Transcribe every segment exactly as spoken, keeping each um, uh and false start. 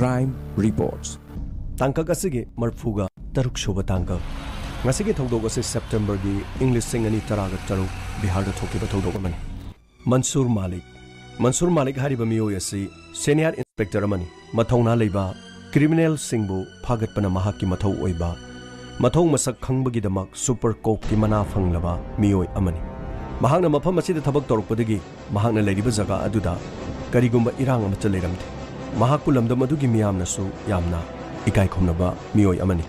Crime Reports. ꯇꯥꯡꯀꯛ ꯑꯁꯤꯒꯤ ꯃꯔꯤꯐꯨꯒ ꯇꯔꯨꯛ ꯁꯨꯕ ꯇꯥꯡꯀꯛ꯫ ꯉꯁꯤꯒꯤ ꯊꯧꯗꯣꯛ ꯑꯁꯤ ꯁꯦꯞꯇꯦꯝꯕꯔꯒꯤ ꯏꯪ ꯂꯤꯁꯤꯡ ꯑꯅꯤ ꯇꯔꯥꯒ ꯇꯔꯨꯛ ꯕꯤꯍꯥꯔꯗ ꯊꯣꯛꯈꯤꯕ ꯊꯧꯗꯣꯛ ꯑꯃꯅꯤ꯫ ꯃꯟꯁꯨꯔ ꯃꯥꯂꯤꯛ꯫ ꯃꯟꯁꯨꯔ ꯃꯥꯂꯤꯛ ꯍꯥꯏꯔꯤꯕ ꯃꯤꯑꯣꯏ ꯑꯁꯤ ꯁꯦꯅꯤꯌꯔ ꯏꯟꯁꯄꯦꯛꯇꯔ ꯑꯃꯅꯤ꯫ ꯃꯊꯧꯅꯥ ꯂꯩꯕ, ꯀ꯭ꯔꯤꯃꯤꯅꯦꯜꯁꯤꯡꯕꯨ ꯐꯥꯒꯠꯄꯅ ꯃꯍꯥꯛꯀꯤ ꯃꯊꯧ ꯑꯣꯏꯕ, ꯃꯊꯧ ꯃꯁꯛ ꯈꯪꯕꯒꯤꯗꯃꯛ ꯁꯨꯄꯔ ꯀꯣꯞꯀꯤ ꯃꯅꯥ ꯐꯪꯂꯕ ꯃꯤꯑꯣꯏ ꯑꯃꯅꯤ꯫ ꯃꯍꯥꯛꯅ ꯃꯐꯝ ꯑꯁꯤꯗ ꯊꯕꯛ ꯇꯧꯔꯛꯄꯗꯒꯤ ꯃꯍꯥꯛꯅ ꯂꯩꯔꯤꯕ ꯖꯒꯥ ꯑꯗꯨꯗ ꯀꯔꯤꯒꯨꯝꯕ ꯏꯔꯥꯡ ꯑꯃꯠꯇ ꯂꯩꯔꯝꯗꯦ꯫ ꯃꯍꯥꯛꯄꯨ ꯂꯝꯗꯝ ꯑꯗꯨꯒꯤ ꯃꯤꯌꯥꯝꯅꯁꯨ ꯌꯥꯝꯅ ꯏꯀꯥꯏ ꯈꯨꯝꯅꯕ ꯃꯤꯑꯣꯏ ꯑꯃꯅꯤ꯫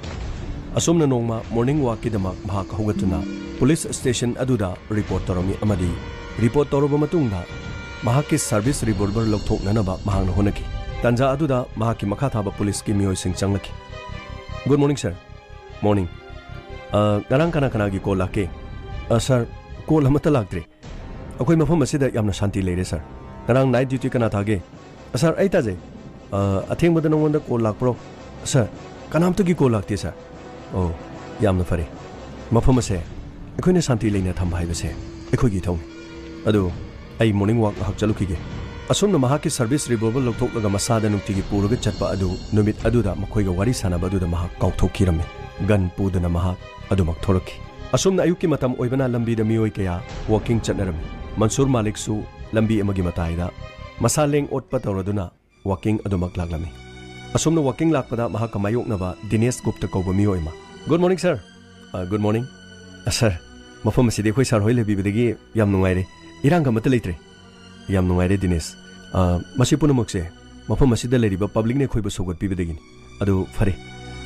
ꯑꯁꯨꯝꯅ ꯅꯣꯡꯃ ꯃꯣꯔꯅꯤꯡ ꯋꯥꯛꯀꯤꯗꯃꯛ ꯃꯍꯥꯛ ꯍꯧꯒꯠꯇꯨꯅ ꯄꯨꯂꯤꯁ ꯁ꯭ꯇꯦꯁꯟ ꯑꯗꯨꯗ ꯔꯤꯄꯣꯔꯠ ꯇꯧꯔꯝꯃꯤ ꯑꯃꯗꯤ ꯔꯤꯄꯣꯔꯠ ꯇꯧꯔꯕ ꯃꯇꯨꯡꯗ ꯃꯍꯥꯛꯀꯤ ꯁꯔꯚꯤꯁ ꯔꯤꯚꯣꯜꯚꯔ ꯂꯧꯊꯣꯛꯅꯅꯕ ꯃꯍꯥꯛꯅ ꯍꯣꯠꯅꯈꯤ꯫ ꯇꯥꯟꯖꯥ ꯑꯗꯨꯗ ꯃꯍꯥꯛꯀꯤ ꯃꯈꯥ ꯊꯥꯕ ꯄꯨꯂꯤꯁꯀꯤ ꯃꯤꯑꯣꯏꯁꯤꯡ ꯆꯪꯂꯛꯈꯤ꯫ "Good morning, sir." "Morning꯫ ꯑ, ꯉꯔꯥꯡ ꯀꯅꯥ ꯀꯅꯥꯒꯤ ꯀꯣꯜ ꯂꯥꯛꯀꯦ?" "ꯑ, ꯁꯥꯔ, ꯀꯣꯜ ꯑꯃꯠꯇ ꯂꯥꯛꯇ꯭ꯔꯤ꯫ ꯑꯩꯈꯣꯏ ꯃꯐꯝ ꯑꯁꯤꯗ ꯌꯥꯝꯅ ꯁꯥꯟꯇꯤ ꯂꯩꯔꯦ, ꯁꯥꯔ꯫ ꯉꯔꯥꯡ ꯅꯥꯏꯠ ꯗ꯭ꯌꯨꯇꯤ ꯀꯅꯥ ꯊꯥꯒꯦ?" "ꯑ, ꯁꯥꯔ, ꯑꯩ ꯇꯥꯖꯩ꯫ ꯑ, ꯑꯊꯦꯡꯕꯗ ꯅꯉꯣꯟꯗ ꯀꯣꯜ ꯂꯥꯛꯄ꯭ꯔꯣ?" "ꯁꯥꯔ, ꯀꯅꯥꯝꯇꯒꯤ ꯀꯣꯜ ꯂꯥꯛꯇꯦ, ꯁꯥꯔ꯫" "ꯑꯣ, ꯌꯥꯝꯅ ꯐꯔꯦ꯫ ꯃꯐꯝ ꯑꯁꯦ ꯑꯩꯈꯣꯏꯅ ꯁꯥꯟꯇꯤ ꯂꯩꯅ ꯊꯝꯕ ꯍꯥꯏꯕꯁꯦ ꯑꯩꯈꯣꯏꯒꯤ ꯏꯊꯧꯅꯤ꯫ ꯑꯗꯨ ꯑꯩ ꯃꯣꯔꯅꯤꯡ ꯋꯥꯛ ꯉꯥꯏꯍꯥꯛ ꯆꯠꯂꯨꯈꯤꯒꯦ꯫" ꯑꯁꯨꯝꯅ ꯃꯍꯥꯛꯀꯤ ꯁꯔꯚꯤꯁ ꯔꯤꯚꯣꯜꯚꯔ ꯂꯧꯊꯣꯛꯂꯒ ꯃꯁꯥꯗ ꯅꯨꯡꯇꯤꯒꯤ ꯄꯨꯔꯒ ꯆꯠꯄ ꯑꯗꯨ ꯅꯨꯃꯤꯠ ꯑꯗꯨꯗ ꯃꯈꯣꯏꯒ ꯋꯥꯔꯤ ꯁꯥꯟꯅꯕ ꯑꯗꯨꯗ ꯃꯍꯥꯛ ꯀꯥꯎꯊꯣꯛꯈꯤꯔꯝꯃꯤ꯫ ꯒꯟ ꯄꯨꯗꯨꯅ ꯃꯍꯥꯛ ꯑꯗꯨꯃꯛ ꯊꯣꯔꯛꯈꯤ꯫ ꯑꯁꯨꯝꯅ ꯑꯌꯨꯛꯀꯤ ꯃꯇꯝ ꯑꯣꯏꯕꯅ ꯂꯝꯕꯤꯗ ꯃꯤꯑꯣꯏ ꯀꯌꯥ ꯋꯥꯀꯤꯡ ꯆꯠꯅꯔꯝꯃꯤ꯫ ꯃꯟꯁꯨꯔ ꯃꯥꯂꯤꯛꯁꯨ ꯂꯝꯕꯤ ꯑꯃꯒꯤ ꯃꯇꯥꯏꯗ ꯃꯁꯥ ꯂꯦꯡ ꯑꯣꯠꯄ ꯇꯧꯔꯗꯨꯅ ꯋꯥꯀꯤꯡ ꯑꯗꯨꯃꯛ ꯂꯥꯛꯂꯝꯃꯤ꯫ ꯑꯁꯨꯝꯅ ꯋꯥꯀꯤꯡ ꯂꯥꯛꯄꯗ ꯃꯍꯥꯛꯀ ꯃꯥꯌꯣꯛꯅꯕ ꯗꯤꯅꯦꯁ ꯒꯨꯞꯇ ꯀꯧꯕ ꯃꯤꯑꯣꯏ ꯑꯃ꯫ "Good morning, sir꯫" "ꯑ, good morning꯫ ꯑ, ꯁꯥꯔ, ꯃꯐꯝ ꯑꯁꯤꯗ ꯑꯩꯈꯣꯏ ꯁꯥꯔ ꯍꯣꯏ ꯂꯩꯕꯤꯕꯗꯒꯤ ꯌꯥꯝ ꯅꯨꯡꯉꯥꯏꯔꯦ꯫ ꯏꯔꯥꯡꯒ ꯑꯃꯠꯇ ꯂꯩꯇ꯭ꯔꯦ꯫" "ꯌꯥꯝ ꯅꯨꯡꯉꯥꯏꯔꯦ, ꯗꯤꯅꯦꯁ꯫ ꯑ, ꯃꯁꯤ ꯄꯨꯝꯅꯃꯛꯁꯦ ꯃꯐꯝ ꯑꯁꯤꯗ ꯂꯩꯔꯤꯕ ꯄꯕ꯭ꯂꯤꯛꯅ ꯑꯩꯈꯣꯏꯕꯨ ꯁꯧꯒꯠꯄꯤꯕꯗꯒꯤꯅꯤ꯫ ꯑꯗꯨ ꯐꯔꯦ,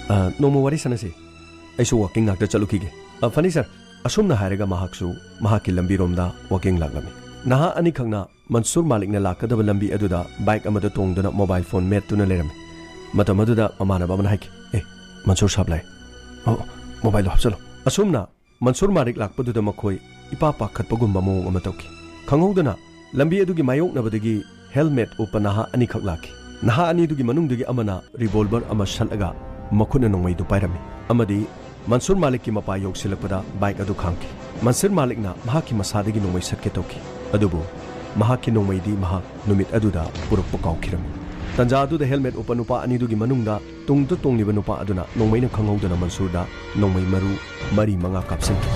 ꯑ, ꯅꯣꯡꯃ ꯋꯥꯔꯤ ꯁꯥꯟꯅꯁꯤ꯫ ꯑꯩꯁꯨ ꯋꯥꯀꯤꯡ ꯉꯥꯛꯇ ꯆꯠꯂꯨꯈꯤꯒꯦ꯫" "ꯑ, ꯐꯅꯤ, ꯁꯥꯔ꯫" ꯑꯁꯨꯝꯅ ꯍꯥꯏꯔꯒ ꯃꯍꯥꯛꯁꯨ ꯃꯍꯥꯛꯀꯤ ꯂꯝꯕꯤꯔꯣꯝꯗ ꯋꯥꯀꯤꯡ ꯂꯥꯛꯂꯝꯃꯤ꯫ ꯅꯍꯥ ꯑꯅꯤꯈꯛꯅ ꯃꯟꯁꯨꯔ ꯃꯥꯂꯤꯛꯅ ꯂꯥꯛꯀꯗꯕ ꯂꯝꯕꯤ ꯑꯗꯨꯗ ꯕꯥꯏꯛ ꯑꯃꯗ ꯇꯣꯡꯗꯨꯅ ꯃꯣꯕꯥꯏꯜ ꯐꯣꯟ ꯃꯦꯠꯇꯨꯅ ꯂꯩꯔꯝꯃꯤ꯫ ꯃꯇꯝ ꯑꯗꯨꯗ ꯃꯃꯥꯟꯅꯕ ꯑꯃꯅ ꯍꯥꯏꯈꯤ, "ꯑꯦ, ꯃꯟꯁꯨꯔ ꯁꯥꯍꯕ ꯂꯥꯛꯑꯦ꯫ ꯑꯣ, ꯃꯣꯕꯥꯏꯜꯗꯣ ꯍꯥꯞꯆꯜꯂꯣ꯫" ꯑꯁꯨꯝꯅ ꯃꯟꯁꯨꯔ ꯃꯥꯂꯤꯛ ꯂꯥꯛꯄꯗꯨꯗ ꯃꯈꯣꯏ ꯏꯄꯥ ꯄꯥꯈꯠꯄꯒꯨꯝꯕ ꯃꯑꯣꯡ ꯑꯃ ꯇꯧꯈꯤ꯫ ꯈꯪꯍꯧꯗꯅ ꯂꯝꯕꯤ ꯑꯗꯨꯒꯤ ꯃꯥꯌꯣꯛꯅꯕꯗꯒꯤ ꯍꯦꯜꯃꯦꯠ ꯎꯞꯄ ꯅꯍꯥ ꯑꯅꯤꯈꯛ ꯂꯥꯛꯈꯤ꯫ ꯅꯍꯥ ꯑꯅꯤꯗꯨꯒꯤ ꯃꯅꯨꯡꯗꯒꯤ ꯑꯃꯅ ꯔꯤꯚꯣꯜꯚꯔ ꯑꯃ ꯁꯠꯂꯒ ꯃꯈꯨꯠꯅ ꯅꯣꯡꯃꯩꯗꯨ ꯄꯥꯏꯔꯝꯃꯤ ꯑꯃꯗꯤ ꯃꯟꯁꯨꯔ ꯃꯥꯂꯤꯛꯀꯤ ꯃꯄꯥ ꯌꯧꯁꯤꯜꯂꯛꯄꯗ ꯕꯥꯏꯛ ꯑꯗꯨ ꯈꯥꯝꯈꯤ꯫ ꯃꯟꯁꯨꯔ ꯃꯥꯂꯤꯛꯅ ꯃꯍꯥꯛꯀꯤ ꯃꯁꯥꯗꯒꯤ ꯅꯣꯡꯃꯩ ꯁꯠꯀꯦ ꯇꯧꯈꯤ, ꯑꯗꯨꯕꯨ ꯃꯍꯥꯛꯀꯤ ꯅꯣꯡꯃꯩꯗꯤ ꯃꯍꯥꯛ ꯅꯨꯃꯤꯠ ꯑꯗꯨꯗ ꯄꯨꯔꯛꯄ ꯀꯥꯎꯈꯤꯔꯝꯃꯤ꯫ ꯇꯟꯖꯥ ꯑꯗꯨꯗ ꯍꯦꯜꯃꯦꯠ ꯎꯞꯄ ꯅꯨꯄꯥ ꯑꯅꯤꯗꯨꯒꯤ ꯃꯅꯨꯡꯗ ꯇꯨꯡꯗ ꯇꯣꯡꯂꯤꯕ ꯅꯨꯄꯥ ꯑꯗꯨꯅ ꯅꯣꯡꯃꯩꯅ ꯈꯪꯍꯧꯗꯅ ꯃꯟꯁꯨꯔꯗ ꯅꯣꯡꯃꯩ ꯃꯔꯨ ꯃꯔꯤ ꯃꯉꯥ ꯀꯥꯞꯁꯤꯟꯈꯤ꯫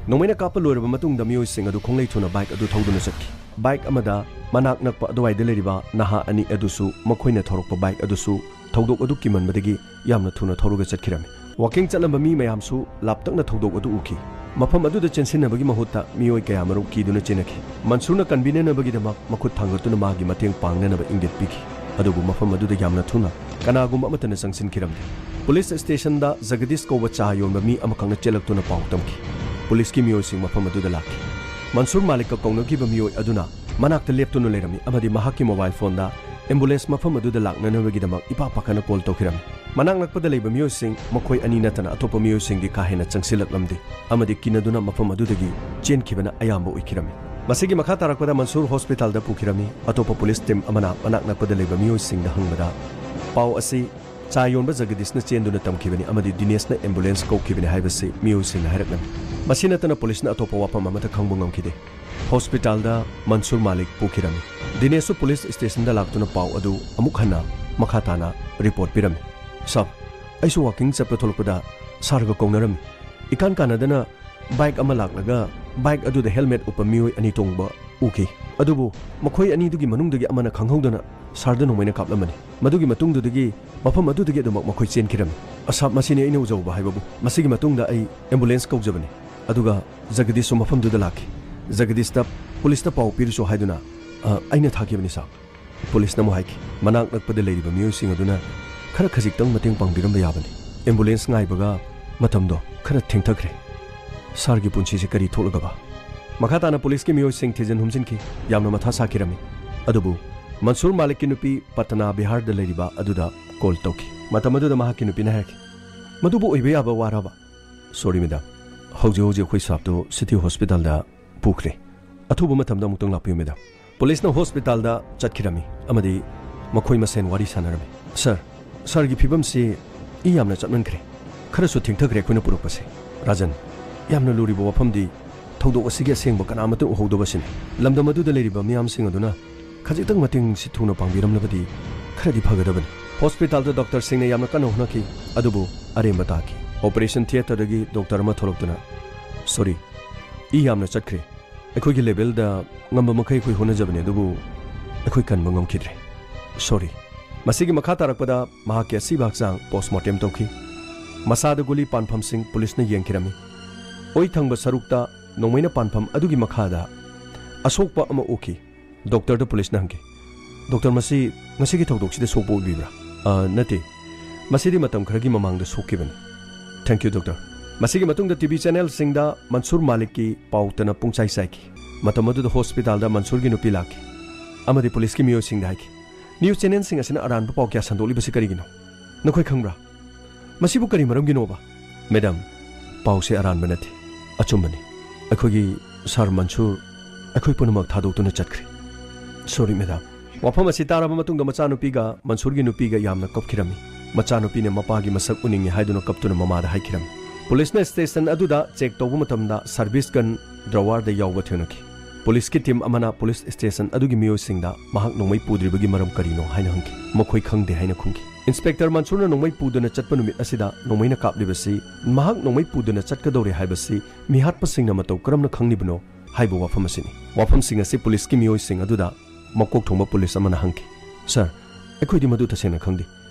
ꯅꯣꯡꯃꯩꯅ ꯀꯥꯞꯄ ꯂꯣꯏꯔꯕ ꯃꯇꯨꯡꯗ ꯃꯤꯑꯣꯏꯁꯤꯡ ꯑꯗꯨ ꯈꯣꯡꯂꯩ ꯊꯨꯅ ꯕꯥꯏꯛ ꯑꯗꯨ ꯊꯧꯗꯨꯅ ꯆꯠꯈꯤ꯫ ꯕꯥꯏꯛ ꯑꯃꯗ ꯃꯅꯥꯛ ꯅꯛꯄ ꯑꯗꯨꯋꯥꯏꯗ ꯂꯩꯔꯤꯕ ꯅꯍꯥ ꯑꯅꯤ ꯑꯗꯨꯁꯨ ꯃꯈꯣꯏꯅ ꯊꯧꯔꯛꯄ ꯕꯥꯏꯛ ꯑꯗꯨꯁꯨ ꯊꯧꯗꯣꯛ ꯑꯗꯨ ꯀꯤꯃꯟꯕꯗꯒꯤ ꯌꯥꯝꯅ ꯊꯨꯅ ꯊꯧꯔꯒ ꯆꯠꯈꯤꯔꯝꯃꯤ꯫ ꯋꯥꯀꯤꯡ ꯆꯠꯂꯝꯕ ꯃꯤ ꯃꯌꯥꯝꯁꯨ ꯂꯥꯞꯇꯛꯅ ꯊꯧꯗꯣꯛ ꯑꯗꯨ ꯎꯈꯤ꯫ ꯃꯐꯝ ꯑꯗꯨꯗ ꯆꯦꯟꯁꯤꯟꯅꯕꯒꯤ ꯃꯍꯨꯠꯇ ꯃꯤꯑꯣꯏ ꯀꯌꯥꯃꯔꯨꯝ ꯀꯤꯗꯨꯅ ꯆꯦꯟꯅꯈꯤ꯫ ꯃꯟꯁꯨꯔꯅ ꯀꯟꯕꯤꯅꯅꯕꯒꯤꯗꯃꯛ ꯃꯈꯨꯠ ꯊꯥꯡꯒꯠꯇꯨꯅ ꯃꯥꯒꯤ ꯃꯇꯦꯡ ꯄꯥꯡꯅꯅꯕ ꯏꯪꯒꯤꯠ ꯄꯤꯈꯤ꯫ ꯑꯗꯨꯕꯨ ꯃꯐꯝ ꯑꯗꯨꯗ ꯌꯥꯝꯅ ꯊꯨꯅ ꯀꯅꯥꯒꯨꯝꯕ ꯑꯃꯠꯇꯅ ꯆꯪꯁꯤꯟꯈꯤꯔꯝꯗꯦ꯫ ꯄꯨꯂꯤꯁ ꯁ꯭ꯇꯦꯁꯟꯗ ꯖꯒꯗꯤꯁ ꯀꯧꯕ ꯆꯥ ꯌꯣꯟꯕ ꯃꯤ ꯑꯃꯈꯛꯅ ꯆꯦꯜꯂꯛꯇꯨꯅ ꯄꯥꯎ ꯇꯝꯈꯤ꯫ ꯄꯨꯂꯤꯁꯀꯤ ꯃꯤꯑꯣꯏꯁꯤꯡ ꯃꯐꯝ ꯑꯗꯨꯗ ꯂꯥꯛꯈꯤ꯫ ꯃꯟꯁꯨꯔ ꯃꯥꯂꯤꯛꯀ ꯀꯧꯅꯈꯤꯕ ꯃꯤꯑꯣꯏ ꯑꯗꯨꯅ ꯃꯅꯥꯛꯇ ꯂꯦꯞꯇꯨꯅ ꯂꯩꯔꯝꯃꯤ ꯑꯃꯗꯤ ꯃꯍꯥꯛꯀꯤ ꯃꯣꯕꯥꯏꯜ ꯐꯣꯟꯗ ꯑꯦꯝꯕꯨꯂꯦꯟꯁ ꯃꯐꯝ ꯑꯗꯨꯗ ꯂꯥꯛꯅꯅꯕꯒꯤꯗꯃꯛ ꯏꯄꯥ ꯄꯥꯈꯠꯅ ꯀꯣꯜ ꯇꯧꯈꯤꯔꯝꯃꯤ꯫ ꯃꯅꯥꯛ ꯅꯛꯄꯗ ꯂꯩꯕ ꯃꯤꯑꯣꯏꯁꯤꯡ, ꯃꯈꯣꯏ ꯑꯅꯤ ꯅꯠꯇꯅ ꯑꯇꯣꯞꯄ ꯃꯤꯑꯣꯏꯁꯤꯡꯗꯤ ꯀꯥ ꯍꯦꯟꯅ ꯆꯪꯁꯤꯜꯂꯛꯂꯝꯗꯦ ꯑꯃꯗꯤ ꯀꯤꯅꯗꯨꯅ ꯃꯐꯝ ꯑꯗꯨꯗꯒꯤ ꯆꯦꯟꯈꯤꯕꯅ ꯑꯌꯥꯝꯕ ꯑꯣꯏꯈꯤꯔꯝꯃꯤ꯫ ꯃꯁꯤꯒꯤ ꯃꯈꯥ ꯇꯥꯔꯛꯄꯗ ꯃꯟꯁꯨꯔ ꯍꯣꯁꯄꯤꯇꯥꯜꯗ ꯄꯨꯈꯤꯔꯝꯃꯤ꯫ ꯑꯇꯣꯞꯄ ꯄꯨꯂꯤꯁ ꯇꯤꯝ ꯑꯃꯅ ꯃꯅꯥꯛ ꯅꯛꯄꯗ ꯂꯩꯕ ꯃꯤꯑꯣꯏꯁꯤꯡꯗ ꯍꯪꯕꯗ, ꯄꯥꯎ ꯑꯁꯤ ꯆꯥ ꯌꯣꯟꯕ ꯖꯒꯗꯤꯁꯅ ꯆꯦꯟꯗꯨꯅ ꯇꯝꯈꯤꯕꯅꯤ ꯑꯃꯗꯤ ꯗꯤꯅꯦꯁꯅ ꯑꯦꯝꯕꯨꯂꯦꯟꯁ ꯀꯧꯈꯤꯕꯅꯤ ꯍꯥꯏꯕꯁꯤ ꯃꯤꯑꯣꯏꯁꯤꯡꯅ ꯍꯥꯏꯔꯛꯂꯝꯃꯤ꯫ ꯃꯁꯤ ꯅꯠꯇꯅ ꯄꯨꯂꯤꯁꯅ ꯑꯇꯣꯞꯄ ꯋꯥꯐꯝ ꯑꯃꯠꯇ ꯈꯪꯕ ꯉꯝꯈꯤꯗꯦ꯫ ꯍꯣꯁꯄꯤꯇꯥꯜꯗ ꯃꯟꯁꯨꯔ ꯃꯥꯂꯤꯛ ꯄꯨꯈꯤꯔꯝꯃꯤ꯫ ꯗꯤꯅꯦꯁꯁꯨ ꯄꯨꯂꯤꯁ ꯁ꯭ꯇꯦꯁꯟꯗ ꯂꯥꯛꯇꯨꯅ ꯄꯥꯎ ꯑꯗꯨ ꯑꯃꯨꯛ ꯍꯟꯅ ꯃꯈꯥ ꯇꯥꯅ ꯔꯤꯄꯣꯔꯠ ꯄꯤꯔꯝꯃꯤ꯫ "ꯁꯥꯔ, ꯑꯩꯁꯨ ꯋꯥꯀꯤꯡ ꯆꯠꯄ ꯊꯣꯛꯂꯛꯄꯗ ꯁꯥꯔꯒ ꯀꯧꯅꯔꯝꯃꯤ꯫ ꯏꯀꯥꯟ ꯀꯥꯟꯅꯗꯅ ꯕꯥꯏꯛ ꯑꯃ ꯂꯥꯛꯂꯒ ꯕꯥꯏꯛ ꯑꯗꯨꯗ ꯍꯦꯜꯃꯦꯠ ꯎꯞꯄ ꯃꯤꯑꯣꯏ ꯑꯅꯤ ꯇꯣꯡꯕ ꯎꯈꯤ꯫ ꯑꯗꯨꯕꯨ ꯃꯈꯣꯏ ꯑꯅꯤꯗꯨꯒꯤ ꯃꯅꯨꯡꯗꯒꯤ ꯑꯃꯅ ꯈꯪꯍꯧꯗꯅ ꯁꯥꯔꯗ ꯅꯣꯡꯃꯩꯅ ꯀꯥꯞꯂꯝꯕꯅꯤ꯫ ꯃꯗꯨꯒꯤ ꯃꯇꯨꯡꯗꯨꯗꯒꯤ ꯃꯐꯝ ꯑꯗꯨꯗꯒꯤ ꯑꯗꯨꯃꯛ ꯃꯈꯣꯏ ꯆꯦꯟꯈꯤꯔꯝꯃꯤ꯫ ꯑꯁꯥꯞ, ꯃꯁꯤꯅꯤ ꯑꯩꯅ ꯎꯖꯍꯧꯕ ꯍꯥꯏꯕꯕꯨ꯫ ꯃꯁꯤꯒꯤ ꯃꯇꯨꯡꯗ ꯑꯩ ꯑꯦꯝꯕꯨꯂꯦꯟꯁ ꯀꯧꯖꯕꯅꯤ꯫ ꯑꯗꯨꯒ ꯖꯒꯗꯤꯁꯁꯨ ꯃꯐꯝꯗꯨꯗ ꯂꯥꯛꯈꯤ꯫ ꯖꯒꯗꯤꯁꯇ ꯄꯨꯂꯤꯁꯇ ꯄꯥꯎ ꯄꯤꯔꯨꯆꯣ ꯍꯥꯏꯗꯨꯅ, ꯑ, ꯑꯩꯅ ꯊꯥꯈꯤꯕꯅꯤ, ꯁꯥꯔ꯫" ꯄꯨꯂꯤꯁꯅ ꯑꯃꯨꯛ ꯍꯥꯏꯈꯤ, "ꯃꯅꯥꯛ ꯅꯛꯄꯗ ꯂꯩꯔꯤꯕ ꯃꯤꯑꯣꯏꯁꯤꯡ ꯑꯗꯨꯅ ꯈꯔ ꯈꯖꯤꯛꯇꯪ ꯃꯇꯦꯡ ꯄꯥꯡꯕꯤꯔꯝꯕ ꯌꯥꯕꯅꯤ꯫ ꯑꯦꯝꯕꯨꯂꯦꯟꯁ ꯉꯥꯏꯕꯒ ꯃꯇꯝꯗꯣ ꯈꯔ ꯊꯦꯡꯊꯈ꯭ꯔꯦ꯫ ꯁꯥꯔꯒꯤ ꯄꯨꯟꯁꯤꯁꯦ ꯀꯔꯤ ꯊꯣꯛꯂꯒꯕ?" ꯃꯈꯥ ꯇꯥꯅ ꯄꯨꯂꯤꯁꯀꯤ ꯃꯤꯑꯣꯏꯁꯤꯡ ꯊꯤꯖꯤꯟ ꯍꯨꯝꯖꯤꯟꯈꯤ꯫ ꯌꯥꯝꯅ ꯃꯊꯥ ꯁꯥꯈꯤꯔꯝꯃꯤ꯫ ꯑꯗꯨꯕꯨ ꯃꯟꯁꯨꯔ ꯃꯥꯂꯤꯛꯀꯤ ꯅꯨꯄꯤ ꯄꯇꯅꯥ ꯕꯤꯍꯥꯔꯗ ꯂꯩꯔꯤꯕ ꯑꯗꯨꯗ ꯀꯣꯜ ꯇꯧꯈꯤ꯫ ꯃꯇꯝ ꯑꯗꯨꯗ ꯃꯍꯥꯛꯀꯤ ꯅꯨꯄꯤꯅ ꯍꯥꯏꯔꯛꯈꯤ, "ꯃꯗꯨꯕꯨ ꯑꯣꯏꯕ ꯌꯥꯕ ꯋꯥꯔꯕ?" "ꯁꯣꯔꯤ, ꯃꯦꯗꯥꯝ꯫ ꯍꯧꯖꯤꯛ ꯍꯧꯖꯤꯛ ꯑꯩꯈꯣꯏ ꯁꯥꯞꯇꯨ ꯁꯤꯇꯤ ꯍꯣꯁꯄꯤꯇꯥꯜꯗ ꯄꯨꯈ꯭ꯔꯦ꯫ ꯑꯊꯨꯕ ꯃꯇꯝꯗ ꯑꯃꯨꯛꯇꯪ ꯂꯥꯛꯄꯤꯌꯨ, ꯃꯦꯗꯥꯝ꯫" ꯄꯨꯂꯤꯁꯅ ꯍꯣꯁꯄꯤꯇꯥꯜꯗ ꯆꯠꯈꯤꯔꯝꯃꯤ ꯑꯃꯗꯤ ꯃꯈꯣꯏ ꯃꯁꯦꯟ ꯋꯥꯔꯤ ꯁꯥꯟꯅꯔꯝꯃꯤ꯫ "ꯁꯥꯔ, ꯁꯥꯔꯒꯤ ꯐꯤꯕꯝꯁꯤ ꯏ ꯌꯥꯝꯅ ꯆꯠꯃꯟꯈ꯭ꯔꯦ꯫ ꯈꯔꯁꯨ ꯊꯦꯡꯊꯈ꯭ꯔꯦ ꯑꯩꯈꯣꯏꯅ ꯄꯨꯔꯛꯄꯁꯦ꯫ ꯔꯥꯖꯟ, ꯌꯥꯝꯅ ꯂꯨꯔꯤꯕ ꯋꯥꯐꯝꯗꯤ ꯊꯧꯗꯣꯛ ꯑꯁꯤꯒꯤ ꯑꯁꯦꯡꯕ ꯀꯅꯥꯃꯠꯇ ꯎꯍꯧꯗꯕꯁꯤꯅꯤ꯫ ꯂꯝꯗꯝ ꯑꯗꯨꯗ ꯂꯩꯔꯤꯕ ꯃꯤꯌꯥꯝꯁꯤꯡ ꯑꯗꯨꯅ ꯈꯖꯤꯛꯇꯪ ꯃꯇꯦꯡꯁꯤ ꯊꯨꯅ ꯄꯥꯡꯕꯤꯔꯝꯂꯕꯗꯤ ꯈꯔꯗꯤ ꯐꯒꯗꯕꯅꯤ꯫ ꯍꯣꯁꯄꯤꯇꯥꯜꯗ ꯗꯣꯛꯇꯔꯁꯤꯡꯅ ꯌꯥꯝꯅ ꯀꯟꯅ ꯍꯣꯠꯅꯈꯤ, ꯑꯗꯨꯕꯨ ꯑꯔꯦꯝꯕ ꯇꯥꯈꯤ꯫ ꯑꯣꯄꯔꯦꯁꯟ ꯊꯤꯌꯦꯇꯔꯗꯒꯤ ꯗꯣꯛꯇꯔ ꯑꯃ ꯊꯣꯛꯂꯛꯇꯨꯅ, "ꯁꯣꯔꯤ, ꯏ ꯌꯥꯝꯅ ꯆꯠꯈ꯭ꯔꯦ꯫ ꯑꯩꯈꯣꯏꯒꯤ ꯂꯦꯚꯦꯜꯗ ꯉꯝꯕ ꯃꯈꯩ ꯑꯩꯈꯣꯏ ꯍꯣꯠꯅꯖꯕꯅꯤ, ꯑꯗꯨꯕꯨ ꯑꯩꯈꯣꯏ ꯀꯟꯕ ꯉꯝꯈꯤꯗ꯭ꯔꯦ꯫ ꯁꯣꯔꯤ꯫" ꯃꯁꯤꯒꯤ ꯃꯈꯥ ꯇꯥꯔꯛꯄꯗ ꯃꯍꯥꯛꯀꯤ ꯑꯁꯤꯕ ꯍꯛꯆꯥꯡ ꯄꯣꯁꯃꯣꯔꯇꯦꯝ ꯇꯧꯈꯤ꯫ ꯃꯁꯥꯗ ꯒꯨꯂꯤ ꯄꯥꯟꯐꯝꯁꯤꯡ ꯄꯨꯂꯤꯁꯅ ꯌꯦꯡꯈꯤꯔꯝꯃꯤ꯫ ꯑꯣꯏ ꯊꯪꯕ ꯁꯔꯨꯛꯇ ꯅꯣꯡꯃꯩꯅ ꯄꯥꯟꯐꯝ ꯑꯗꯨꯒꯤ ꯃꯈꯥꯗ ꯑꯁꯣꯛꯄ ꯑꯃ ꯎꯈꯤ꯫ ꯗꯣꯛꯇꯔꯗ ꯄꯨꯂꯤꯁꯅ ꯍꯪꯈꯤ, "ꯗꯣꯛꯇꯔ, ꯃꯁꯤ ꯉꯁꯤꯒꯤ ꯊꯧꯗꯣꯛꯁꯤꯗ ꯁꯣꯛꯄ ꯑꯣꯏꯕꯤꯕ꯭ꯔꯥ?" "ꯑ, ꯅꯠꯇꯦ, ꯃꯁꯤꯗꯤ ꯃꯇꯝ ꯈꯔꯒꯤ ꯃꯃꯥꯡꯗ ꯁꯣꯛꯈꯤꯕꯅꯤ꯫" "Thank you, doctor." ꯃꯁꯤꯒꯤ ꯃꯇꯨꯡꯗ ꯇꯤꯚꯤ ꯆꯦꯅꯦꯜꯁꯤꯡꯗ ꯃꯟꯁꯨꯔ ꯃꯥꯂꯤꯛꯀꯤ ꯄꯥꯎꯇꯅ ꯄꯨꯡꯆꯥꯏ ꯆꯥꯏꯈꯤ꯫ ꯃꯇꯝ ꯑꯗꯨꯗ ꯍꯣꯁꯄꯤꯇꯥꯜꯗ ꯃꯟꯁꯨꯔꯒꯤ ꯅꯨꯄꯤ ꯂꯥꯛꯈꯤ ꯑꯃꯗꯤ ꯄꯨꯂꯤꯁꯀꯤ ꯃꯤꯑꯣꯏꯁꯤꯡꯗ ꯍꯥꯏꯈꯤ, "ꯅ꯭ꯌꯨꯁ ꯆꯦꯅꯦꯜꯁꯤꯡ ꯑꯁꯤꯅ ꯑꯔꯥꯟꯕ ꯄꯥꯎ ꯀꯌꯥ ꯁꯟꯗꯣꯛꯂꯤꯕꯁꯤ ꯀꯔꯤꯒꯤꯅꯣ? ꯅꯈꯣꯏ ꯈꯪꯕ꯭ꯔꯥ? ꯃꯁꯤꯕꯨ ꯀꯔꯤ ꯃꯔꯝꯒꯤꯅꯣꯕ?" "ꯃꯦꯗꯥꯝ, ꯄꯥꯎꯁꯦ ꯑꯔꯥꯟꯕ ꯅꯠꯇꯦ, ꯑꯆꯨꯝꯕꯅꯤ꯫ ꯑꯩꯈꯣꯏꯒꯤ ꯁꯥꯔ ꯃꯟꯁꯨꯔ ꯑꯩꯈꯣꯏ ꯄꯨꯝꯅꯃꯛ ꯊꯥꯗꯣꯛꯇꯨꯅ ꯆꯠꯈ꯭ꯔꯦ꯫ ꯁꯣꯔꯤ, ꯃꯦꯗꯥꯝ꯫" ꯋꯥꯐꯝ ꯑꯁꯤ ꯇꯥꯔꯕ ꯃꯇꯨꯡꯗ ꯃꯆꯥꯅꯨꯄꯤꯒ ꯃꯟꯁꯨꯔꯒꯤ ꯅꯨꯄꯤꯒ ꯌꯥꯝꯅ ꯀꯞꯈꯤꯔꯝꯃꯤ꯫ ꯃꯆꯥꯅꯨꯄꯤꯅ ꯃꯄꯥꯒꯤ ꯃꯁꯛ ꯎꯅꯤꯡꯉꯤ ꯍꯥꯏꯗꯨꯅ ꯀꯞꯇꯨꯅ ꯃꯃꯥꯗ ꯍꯥꯏꯈꯤꯔꯝꯃꯤ꯫ ꯄꯨꯂꯤꯁꯅ ꯁ꯭ꯇꯦꯁꯟ ꯑꯗꯨꯗ ꯆꯦꯛ ꯇꯧꯕ ꯃꯇꯝꯗ ꯁꯥꯔꯚꯤꯁ ꯒꯟ ꯗ꯭ꯔꯋꯥꯔꯗ ꯌꯥꯎꯕ ꯊꯦꯡꯅꯈꯤ꯫ ꯄꯨꯂꯤꯁꯀꯤ ꯇꯤꯝ ꯑꯃꯅ ꯄꯨꯂꯤꯁ ꯁ꯭ꯇꯦꯁꯟ ꯑꯗꯨꯒꯤ ꯃꯤꯑꯣꯏꯁꯤꯡꯗ ꯃꯍꯥꯛ ꯅꯣꯡꯃꯩ ꯄꯨꯗ꯭ꯔꯤꯕꯒꯤ ꯃꯔꯝ ꯀꯔꯤꯅꯣ ꯍꯥꯏꯅ ꯍꯪꯈꯤ꯫ ꯃꯈꯣꯏ ꯈꯪꯗꯦ ꯍꯥꯏꯅ ꯈꯨꯝꯈꯤ꯫ ꯏꯟꯁꯄꯦꯛꯇꯔ ꯃꯟꯁꯨꯔꯅ ꯅꯣꯡꯃꯩ ꯄꯨꯗꯨꯅ ꯆꯠꯄ ꯅꯨꯃꯤꯠ ꯑꯁꯤꯗ ꯅꯣꯡꯃꯩꯅ ꯀꯥꯞꯂꯤꯕꯁꯤ, ꯃꯍꯥꯛ ꯅꯣꯡꯃꯩ ꯄꯨꯗꯨꯅ ꯆꯠꯀꯗꯧꯔꯦ ꯍꯥꯏꯕꯁꯤ ꯃꯤꯍꯥꯠꯄꯁꯤꯡꯅ ꯃꯇꯧ ꯀꯔꯝꯅ ꯈꯪꯂꯤꯕꯅꯣ ꯍꯥꯏꯕ ꯋꯥꯐꯝ ꯑꯁꯤꯅꯤ꯫ ꯋꯥꯐꯝꯁꯤꯡ ꯑꯁꯤ ꯄꯨꯂꯤꯁꯀꯤ ꯃꯤꯑꯣꯏꯁꯤꯡ ꯑꯗꯨꯗ ꯃꯀꯣꯛ ꯊꯣꯡꯕ ꯄꯨꯂꯤꯁ ꯑꯃꯅ ꯍꯪꯈꯤ꯫ "ꯁꯥꯔ, ꯑꯩꯈꯣꯏꯗꯤ ꯃꯗꯨ ꯇꯁꯦꯡꯅ ꯈꯪꯗꯦ꯫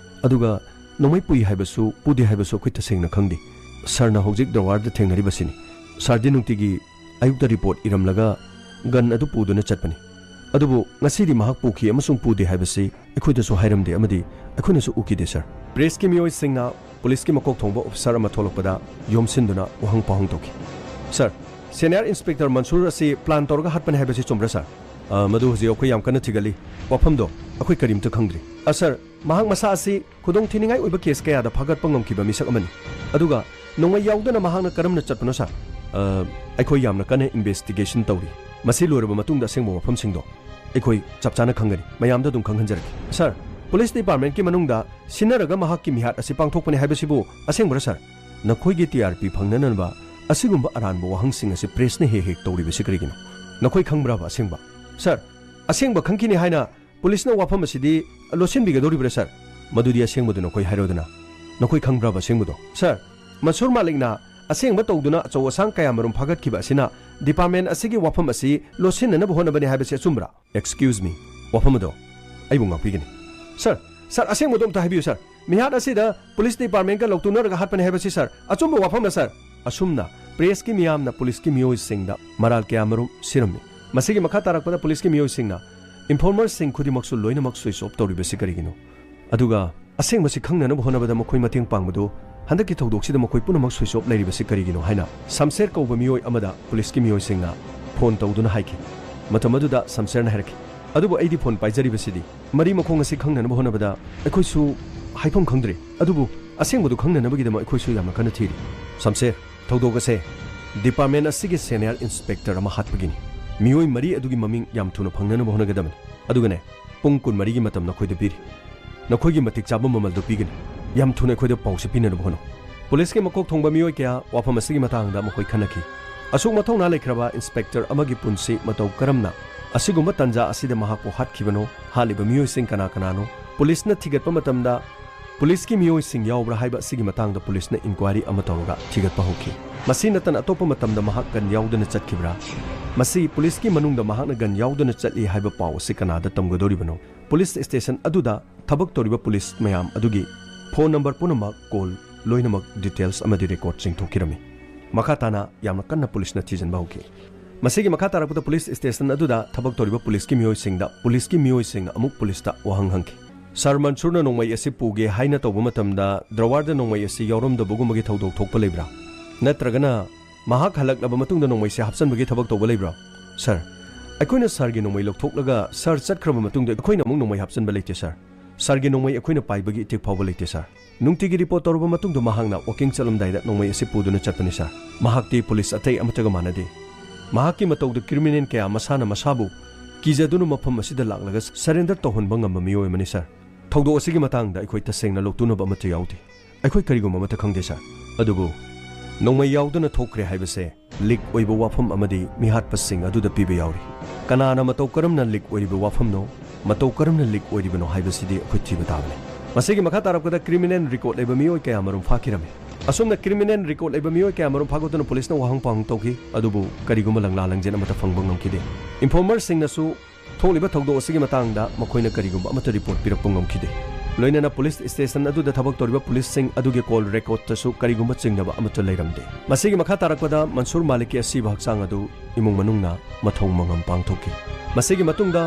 ꯑꯗꯨꯒ ꯅꯣꯡꯃꯩ ꯄꯨꯏ ꯍꯥꯏꯕꯁꯨ, ꯄꯨꯗꯦ ꯍꯥꯏꯕꯁꯨ ꯑꯩꯈꯣꯏ ꯇꯁꯦꯡꯅ ꯈꯪꯗꯦ꯫ ꯁꯥꯔꯅ ꯍꯧꯖꯤꯛ ꯗ꯭ꯔꯋꯥꯔꯗ ꯊꯦꯡꯅꯔꯤꯕꯁꯤꯅꯤ꯫ ꯁꯥꯔꯗꯤ ꯅꯨꯡꯇꯤꯒꯤ ꯑꯌꯨꯛꯇ ꯔꯤꯄꯣꯔꯠ ꯏꯔꯝꯂꯒ ꯒꯟ ꯑꯗꯨ ꯄꯨꯗꯨꯅ ꯆꯠꯄꯅꯤ꯫ ꯑꯗꯨꯕꯨ ꯉꯁꯤꯗꯤ ꯃꯍꯥꯛ ꯄꯨꯈꯤ ꯑꯃꯁꯨꯡ ꯄꯨꯗꯦ ꯍꯥꯏꯕꯁꯤ ꯑꯩꯈꯣꯏꯗꯁꯨ ꯍꯥꯏꯔꯝꯗꯦ ꯑꯃꯗꯤ ꯑꯩꯈꯣꯏꯅꯁꯨ ꯎꯈꯤꯗꯦ, ꯁꯥꯔ꯫" ꯄ꯭ꯔꯦꯁꯀꯤ ꯃꯤꯑꯣꯏꯁꯤꯡꯅ ꯄꯨꯂꯤꯁꯀꯤ ꯃꯀꯣꯛ ꯊꯣꯡꯕ ꯑꯣꯐꯤꯁꯥꯔ ꯑꯃ ꯊꯣꯛꯂꯛꯄꯗ ꯌꯣꯝꯁꯤꯟꯗꯨꯅ ꯋꯥꯍꯪ ꯄꯥꯎꯍꯪ ꯇꯧꯈꯤ꯫ "ꯁꯥꯔ, ꯁꯦꯅꯤꯌꯔ ꯏꯟꯁꯄꯦꯛꯇꯔ ꯃꯟꯁꯨꯔ ꯑꯁꯤ ꯄ꯭ꯂꯥꯟ ꯇꯧꯔꯒ ꯍꯥꯠꯄꯅꯤ ꯍꯥꯏꯕꯁꯤ ꯆꯨꯝꯕ꯭ꯔꯥ, ꯁꯥꯔ?" "ꯑ, ꯃꯗꯨ ꯍꯧꯖꯤꯛ ꯑꯩꯈꯣꯏ ꯌꯥꯝ ꯀꯟꯅ ꯊꯤꯒꯠꯂꯤ꯫ ꯋꯥꯐꯝꯗꯣ ꯑꯩꯈꯣꯏ ꯀꯔꯤꯝꯇ ꯈꯪꯗ꯭ꯔꯤ꯫" "ꯑ, ꯁꯥꯔ, ꯃꯍꯥꯛ ꯃꯁꯥ ꯑꯁꯤ ꯈꯨꯗꯣꯡ ꯊꯤꯅꯤꯡꯉꯥꯏ ꯑꯣꯏꯕ ꯀꯦꯁ ꯀꯌꯥꯗ ꯐꯥꯒꯠꯄ ꯉꯝꯈꯤꯕ ꯃꯤꯁꯛ ꯑꯃꯅꯤ꯫ ꯑꯗꯨꯒ ꯅꯣꯡꯃꯩ ꯌꯥꯎꯗꯅ ꯃꯍꯥꯛꯅ ꯀꯔꯝꯅ ꯆꯠꯄꯅꯣ, ꯁꯥꯔ?" "ꯑ, ꯑꯩꯈꯣꯏ ꯌꯥꯝꯅ ꯀꯟꯅ ꯏꯟꯚꯦꯁꯇꯤꯒꯦꯁꯟ ꯇꯧꯔꯤ꯫ ꯃꯁꯤ ꯂꯣꯏꯔꯕ ꯃꯇꯨꯡꯗ ꯑꯁꯦꯡꯕ ꯋꯥꯐꯝꯁꯤꯡꯗꯣ ꯑꯩꯈꯣꯏ ꯆꯞ ꯆꯥꯅ ꯈꯪꯒꯅꯤ꯫ ꯃꯌꯥꯝꯗ ꯑꯗꯨꯝ ꯈꯪꯍꯟꯖꯔꯛꯀꯦ꯫" "ꯁꯥꯔ, ꯄꯨꯂꯤꯁ ꯗꯤꯄꯥꯔꯠꯃꯦꯟꯠꯀꯤ ꯃꯅꯨꯡꯗ ꯁꯤꯟꯅꯔꯒ ꯃꯍꯥꯛꯀꯤ ꯃꯤꯍꯥꯠ ꯑꯁꯤ ꯄꯥꯡꯊꯣꯛꯄꯅꯤ ꯍꯥꯏꯕꯁꯤꯕꯨ ꯑꯁꯦꯡꯕ꯭ꯔꯥ, ꯁꯥꯔ?" "ꯅꯈꯣꯏꯒꯤ ꯇꯤ ꯑꯥꯔ ꯄꯤ ꯐꯪꯅꯅꯕ ꯑꯁꯤꯒꯨꯝꯕ ꯑꯔꯥꯟꯕ ꯋꯥꯍꯪꯁꯤꯡ ꯑꯁꯤ ꯄ꯭ꯔꯦꯁꯅ ꯍꯦꯛ ꯍꯦꯛ ꯇꯧꯔꯤꯕꯁꯤ ꯀꯔꯤꯒꯤꯅꯣ? ꯅꯈꯣꯏ ꯈꯪꯕ꯭ꯔꯕ ꯑꯁꯦꯡꯕ? ꯁꯥꯔ, ꯑꯁꯦꯡꯕ ꯈꯪꯈꯤꯅꯤ ꯍꯥꯏꯅ ꯄꯨꯂꯤꯁꯅ ꯋꯥꯐꯝ ꯑꯁꯤꯗꯤ ꯂꯣꯠꯁꯤꯟꯕꯤꯒꯗꯧꯔꯤꯕ꯭ꯔꯥ, ꯁꯥꯔ? ꯃꯗꯨꯗꯤ ꯑꯁꯦꯡꯕꯗꯨ ꯅꯈꯣꯏ ꯍꯥꯏꯔꯣꯗꯅ꯫ ꯅꯈꯣꯏ ꯈꯪꯕ꯭ꯔꯕ ꯑꯁꯦꯡꯕꯗꯣ? ꯁꯥꯔ, ꯃꯟꯁꯨꯔ ꯃꯥꯂꯤꯛꯅ ꯑꯁꯦꯡꯕ ꯇꯧꯗꯨꯅ ꯑꯆꯧ ꯑꯁꯥꯡ ꯀꯌꯥꯃꯔꯨꯝ ꯐꯥꯒꯠꯈꯤꯕ ꯑꯁꯤꯅ ꯗꯤꯄꯥꯔꯠꯃꯦꯟ ꯑꯁꯤꯒꯤ ꯋꯥꯐꯝ ꯑꯁꯤ ꯂꯣꯠꯁꯤꯟꯅꯅꯕ ꯍꯣꯠꯅꯕꯅꯤ ꯍꯥꯏꯕꯁꯤ ꯑꯆꯨꯝꯕ꯭ꯔꯥ? Excuse me, ꯋꯥꯐꯝ ꯑꯗꯣ ꯑꯩꯕꯨ ꯉꯥꯛꯄꯤꯒꯅꯤ꯫ ꯁꯥꯔ, ꯁꯥꯔ, ꯑꯁꯦꯡꯕꯗꯣ ꯑꯝꯇ ꯍꯥꯏꯕꯤꯌꯨ, ꯁꯥꯔ꯫ ꯃꯤꯍꯥꯠ ꯑꯁꯤꯗ ꯄꯨꯂꯤꯁ ꯗꯤꯄꯥꯔꯠꯃꯦꯟꯒ ꯂꯧꯇꯨꯅꯔꯒ ꯍꯥꯠꯄꯅꯤ ꯍꯥꯏꯕꯁꯤ, ꯁꯥꯔ, ꯑꯆꯨꯝꯕ ꯋꯥꯐꯝꯂ, ꯁꯥꯔ? ꯑꯁꯨꯝꯅ ꯄ꯭ꯔꯦꯁꯀꯤ ꯃꯤꯌꯥꯝꯅ ꯄꯨꯂꯤꯁꯀꯤ ꯃꯤꯑꯣꯏꯁꯤꯡꯗ ꯃꯔꯥꯜ ꯀꯌꯥꯃꯔꯨꯝ ꯁꯤꯔꯝꯃꯤ꯫ ꯃꯁꯤꯒꯤ ꯃꯈꯥ ꯇꯥꯔꯛꯄꯗ ꯄꯨꯂꯤꯁꯀꯤ ꯃꯤꯑꯣꯏꯁꯤꯡꯅ ꯏꯟꯐꯣꯔꯃꯔꯁꯤꯡ ꯈꯨꯗꯤꯡꯃꯛꯁꯨ ꯂꯣꯏꯅꯃꯛ ꯁ꯭ꯋꯤꯆ ꯑꯣꯐ ꯇꯧꯔꯤꯕꯁꯤ ꯀꯔꯤꯒꯤꯅꯣ? ꯑꯗꯨꯒ ꯑꯁꯦꯡꯕꯁꯤ ꯈꯪꯅꯅꯕ ꯍꯣꯠꯅꯕꯗ ꯃꯈꯣꯏ ꯃꯇꯦꯡ ꯄꯥꯡꯕꯗꯨ ꯍꯟꯗꯛꯀꯤ ꯊꯧꯗꯣꯛꯁꯤꯗ ꯃꯈꯣꯏ ꯄꯨꯝꯅꯃꯛ ꯁ꯭ꯋꯤꯆ ꯑꯣꯐ ꯂꯩꯔꯤꯕꯁꯤ ꯀꯔꯤꯒꯤꯅꯣ ꯍꯥꯏꯅ ꯁꯝꯁꯦꯔ ꯀꯧꯕ ꯃꯤꯑꯣꯏ ꯑꯃꯗ ꯄꯨꯂꯤꯁꯀꯤ ꯃꯤꯑꯣꯏꯁꯤꯡꯅ ꯐꯣꯟ ꯇꯧꯗꯨꯅ ꯍꯥꯏꯈꯤ꯫ ꯃꯇꯝ ꯑꯗꯨꯗ ꯁꯝꯁꯦꯔꯅ ꯍꯥꯏꯔꯛꯈꯤ, "ꯑꯗꯨꯕꯨ ꯑꯩꯗꯤ ꯐꯣꯟ ꯄꯥꯏꯖꯔꯤꯕꯁꯤꯗꯤ ꯃꯔꯤ ꯃꯈꯣꯡ ꯑꯁꯤ ꯈꯪꯅꯅꯕ ꯍꯣꯠꯅꯕꯗ ꯑꯩꯈꯣꯏꯁꯨ ꯍꯥꯏꯐꯝ ꯈꯪꯗ꯭ꯔꯦ꯫ ꯑꯗꯨꯕꯨ ꯑꯁꯦꯡꯕꯗꯨ ꯈꯪꯅꯅꯕꯒꯤꯗꯃꯛ ꯑꯩꯈꯣꯏꯁꯨ ꯌꯥꯝꯅ ꯀꯟꯅ ꯊꯤꯔꯤ꯫ ꯁꯝꯁꯦꯔ, ꯊꯧꯗꯣꯛ ꯑꯁꯦ ꯗꯤꯄꯥꯔꯠꯃꯦꯟ ꯑꯁꯤꯒꯤ ꯁꯦꯅꯤꯌꯔ ꯏꯟꯁꯄꯦꯛꯇꯔ ꯑꯃ ꯍꯥꯠꯄꯒꯤꯅꯤ꯫ ꯃꯤꯑꯣꯏ ꯃꯔꯤ ꯑꯗꯨꯒꯤ ꯃꯃꯤꯡ ꯌꯥꯝ ꯊꯨꯅ ꯐꯪꯅꯅꯕ ꯍꯣꯠꯅꯒꯗꯕꯅꯤ꯫ ꯑꯗꯨꯒꯅꯦ, ꯄꯨꯡ ꯀꯨꯟꯃꯔꯤꯒꯤ ꯃꯇꯝ ꯅꯈꯣꯏꯗ ꯄꯤꯔꯤ꯫ ꯅꯈꯣꯏꯒꯤ ꯃꯇꯤꯛ ꯆꯥꯕ ꯃꯃꯜꯗꯨ ꯄꯤꯒꯅꯤ꯫ ꯌꯥꯝ ꯊꯨꯅ ꯑꯩꯈꯣꯏꯗ ꯄꯥꯎꯁꯤ ꯄꯤꯅꯅꯕ ꯍꯣꯠꯅꯧ꯫" ꯄꯨꯂꯤꯁꯀꯤ ꯃꯀꯣꯛ ꯊꯣꯡꯕ ꯃꯤꯑꯣꯏ ꯀꯌꯥ ꯋꯥꯐꯝ ꯑꯁꯤꯒꯤ ꯃꯇꯥꯡꯗ ꯃꯈꯣꯏ ꯈꯟꯅꯈꯤ꯫ ꯑꯁꯨꯛ ꯃꯊꯧꯅꯥ ꯂꯩꯈ꯭ꯔꯕ ꯏꯟꯁꯄꯦꯛꯇꯔ ꯑꯃꯒꯤ ꯄꯨꯟꯁꯤ ꯃꯇꯧ ꯀꯔꯝꯅ ꯑꯁꯤꯒꯨꯝꯕ ꯇꯥꯟꯖꯥ ꯑꯁꯤꯗ ꯃꯍꯥꯛꯄꯨ ꯍꯥꯠꯈꯤꯕꯅꯣ? ꯍꯥꯠꯂꯤꯕ ꯃꯤꯑꯣꯏꯁꯤꯡ ꯀꯅꯥ ꯀꯅꯥꯅꯣ? ꯄꯨꯂꯤꯁꯅ ꯊꯤꯒꯠꯄ ꯃꯇꯝꯗ ꯄꯨꯂꯤꯁꯀꯤ ꯃꯤꯑꯣꯏꯁꯤꯡ ꯌꯥꯎꯕ꯭ꯔꯥ ꯍꯥꯏꯕ ꯑꯁꯤꯒꯤ ꯃꯇꯥꯡꯗ ꯄꯨꯂꯤꯁꯅ ꯏꯟꯀ꯭ꯋꯥꯏꯔꯤ ꯑꯃ ꯇꯧꯔꯒ ꯊꯤꯒꯠꯄ ꯍꯧꯈꯤ꯫ ꯃꯁꯤ ꯅꯠꯇꯅ ꯑꯇꯣꯞꯄ ꯃꯇꯝꯗ ꯃꯍꯥꯛ ꯒꯟ ꯌꯥꯎꯗꯅ ꯆꯠꯈꯤꯕ꯭ꯔꯥ? ꯃꯁꯤ ꯄꯨꯂꯤꯁꯀꯤ ꯃꯅꯨꯡꯗ ꯃꯍꯥꯛꯅ ꯒꯟ ꯌꯥꯎꯗꯅ ꯆꯠꯂꯤ ꯍꯥꯏꯕ ꯄꯥꯎ ꯑꯁꯤ ꯀꯅꯥꯗ ꯇꯝꯒꯗꯧꯔꯤꯕꯅꯣ? ꯄꯨꯂꯤꯁ ꯁ꯭ꯇꯦꯁꯟ ꯑꯗꯨꯗ ꯊꯕꯛ ꯇꯧꯔꯤꯕ ꯄꯨꯂꯤꯁ ꯃꯌꯥꯝ ꯑꯗꯨꯒꯤ ꯐꯣꯟ ꯅꯝꯕꯔ ꯄꯨꯝꯅꯃꯛ, ꯀꯣꯜ, ꯂꯣꯏꯅꯃꯛ ꯗꯤꯇꯦꯜꯁ ꯑꯃꯗꯤ ꯔꯦꯀꯣꯔꯗꯁꯤꯡ ꯊꯣꯛꯈꯤꯔꯝꯃꯤ꯫ ꯃꯈꯥ ꯇꯥꯅ ꯌꯥꯝꯅ ꯀꯟꯅ ꯄꯨꯂꯤꯁꯅ ꯊꯤꯖꯤꯟꯕ ꯍꯧꯈꯤ꯫ ꯃꯁꯤꯒꯤ ꯃꯈꯥ ꯇꯥꯔꯛꯄꯗ ꯄꯨꯂꯤꯁ ꯁ꯭ꯇꯦꯁꯟ ꯑꯗꯨꯗ ꯊꯕꯛ ꯇꯧꯔꯤꯕ ꯄꯨꯂꯤꯁꯀꯤ ꯃꯤꯑꯣꯏꯁꯤꯡꯗ ꯄꯨꯂꯤꯁꯀꯤ ꯃꯤꯑꯣꯏꯁꯤꯡꯅ ꯑꯃꯨꯛ ꯄꯨꯂꯤꯁꯇ ꯋꯥꯍꯪ ꯍꯪꯈꯤ꯫ "ꯁꯥꯔ ꯃꯟꯁꯨꯔꯅ ꯅꯣꯡꯃꯩ ꯑꯁꯤ ꯄꯨꯒꯦ ꯍꯥꯏꯅ ꯇꯧꯕ ꯃꯇꯝꯗ ꯗ꯭ꯔꯋꯥꯔꯗ ꯅꯣꯡꯃꯩ ꯑꯁꯤ ꯌꯥꯎꯔꯝꯗꯕꯒꯨꯝꯕꯒꯤ ꯊꯧꯗꯣꯛ ꯊꯣꯛꯄ ꯂꯩꯕ꯭ꯔꯥ? ꯅꯠꯇ꯭ꯔꯒꯅ ꯃꯍꯥꯛ ꯍꯜꯂꯛꯂꯕ ꯃꯇꯨꯡꯗ ꯅꯣꯡꯃꯩꯁꯦ ꯍꯥꯞꯆꯤꯟꯕꯒꯤ ꯊꯕꯛ ꯇꯧꯕ ꯂꯩꯕ꯭ꯔꯥ?" "ꯁꯥꯔ, ꯑꯩꯈꯣꯏꯅ ꯁꯥꯔꯒꯤ ꯅꯣꯡꯃꯩ ꯂꯧꯊꯣꯛꯂꯒ ꯁꯥꯔ ꯆꯠꯈ꯭ꯔꯕ ꯃꯇꯨꯡꯗ ꯑꯩꯈꯣꯏꯅ ꯑꯃꯨꯛ ꯅꯣꯡꯃꯩ ꯍꯥꯞꯆꯤꯟꯕ ꯂꯩꯇꯦ, ꯁꯥꯔ꯫ ꯁꯥꯔꯒꯤ ꯅꯣꯡꯃꯩ ꯑꯩꯈꯣꯏꯅ ꯄꯥꯏꯕꯒꯤ ꯏꯊꯤꯛ ꯐꯥꯎꯕ ꯂꯩꯇꯦ, ꯁꯥꯔ꯫ ꯅꯨꯡꯇꯤꯒꯤ ꯔꯤꯄꯣꯔꯠ ꯇꯧꯔꯕ ꯃꯇꯨꯡꯗ ꯃꯍꯥꯛꯅ ꯋꯥꯀꯤꯡ ꯆꯠꯂꯝꯗꯥꯏꯗ ꯅꯣꯡꯃꯩ ꯑꯁꯤ ꯄꯨꯗꯨꯅ ꯆꯠꯄꯅꯤ, ꯁꯥꯔ꯫ ꯃꯍꯥꯛꯇꯤ ꯄꯨꯂꯤꯁ ꯑꯇꯩ ꯑꯃꯠꯇꯒ ꯃꯥꯟꯅꯗꯦ꯫ ꯃꯍꯥꯛꯀꯤ ꯃꯇꯧꯗ ꯀ꯭ꯔꯤꯃꯤꯅꯦꯜ ꯀꯌꯥ ꯃꯁꯥꯅ ꯃꯁꯥꯕꯨ ꯀꯤꯖꯗꯨꯅ ꯃꯐꯝ ꯑꯁꯤꯗ ꯂꯥꯛꯂꯒ ꯁꯔꯦꯟꯗꯔ ꯇꯧꯍꯟꯕ ꯉꯝꯕ ꯃꯤꯑꯣꯏ ꯑꯃꯅꯤ, ꯁꯥꯔ꯫ ꯊꯧꯗꯣꯛ ꯑꯁꯤꯒꯤ ꯃꯇꯥꯡꯗ ꯑꯩꯈꯣꯏ ꯇꯁꯦꯡꯅ ꯂꯧꯇꯨꯅꯕ ꯑꯃꯠꯇ ꯌꯥꯎꯗꯦ꯫ ꯑꯩꯈꯣꯏ ꯀꯔꯤꯒꯨꯝꯕ ꯑꯃꯠꯇ ꯈꯪꯗꯦ, ꯁꯥꯔ꯫ ꯑꯗꯨꯕꯨ ꯅꯣꯡꯃꯩ ꯌꯥꯎꯗꯅ ꯊꯣꯛꯈ꯭ꯔꯦ ꯍꯥꯏꯕꯁꯦ ꯂꯤꯛ ꯑꯣꯏꯕ ꯋꯥꯐꯝ ꯑꯃꯗꯤ ꯃꯤꯍꯥꯠꯄꯁꯤꯡ ꯑꯗꯨꯗ ꯄꯤꯕ ꯌꯥꯎꯔꯤ꯫ ꯀꯅꯥꯅ ꯃꯇꯧ ꯀꯔꯝꯅ ꯂꯤꯛ ꯑꯣꯏꯔꯤꯕ ꯋꯥꯐꯝꯅꯣ, ꯃꯇꯧ ꯀꯔꯝꯅ ꯂꯤꯛ ꯑꯣꯏꯔꯤꯕꯅꯣ ꯍꯥꯏꯕꯁꯤꯗꯤ ꯑꯩꯈꯣꯏ ꯊꯤꯕ ꯇꯥꯕꯅꯤ꯫ ꯃꯁꯤꯒꯤ ꯃꯈꯥ ꯇꯥꯔꯛꯄꯗ ꯀ꯭ꯔꯤꯃꯤꯅꯦꯜ ꯔꯦꯀꯣꯔꯗ ꯂꯩꯕ ꯃꯤꯑꯣꯏ ꯀꯌꯥ ꯃꯔꯨꯝ ꯐꯥꯈꯤꯔꯝꯃꯤ꯫ ꯑꯁꯨꯝꯅ ꯀ꯭ꯔꯤꯃꯤꯅꯦꯜ ꯔꯦꯀꯣꯔꯗ ꯂꯩꯕ ꯃꯤꯑꯣꯏ ꯀꯌꯥ ꯃꯔꯨꯝ ꯐꯥꯒꯠꯇꯨꯅ ꯄꯨꯂꯤꯁꯅ ꯋꯥꯍꯪ ꯄꯥꯎꯍꯪ ꯇꯧꯈꯤ, ꯑꯗꯨꯕꯨ ꯀꯔꯤꯒꯨꯝꯕ ꯂꯪꯂꯥ ꯂꯪꯖꯦꯟ ꯑꯃꯠꯇ ꯐꯪꯕ ꯉꯝꯈꯤꯗꯦ꯫ ꯏꯟꯐꯣꯔꯃꯔꯁꯤꯡꯅꯁꯨ ꯊꯣꯛꯂꯤꯕ ꯊꯧꯗꯣꯛ ꯑꯁꯤꯒꯤ ꯃꯇꯥꯡꯗ ꯃꯈꯣꯏꯅ ꯀꯔꯤꯒꯨꯝꯕ ꯑꯃꯠꯇ ꯔꯤꯄꯣꯔꯠ ꯄꯤꯔꯛꯄ ꯉꯝꯈꯤꯗꯦ꯫ ꯂꯣꯏꯅꯅ ꯄꯨꯂꯤꯁ ꯁ꯭ꯇꯦꯁꯟ ꯑꯗꯨꯗ ꯊꯕꯛ ꯇꯧꯔꯤꯕ ꯄꯨꯂꯤꯁꯁꯤꯡ ꯑꯗꯨꯒꯤ ꯀꯣꯜ ꯔꯦꯀꯣꯔꯗꯇꯁꯨ ꯀꯔꯤꯒꯨꯝꯕ ꯆꯤꯡꯅꯕ ꯑꯃꯠꯇ ꯂꯩꯔꯝꯗꯦ꯫ ꯃꯁꯤꯒꯤ ꯃꯈꯥ ꯇꯥꯔꯛꯄꯗ ꯃꯟꯁꯨꯔ ꯃꯥꯂꯤꯛꯀꯤ ꯑꯁꯤꯕ ꯍꯛꯆꯥꯡ ꯑꯗꯨ ꯏꯃꯨꯡ ꯃꯅꯨꯡꯅ ꯃꯊꯧ ꯃꯉꯝ ꯄꯥꯡꯊꯣꯛꯈꯤ꯫ ꯃꯁꯤꯒꯤ ꯃꯇꯨꯡꯗ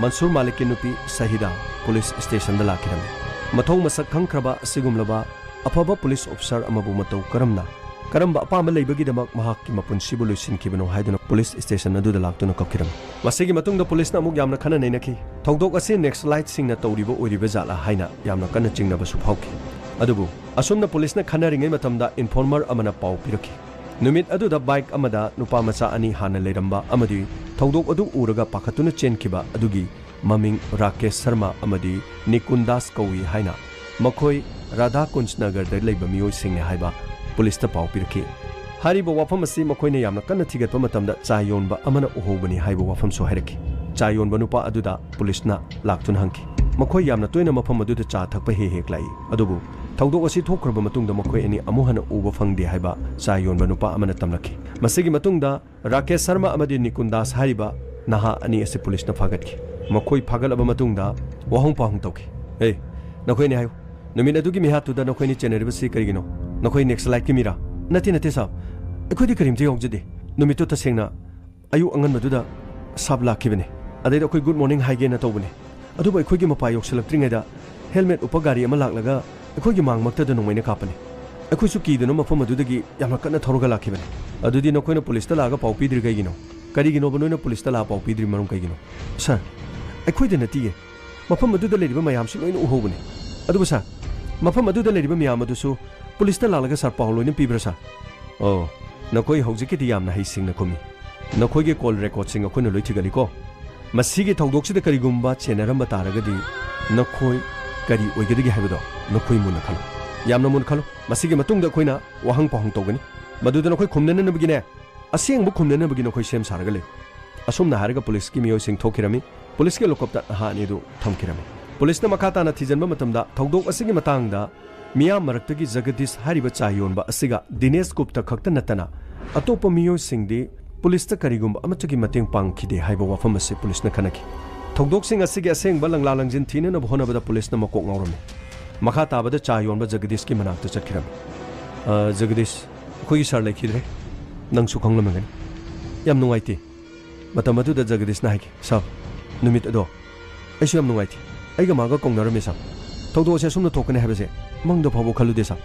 ꯃꯟꯁꯨꯔ ꯃꯥꯂꯤꯛꯀꯤ ꯅꯨꯄꯤ ꯁꯍꯤꯗꯥ ꯄꯨꯂꯤꯁ ꯁ꯭ꯇꯦꯁꯟꯗ ꯂꯥꯛꯈꯤꯔꯝꯃꯤ꯫ ꯃꯊꯧ ꯃꯁꯛ ꯈꯪꯈ꯭ꯔꯕ ꯑꯁꯤꯒꯨꯝꯂꯕ ꯑꯐꯕ ꯄꯨꯂꯤꯁ ꯑꯣꯐꯤꯁꯥꯔ ꯑꯃꯕꯨ ꯃꯇꯧ ꯀꯔꯝꯅ, ꯀꯔꯝꯕ ꯑꯄꯥꯝꯕ ꯂꯩꯕꯒꯤꯗꯃꯛ ꯃꯍꯥꯛꯀꯤ ꯃꯄꯨꯟꯁꯤꯕꯨ ꯂꯣꯏꯁꯤꯟꯈꯤꯕꯅꯣ ꯍꯥꯏꯗꯨꯅ ꯄꯨꯂꯤꯁ ꯁ꯭ꯇꯦꯁꯟ ꯑꯗꯨꯗ ꯂꯥꯛꯇꯨꯅ ꯀꯞꯈꯤꯔꯝꯃꯤ꯫ ꯃꯁꯤꯒꯤ ꯃꯇꯨꯡꯗ ꯄꯨꯂꯤꯁꯅ ꯑꯃꯨꯛ ꯌꯥꯝꯅ ꯈꯟꯅ ꯅꯩꯅꯈꯤ꯫ ꯊꯧꯗꯣꯛ ꯑꯁꯤ ꯅꯦꯛꯁꯂꯥꯏꯠꯁꯤꯡꯅ ꯇꯧꯔꯤꯕ ꯑꯣꯏꯔꯤꯕ ꯖꯥꯠꯂꯥ ꯍꯥꯏꯅ ꯌꯥꯝꯅ ꯀꯟꯅ ꯆꯤꯡꯅꯕꯁꯨ ꯐꯥꯎꯈꯤ꯫ ꯑꯗꯨꯕꯨ ꯑꯁꯨꯝꯅ ꯄꯨꯂꯤꯁꯅ ꯈꯟꯅꯔꯤꯉꯩ ꯃꯇꯝꯗ ꯏꯟꯐꯣꯔꯃꯔ ꯑꯃꯅ ꯄꯥꯎ ꯄꯤꯔꯛꯈꯤ꯫ ꯅꯨꯃꯤꯠ ꯑꯗꯨꯗ ꯕꯥꯏꯛ ꯑꯃꯗ ꯅꯨꯄꯥ ꯃꯆꯥ ꯑꯅꯤ ꯍꯥꯟꯅ ꯂꯩꯔꯝꯕ ꯑꯃꯗꯤ ꯊꯧꯗꯣꯛ ꯑꯗꯨ ꯎꯔꯒ ꯄꯥꯈꯠꯇꯨꯅ ꯆꯦꯟꯈꯤꯕ ꯑꯗꯨꯒꯤ ꯃꯃꯤꯡ ꯔꯥꯀꯦꯁ ꯁꯔꯃ ꯑꯃꯗꯤ ꯅꯤꯀꯨꯟꯗꯥꯁ ꯀꯧꯏ ꯍꯥꯏꯅ ꯃꯈꯣꯏ ꯔꯥꯙꯥꯀꯨꯟꯖ ꯅꯒꯔꯗ ꯂꯩꯕ ꯃꯤꯑꯣꯏꯁꯤꯡꯅꯤ ꯍꯥꯏꯕ ꯄꯨꯂꯤꯁꯇ ꯄꯥꯎ ꯄꯤꯔꯛꯈꯤ꯫ ꯍꯥꯏꯔꯤꯕ ꯋꯥꯐꯝ ꯑꯁꯤ ꯃꯈꯣꯏꯅ ꯌꯥꯝꯅ ꯀꯟꯅ ꯊꯤꯒꯠꯄ ꯃꯇꯝꯗ ꯆꯥ ꯌꯣꯟꯕ ꯑꯃꯅ ꯎꯍꯧꯕꯅꯤ ꯍꯥꯏꯕ ꯋꯥꯐꯝꯁꯨ ꯍꯥꯏꯔꯛꯈꯤ꯫ ꯆꯥ ꯌꯣꯟꯕ ꯅꯨꯄꯥ ꯑꯗꯨꯗ ꯄꯨꯂꯤꯁꯅ ꯂꯥꯛꯇꯨꯅ ꯍꯪꯈꯤ꯫ ꯃꯈꯣꯏ ꯌꯥꯝꯅ ꯇꯣꯏꯅ ꯃꯐꯝ ꯑꯗꯨꯗ ꯆꯥ ꯊꯛꯄ ꯍꯦꯛ ꯍꯦꯛ ꯂꯥꯛꯏ, ꯑꯗꯨꯕꯨ ꯊꯧꯗꯣꯛ ꯑꯁꯤ ꯊꯣꯛꯈ꯭ꯔꯕ ꯃꯇꯨꯡꯗ ꯃꯈꯣꯏ ꯑꯅꯤ ꯑꯃꯨꯛ ꯍꯟꯅ ꯎꯕ ꯐꯪꯗꯦ ꯍꯥꯏꯕ ꯆꯥ ꯌꯣꯟꯕ ꯅꯨꯄꯥ ꯑꯃꯅ ꯇꯝꯂꯛꯈꯤ꯫ ꯃꯁꯤꯒꯤ ꯃꯇꯨꯡꯗ ꯔꯥꯀꯦꯁ ꯁꯔꯃ ꯑꯃꯗꯤ ꯅꯤꯀꯨꯟꯗꯥꯁ ꯍꯥꯏꯔꯤꯕ ꯅꯍꯥ ꯑꯅꯤ ꯑꯁꯤ ꯄꯨꯂꯤꯁꯅ ꯐꯥꯒꯠꯈꯤ꯫ ꯃꯈꯣꯏ ꯐꯥꯒꯠꯂꯕ ꯃꯇꯨꯡꯗ ꯋꯥꯍꯪ ꯄꯥꯎꯍꯪ ꯇꯧꯈꯤ꯫ "ꯑꯦ, ꯅꯈꯣꯏꯅꯤ ꯍꯥꯏꯌꯨ, ꯅꯨꯃꯤꯠ ꯑꯗꯨꯒꯤ ꯃꯤꯍꯥꯠꯇꯨꯗ ꯅꯈꯣꯏꯅꯤ ꯆꯦꯟꯅꯔꯤꯕꯁꯤ ꯀꯔꯤꯒꯤꯅꯣ? ꯅꯈꯣꯏ ꯅꯦꯛꯁꯂꯥꯏꯠꯀꯤ ꯃꯤꯔꯥ?" "ꯅꯠꯇꯦ, ꯅꯠꯇꯦ ꯁꯥꯕ, ꯑꯩꯈꯣꯏꯗꯤ ꯀꯔꯤꯝꯇ ꯌꯥꯎꯖꯗꯦ꯫ ꯅꯨꯃꯤꯠꯇꯨ ꯇꯁꯦꯡꯅ ꯑꯌꯨꯛ ꯑꯉꯟꯕꯗꯨꯗ ꯁꯥꯕ ꯂꯥꯛꯈꯤꯕꯅꯦ꯫ ꯑꯗꯩꯗ ꯑꯩꯈꯣꯏ ꯒꯨꯗ ꯃꯣꯔꯅꯤꯡ ꯍꯥꯏꯒꯦꯅ ꯇꯧꯕꯅꯦ꯫ ꯑꯗꯨꯕꯨ ꯑꯩꯈꯣꯏꯒꯤ ꯃꯄꯥ ꯌꯧꯁꯤꯜꯂꯛꯇ꯭ꯔꯤꯉꯩꯗ ꯍꯦꯜꯃꯦꯠ ꯎꯞꯄ ꯒꯥꯔꯤ ꯑꯃ ꯂꯥꯛꯂꯒ ꯑꯩꯈꯣꯏꯒꯤ ꯃꯥꯡꯃꯛꯇꯗ ꯅꯣꯡꯃꯩꯅ ꯀꯥꯞꯄꯅꯤ꯫ ꯑꯩꯈꯣꯏꯁꯨ ꯀꯤꯗꯨꯅ ꯃꯐꯝ ꯑꯗꯨꯗꯒꯤ ꯌꯥꯝꯅ ꯀꯟꯅ ꯊꯧꯔꯒ ꯂꯥꯛꯈꯤꯕꯅꯤ꯫" "ꯑꯗꯨꯗꯤ ꯅꯈꯣꯏꯅ ꯄꯨꯂꯤꯁꯇ ꯂꯥꯛꯑꯒ ꯄꯥꯎ ꯄꯤꯗ꯭ꯔꯤ ꯀꯩꯒꯤꯅꯣ? ꯀꯔꯤꯒꯤꯅꯣꯕ ꯅꯣꯏꯅ ꯄꯨꯂꯤꯁꯇ ꯂꯥꯛꯑ ꯄꯥꯎ ꯄꯤꯗ꯭ꯔꯤ ꯃꯔꯝ ꯀꯩꯒꯤꯅꯣ?" "ꯁꯥꯔ, ꯑꯩꯈꯣꯏꯗ ꯅꯠꯇꯤꯌꯦ, ꯃꯐꯝ ꯑꯗꯨꯗ ꯂꯩꯔꯤꯕ ꯃꯌꯥꯝꯁꯨ ꯂꯣꯏꯅ ꯎꯍꯧꯕꯅꯤ꯫ ꯑꯗꯨꯕꯨ ꯁꯥꯔ, ꯃꯐꯝ ꯑꯗꯨꯗ ꯂꯩꯔꯤꯕ ꯃꯌꯥꯝ ꯑꯗꯨꯁꯨ ꯄꯨꯂꯤꯁꯇ ꯂꯥꯛꯂꯒ ꯁꯥꯔ ꯄꯥꯎ ꯂꯣꯏꯅ ꯄꯤꯕ꯭ꯔꯥ ꯁꯥꯔ?" "ꯑꯣ, ꯅꯈꯣꯏ ꯍꯧꯖꯤꯛꯀꯤꯗꯤ ꯌꯥꯝꯅ ꯍꯩꯁꯤꯡꯅ ꯈꯨꯝꯃꯤ꯫ ꯅꯈꯣꯏꯒꯤ ꯀꯣꯜ ꯔꯦꯀꯣꯔꯗꯁꯤꯡ ꯑꯩꯈꯣꯏꯅ ꯂꯣꯏ ꯊꯤꯒꯠꯂꯤꯀꯣ꯫ ꯃꯁꯤꯒꯤ ꯊꯧꯗꯣꯛꯁꯤꯗ ꯀꯔꯤꯒꯨꯝꯕ ꯆꯦꯟꯅꯔꯝꯕ ꯇꯥꯔꯒꯗꯤ ꯅꯈꯣꯏ ꯀꯔꯤ ꯑꯣꯏꯒꯗꯒꯦ ꯍꯥꯏꯕꯗꯣ ꯅꯈꯣꯏ ꯃꯨꯟꯅ ꯈꯜꯂꯨ꯫" ꯌꯥꯝꯅ ꯃꯨꯟꯅ ꯈꯜꯂꯨ꯫ ꯃꯁꯤꯒꯤ ꯃꯇꯨꯡꯗ ꯑꯩꯈꯣꯏꯅ ꯋꯥꯍꯪ ꯄꯥꯎꯍꯪ ꯇꯧꯒꯅꯤ꯫ ꯃꯗꯨꯗ ꯅꯈꯣꯏ ꯈꯨꯝꯅꯅꯕꯒꯤꯅꯦ, ꯑꯁꯦꯡꯕ ꯈꯨꯝꯅꯅꯕꯒꯤ ꯅꯈꯣꯏ ꯁꯦꯝ ꯁꯥꯔꯒ ꯂꯩꯌꯨ꯫ ꯑꯁꯨꯝꯅ ꯍꯥꯏꯔꯒ ꯄꯨꯂꯤꯁꯀꯤ ꯃꯤꯑꯣꯏꯁꯤꯡ ꯊꯣꯛꯈꯤꯔꯝꯃꯤ꯫ ꯄꯨꯂꯤꯁꯀꯤ ꯂꯣꯀꯞꯇ ꯅꯍꯥ ꯑꯅꯤꯗꯨ ꯊꯝꯈꯤꯔꯝꯃꯤ꯫ ꯄꯨꯂꯤꯁꯅ ꯃꯈꯥ ꯇꯥꯅ ꯊꯤꯖꯤꯟꯕ ꯃꯇꯝꯗ ꯊꯧꯗꯣꯛ ꯑꯁꯤꯒꯤ ꯃꯇꯥꯡꯗ ꯃꯤꯌꯥꯝ ꯃꯔꯛꯇꯒꯤ ꯖꯒꯗꯤꯁ ꯍꯥꯏꯔꯤꯕ ꯆꯥ ꯌꯣꯟꯕ ꯑꯁꯤꯒ ꯗꯤꯅꯦꯁ ꯒꯨꯞꯇ ꯈꯛꯇ ꯅꯠꯇꯅ ꯑꯇꯣꯞꯄ ꯃꯤꯑꯣꯏꯁꯤꯡꯗꯤ ꯄꯨꯂꯤꯁꯇ ꯀꯔꯤꯒꯨꯝꯕ ꯑꯃꯠꯇꯒꯤ ꯃꯇꯦꯡ ꯄꯥꯡꯈꯤꯗꯦ ꯍꯥꯏꯕ ꯋꯥꯐꯝ ꯑꯁꯤ ꯄꯨꯂꯤꯁꯅ ꯈꯟꯅꯈꯤ꯫ ꯊꯧꯗꯣꯛꯁꯤꯡ ꯑꯁꯤꯒꯤ ꯑꯁꯦꯡꯕ ꯂꯪꯂꯥ ꯂꯪꯖꯤꯟ ꯊꯤꯅꯅꯕ ꯍꯣꯠꯅꯕꯗ ꯄꯨꯂꯤꯁꯅ ꯃꯀꯣꯛ ꯉꯥꯎꯔꯝꯃꯤ꯫ ꯃꯈꯥ ꯇꯥꯕꯗ ꯆꯥ ꯌꯣꯟꯕ ꯖꯒꯗꯤꯁꯀꯤ ꯃꯅꯥꯛꯇ ꯆꯠꯈꯤꯔꯝꯃꯤ꯫ "ꯑ, ꯖꯒꯗꯤꯁ, ꯑꯩꯈꯣꯏꯒꯤ ꯁꯥꯔ ꯂꯩꯈꯤꯗ꯭ꯔꯦ꯫ ꯅꯪꯁꯨ ꯈꯪꯂꯝꯃꯒꯅꯤ꯫ ꯌꯥꯝ ꯅꯨꯡꯉꯥꯏꯇꯦ꯫" ꯃꯇꯝ ꯑꯗꯨꯗ ꯖꯒꯗꯤꯁꯅ ꯍꯥꯏꯈꯤ, "ꯁꯥꯔ, ꯅꯨꯃꯤꯠ ꯑꯗꯣ ꯑꯩꯁꯨ ꯌꯥꯝ ꯅꯨꯡꯉꯥꯏꯇꯦ꯫ ꯑꯩꯒ ꯃꯥꯒ ꯀꯧꯅꯔꯝꯃꯤ ꯁꯥꯔ꯫ ꯊꯧꯗꯣꯛ ꯑꯁꯤ ꯑꯁꯨꯝꯅ ꯊꯣꯛꯀꯅꯤ ꯍꯥꯏꯕꯁꯦ ꯃꯪꯗ ꯐꯥꯎꯕ ꯈꯜꯂꯨꯗꯦ ꯁꯥꯔ꯫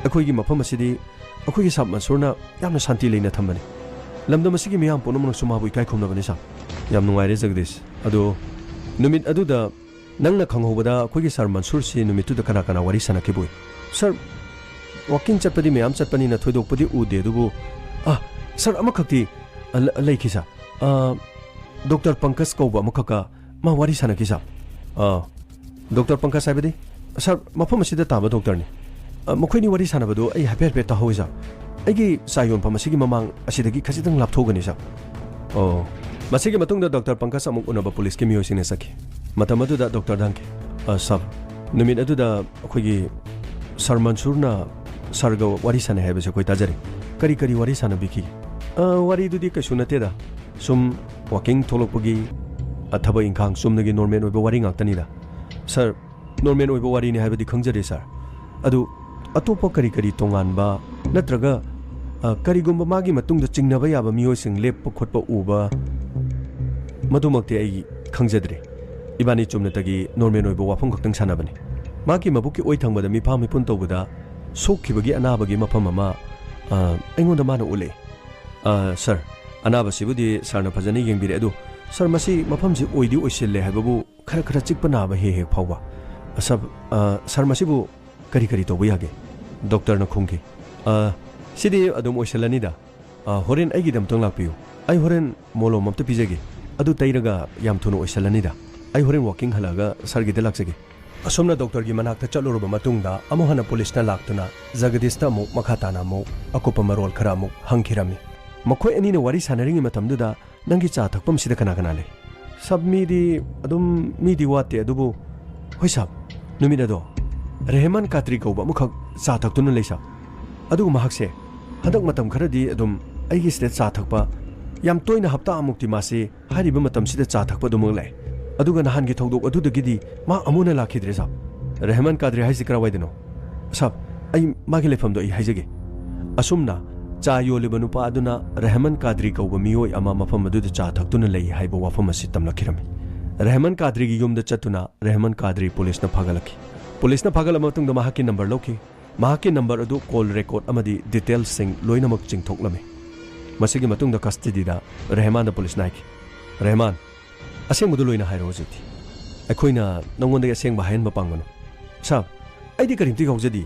ꯑꯩꯈꯣꯏꯒꯤ ꯃꯐꯝ ꯑꯁꯤꯗꯤ ꯑꯩꯈꯣꯏꯒꯤ ꯁꯥꯔ ꯃꯟꯁꯨꯔꯅ ꯌꯥꯝꯅ ꯁꯥꯟꯇꯤ ꯂꯩꯅ ꯊꯝꯕꯅꯤ꯫ ꯂꯝꯗꯝ ꯑꯁꯤꯒꯤ ꯃꯤꯌꯥꯝ ꯄꯨꯝꯅꯃꯛꯅꯁꯨ ꯃꯥꯕꯨ ꯏꯀꯥꯏ ꯈꯨꯝꯅꯕꯅꯤ ꯁꯥꯔ꯫" "ꯌꯥꯝ ꯅꯨꯡꯉꯥꯏꯔꯦ ꯖꯒꯗꯤꯁ꯫ ꯑꯗꯣ ꯅꯨꯃꯤꯠ ꯑꯗꯨꯗ ꯅꯪꯅ ꯈꯪꯍꯧꯕꯗ ꯑꯩꯈꯣꯏꯒꯤ ꯁꯥꯔ ꯃꯟꯁꯨꯔꯁꯤ ꯅꯨꯃꯤꯠꯇꯨꯗ ꯀꯅꯥ ꯀꯅꯥ ꯋꯥꯔꯤ ꯁꯥꯟꯅꯈꯤꯕ ꯎꯏ?" "ꯁꯥꯔ, ꯋꯥꯀꯤꯡ ꯆꯠꯄꯗꯤ ꯃꯌꯥꯝ ꯆꯠꯄꯅꯤꯅ ꯊꯣꯏꯗꯣꯛꯄꯗꯤ ꯎꯗꯦ, ꯑꯗꯨꯕꯨ, ꯑ, ꯁꯥꯔ, ꯑꯃꯈꯛꯇꯤ, ꯑ, ꯂ-, ꯂꯩꯈꯤ ꯁꯥꯔ꯫ ꯑ, ꯗꯣꯛꯇꯔ ꯄꯪꯀꯖ ꯀꯧꯕ ꯑꯃꯈꯛꯀ ꯃꯥ ꯋꯥꯔꯤ ꯁꯥꯟꯅꯈꯤ ꯁꯥꯔ꯫" "ꯑ, ꯗꯣꯛꯇꯔ ꯄꯪꯀꯖ ꯍꯥꯏꯕꯗꯤ?" "ꯁꯥꯔ, ꯃꯐꯝ ꯑꯁꯤꯗ ꯇꯥꯕ ꯗꯣꯛꯇꯔꯅꯤ꯫ ꯑ, ꯃꯈꯣꯏꯅꯤ ꯋꯥꯔꯤ ꯁꯥꯟꯅꯕꯗꯨ ꯑꯩ ꯍꯥꯏꯐꯦꯠ ꯍꯥꯏꯐꯦꯠ ꯇꯥꯍꯧꯏ ꯁꯥꯔ꯫ ꯑꯩꯒꯤ ꯆꯥ ꯌꯣꯟꯐꯝ ꯑꯁꯤꯒꯤ ꯃꯃꯥꯡ ꯑꯁꯤꯗꯒꯤ ꯈꯖꯤꯛꯇꯪ ꯂꯥꯞꯊꯣꯛꯀꯅꯤ ꯁꯥꯔ꯫" ꯑꯣ꯫ ꯃꯁꯤꯒꯤ ꯃꯇꯨꯡꯗ ꯗꯣꯛꯇꯔ ꯄꯪꯀꯖ ꯑꯃꯨꯛ ꯎꯅꯕ ꯄꯨꯂꯤꯁꯀꯤ ꯃꯤꯑꯣꯏꯁꯤꯡꯅ ꯆꯠꯈꯤ꯫ ꯃꯇꯝ ꯑꯗꯨꯗ ꯗꯣꯛꯇꯔꯗ ꯍꯪꯈꯤ, "ꯑ, ꯁꯥꯔ, ꯅꯨꯃꯤꯠ ꯑꯗꯨꯗ ꯑꯩꯈꯣꯏꯒꯤ ꯁꯥꯔ ꯃꯟꯁꯨꯔꯅ ꯁꯥꯔꯒ ꯋꯥꯔꯤ ꯁꯥꯟꯅꯩ ꯍꯥꯏꯕꯁꯦ ꯑꯩꯈꯣꯏ ꯇꯥꯖꯔꯦ꯫ ꯀꯔꯤ ꯀꯔꯤ ꯋꯥꯔꯤ ꯁꯥꯟꯅꯕꯤꯈꯤ?" "ꯑ, ꯋꯥꯔꯤꯗꯨꯗꯤ ꯀꯩꯁꯨ ꯅꯠꯇꯦꯗ꯫ ꯁꯨꯝ ꯋꯥꯀꯤꯡ ꯊꯣꯛꯂꯛꯄꯒꯤ, ꯑ, ꯊꯕꯛ ꯏꯪꯈꯥꯡ ꯆꯨꯝꯅꯒꯤ ꯅꯣꯔꯃꯦꯜ ꯑꯣꯏꯕ ꯋꯥꯔꯤ ꯉꯥꯛꯇꯅꯤꯗ꯫ ꯁꯥꯔ, ꯅꯣꯔꯃꯦꯜ ꯑꯣꯏꯕ ꯋꯥꯔꯤꯅꯤ ꯍꯥꯏꯕꯗꯤ ꯈꯪꯖꯔꯦ ꯁꯥꯔ꯫ ꯑꯗꯨ ꯑꯇꯣꯞꯄ ꯀꯔꯤ ꯀꯔꯤ ꯇꯣꯉꯥꯟꯕ ꯅꯠꯇ꯭ꯔꯒ, ꯑ, ꯀꯔꯤꯒꯨꯝꯕ ꯃꯥꯒꯤ ꯃꯇꯨꯡꯗ ꯆꯤꯡꯅꯕ ꯌꯥꯕ ꯃꯤꯑꯣꯏꯁꯤꯡ ꯂꯦꯞꯄ ꯈꯣꯠꯄ ꯎꯕ, ꯃꯗꯨꯃꯛꯇꯤ ꯑꯩ ꯈꯪꯖꯗ꯭ꯔꯦ꯫ ꯏꯕꯥꯅꯤ ꯆꯨꯝꯅꯇꯒꯤ ꯅꯣꯔꯃꯦꯜ ꯑꯣꯏꯕ ꯋꯥꯐꯝ ꯈꯛꯇꯪ ꯁꯥꯟꯅꯕꯅꯤ꯫ ꯃꯥꯒꯤ ꯃꯕꯨꯛꯀꯤ ꯑꯣꯏ ꯊꯪꯕꯗ ꯃꯤꯐꯥ ꯃꯤꯄꯨꯟ ꯇꯧꯕꯗ ꯁꯣꯛꯈꯤꯕꯒꯤ ꯑꯅꯥꯕꯒꯤ ꯃꯐꯝ ꯑꯃ, ꯑ, ꯑꯩꯉꯣꯟꯗ ꯃꯥꯅ ꯎꯠꯂꯛꯑꯦ꯫ ꯑ, ꯁꯥꯔ, ꯑꯅꯥꯕꯁꯤꯕꯨꯗꯤ ꯁꯥꯔꯅ ꯐꯖꯅ ꯌꯦꯡꯕꯤꯔꯦ, ꯑꯗꯨ ꯁꯥꯔ, ꯃꯁꯤ ꯃꯐꯝꯁꯤ ꯑꯣꯏꯗꯤ ꯑꯣꯏꯁꯤꯜꯂꯦ ꯍꯥꯏꯕꯕꯨ ꯈꯔ ꯈꯔ ꯆꯤꯛꯄ ꯅꯥꯕ ꯍꯦꯛ ꯍꯦꯛ ꯐꯥꯎꯕ꯫ ꯑ, ꯁꯥꯔ, ꯑ, ꯁꯥꯔ, ꯃꯁꯤꯕꯨ ꯀꯔꯤ ꯀꯔꯤ ꯇꯧꯕ ꯌꯥꯒꯦ?" ꯗꯣꯛꯇꯔꯅ ꯈꯨꯝꯈꯤ, "ꯑ, ꯁꯤꯗꯤ ꯑꯗꯨꯝ ꯑꯣꯏꯁꯤꯜꯂꯅꯤꯗ꯫ ꯑ, ꯍꯣꯔꯦꯟ ꯑꯩꯒꯤꯗ ꯑꯃꯨꯛꯇꯪ ꯂꯥꯛꯄꯤꯌꯨ꯫ ꯑꯩ ꯍꯣꯔꯦꯟ ꯃꯣꯂꯣꯝ ꯑꯝꯇ ꯄꯤꯖꯒꯦ꯫ ꯑꯗꯨ ꯇꯩꯔꯒ ꯌꯥꯝ ꯊꯨꯅ ꯑꯣꯏꯁꯤꯜꯂꯅꯤꯗ꯫ ꯑꯩ ꯍꯣꯔꯦꯟ ꯋꯥꯀꯤꯡ ꯍꯜꯂꯛꯑꯒ ꯁꯥꯔꯒꯤꯗ ꯂꯥꯛꯆꯒꯦ꯫" ꯑꯁꯨꯝꯅ ꯗꯣꯛꯇꯔꯒꯤ ꯃꯅꯥꯛꯇ ꯆꯠꯂꯨꯔꯕ ꯃꯇꯨꯡꯗ, ꯑꯃꯨꯛ ꯍꯟꯅ ꯄꯨꯂꯤꯁꯅ ꯂꯥꯛꯇꯨꯅ ꯖꯒꯗꯤꯁꯇ ꯑꯃꯨꯛ ꯃꯈꯥ ꯇꯥꯅ ꯑꯃꯨꯛ ꯑꯀꯨꯞꯄ ꯃꯔꯣꯜ ꯈꯔ ꯑꯃꯨꯛ ꯍꯪꯈꯤꯔꯝꯃꯤ꯫ ꯃꯈꯣꯏ ꯑꯅꯤꯅ ꯋꯥꯔꯤ ꯁꯥꯟꯅꯔꯤꯉꯩ ꯃꯇꯝꯗꯨꯗ, "ꯅꯪꯒꯤ ꯆꯥ ꯊꯛꯐꯝꯁꯤꯗ ꯀꯅꯥ ꯀꯅꯥ ꯂꯩ?" "ꯁꯥꯕ, ꯃꯤꯗꯤ ꯑꯗꯨꯝ, ꯃꯤꯗꯤ ꯋꯥꯠꯇꯦ, ꯑꯗꯨꯕꯨ, ꯍꯣꯏ ꯁꯥꯕ, ꯅꯨꯃꯤꯠ ꯑꯗꯣ ꯔꯦꯍꯃꯥꯟ ꯀꯥꯗ꯭ꯔꯤ ꯀꯧꯕ ꯑꯃꯈꯛ ꯆꯥ ꯊꯛꯇꯨꯅ ꯂꯩ ꯁꯥꯕ꯫ ꯑꯗꯨꯒ ꯃꯍꯥꯛꯁꯦ ꯍꯟꯗꯛ ꯃꯇꯝ ꯈꯔꯗꯤ ꯑꯗꯨꯝ ꯑꯩꯒꯤꯁꯤꯗ ꯆꯥ ꯊꯛꯄ, ꯌꯥꯝ ꯇꯣꯏꯅ, ꯍꯞꯇꯥ ꯑꯃꯨꯛꯇꯤ ꯃꯥꯁꯤ ꯍꯥꯏꯔꯤꯕ ꯃꯇꯝꯁꯤꯗ ꯆꯥ ꯊꯛꯄ ꯑꯗꯨꯃꯛ ꯂꯥꯛꯑꯦ꯫ ꯑꯗꯨꯒ ꯅꯍꯥꯟꯒꯤ ꯊꯧꯗꯣꯛ ꯑꯗꯨꯗꯒꯤꯗꯤ ꯃꯥ ꯑꯃꯨꯛ ꯍꯟꯅ ꯂꯥꯛꯈꯤꯗ꯭ꯔꯦ ꯁꯥꯕ꯫ ꯔꯦꯍꯃꯥꯟ ꯀꯥꯗ꯭ꯔꯤ ꯍꯥꯏꯁꯤ ꯀꯔꯥꯏꯋꯥꯏꯗꯅꯣ?" "ꯁꯥꯕ, ꯑꯩ ꯃꯥꯒꯤ ꯂꯩꯐꯝꯗꯣ ꯑꯩ ꯍꯥꯏꯖꯒꯦ꯫" ꯑꯁꯨꯝꯅ ꯆꯥ ꯌꯣꯜꯂꯤꯕ ꯅꯨꯄꯥ ꯑꯗꯨꯅ ꯔꯦꯍꯃꯥꯟ ꯀꯥꯗ꯭ꯔꯤ ꯀꯧꯕ ꯃꯤꯑꯣꯏ ꯑꯃ ꯃꯐꯝ ꯑꯗꯨꯗ ꯆꯥ ꯊꯛꯇꯨꯅ ꯂꯩ ꯍꯥꯏꯕ ꯋꯥꯐꯝ ꯑꯁꯤ ꯇꯝꯂꯛꯈꯤꯔꯝꯃꯤ꯫ ꯔꯦꯍꯃꯥꯟ ꯀꯥꯗ꯭ꯔꯤꯒꯤ ꯌꯨꯝꯗ ꯆꯠꯇꯨꯅ ꯔꯦꯍꯃꯥꯟ ꯀꯥꯗ꯭ꯔꯤ ꯄꯨꯂꯤꯁꯅ ꯐꯥꯒꯠꯂꯛꯈꯤ꯫ ꯄꯨꯂꯤꯁꯅ ꯐꯥꯒꯠꯂꯕ ꯃꯇꯨꯡꯗ ꯃꯍꯥꯛꯀꯤ ꯅꯝꯕꯔ ꯂꯧꯈꯤ꯫ ꯃꯍꯥꯛꯀꯤ ꯅꯝꯕꯔ ꯑꯗꯨ ꯀꯣꯜ ꯔꯦꯀꯣꯔꯗ ꯑꯃꯗꯤ ꯗꯤꯇꯦꯜꯁꯁꯤꯡ ꯂꯣꯏꯅꯃꯛ ꯆꯤꯡꯊꯣꯛꯂꯝꯃꯤ꯫ ꯃꯁꯤꯒꯤ ꯃꯇꯨꯡꯗ ꯀꯁꯇꯗꯤꯗ ꯔꯦꯍꯃꯥꯟꯗ ꯄꯨꯂꯤꯁꯅ ꯍꯥꯏꯈꯤ, "ꯔꯦꯍꯃꯥꯟ, ꯑꯁꯦꯡꯕꯗꯨ ꯂꯣꯏꯅ ꯍꯥꯏꯔꯣ ꯍꯧꯖꯤꯛꯇꯤ꯫ ꯑꯩꯈꯣꯏꯅ ꯅꯉꯣꯟꯗꯒꯤ ꯑꯁꯦꯡꯕ ꯍꯥꯏꯍꯟꯕ ꯄꯥꯝꯒꯅꯨ꯫" "ꯁꯥꯔ, ꯑꯩꯗꯤ ꯀꯔꯤꯝꯇ ꯌꯥꯎꯖꯗꯦ꯫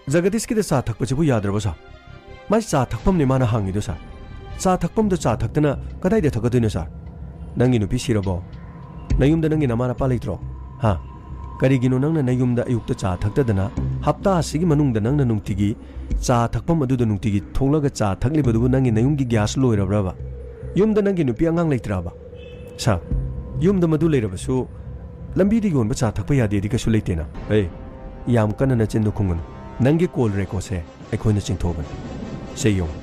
ꯖꯒꯗꯤꯁꯀꯤꯗ ꯆꯥ ꯊꯛꯄꯁꯤꯕꯨ ꯌꯥꯗ꯭ꯔꯕꯣ ꯁꯥꯔ? ꯃꯥꯏ ꯆꯥ ꯊꯛꯐꯝꯅꯦ ꯃꯥꯅ ꯍꯥꯡꯉꯤꯗꯣ ꯁꯥꯔ꯫ ꯆꯥ ꯊꯛꯐꯝꯗ ꯆꯥ ꯊꯛꯇꯅ ꯀꯗꯥꯏꯗ ꯊꯛꯀꯗꯣꯏꯅꯣ ꯁꯥꯔ? ꯅꯪꯒꯤ ꯅꯨꯄꯤ ꯁꯤꯔꯕꯣ? ꯅꯌꯨꯝꯗ ꯅꯪꯒꯤ ꯅꯃꯥ ꯅꯄꯥ ꯂꯩꯇ꯭ꯔꯣ? ꯍꯥ? ꯀꯔꯤꯒꯤꯅꯣ ꯅꯪꯅ ꯅꯌꯨꯝꯗ ꯑꯌꯨꯛꯇ ꯆꯥ ꯊꯛꯇꯗꯅ, ꯍꯞꯇꯥ ꯑꯁꯤꯒꯤ ꯃꯅꯨꯡꯗ ꯅꯪꯅ ꯅꯨꯡꯇꯤꯒꯤ ꯆꯥ ꯊꯛꯐꯝ ꯑꯗꯨꯗ ꯅꯨꯡꯇꯤꯒꯤ ꯊꯣꯛꯂꯒ ꯆꯥ ꯊꯛꯂꯤꯕꯗꯨꯕꯨ ꯅꯪꯒꯤ ꯅꯌꯨꯝꯒꯤ ꯒ꯭ꯌꯥꯁ ꯂꯣꯏꯔꯕ꯭ꯔꯕ? ꯌꯨꯝꯗ ꯅꯪꯒꯤ ꯅꯨꯄꯤ ꯑꯉꯥꯡ ꯂꯩꯇ꯭ꯔꯕ? ꯁꯥꯔ, ꯌꯨꯝꯗ ꯃꯗꯨ ꯂꯩꯔꯕꯁꯨ ꯂꯝꯕꯤꯗ ꯌꯣꯟꯕ ꯆꯥ ꯊꯛꯄ ꯌꯥꯗꯦꯗꯤ ꯀꯩꯁꯨ ꯂꯩꯇꯦꯅ꯫" "ꯑꯦ, ꯌꯥꯝ ꯀꯟꯅ ꯅꯆꯤꯟꯗꯣ ꯈꯨꯝꯒꯅꯨ꯫ ꯅꯪꯒꯤ ꯀꯣꯜ ꯔꯦꯀꯣꯔꯗꯁꯦ ꯑꯩꯈꯣꯏꯅ ꯆꯤꯡꯊꯣꯛꯑꯕꯅꯤ꯫ ꯁꯦ ꯌꯦꯡꯉꯨ꯫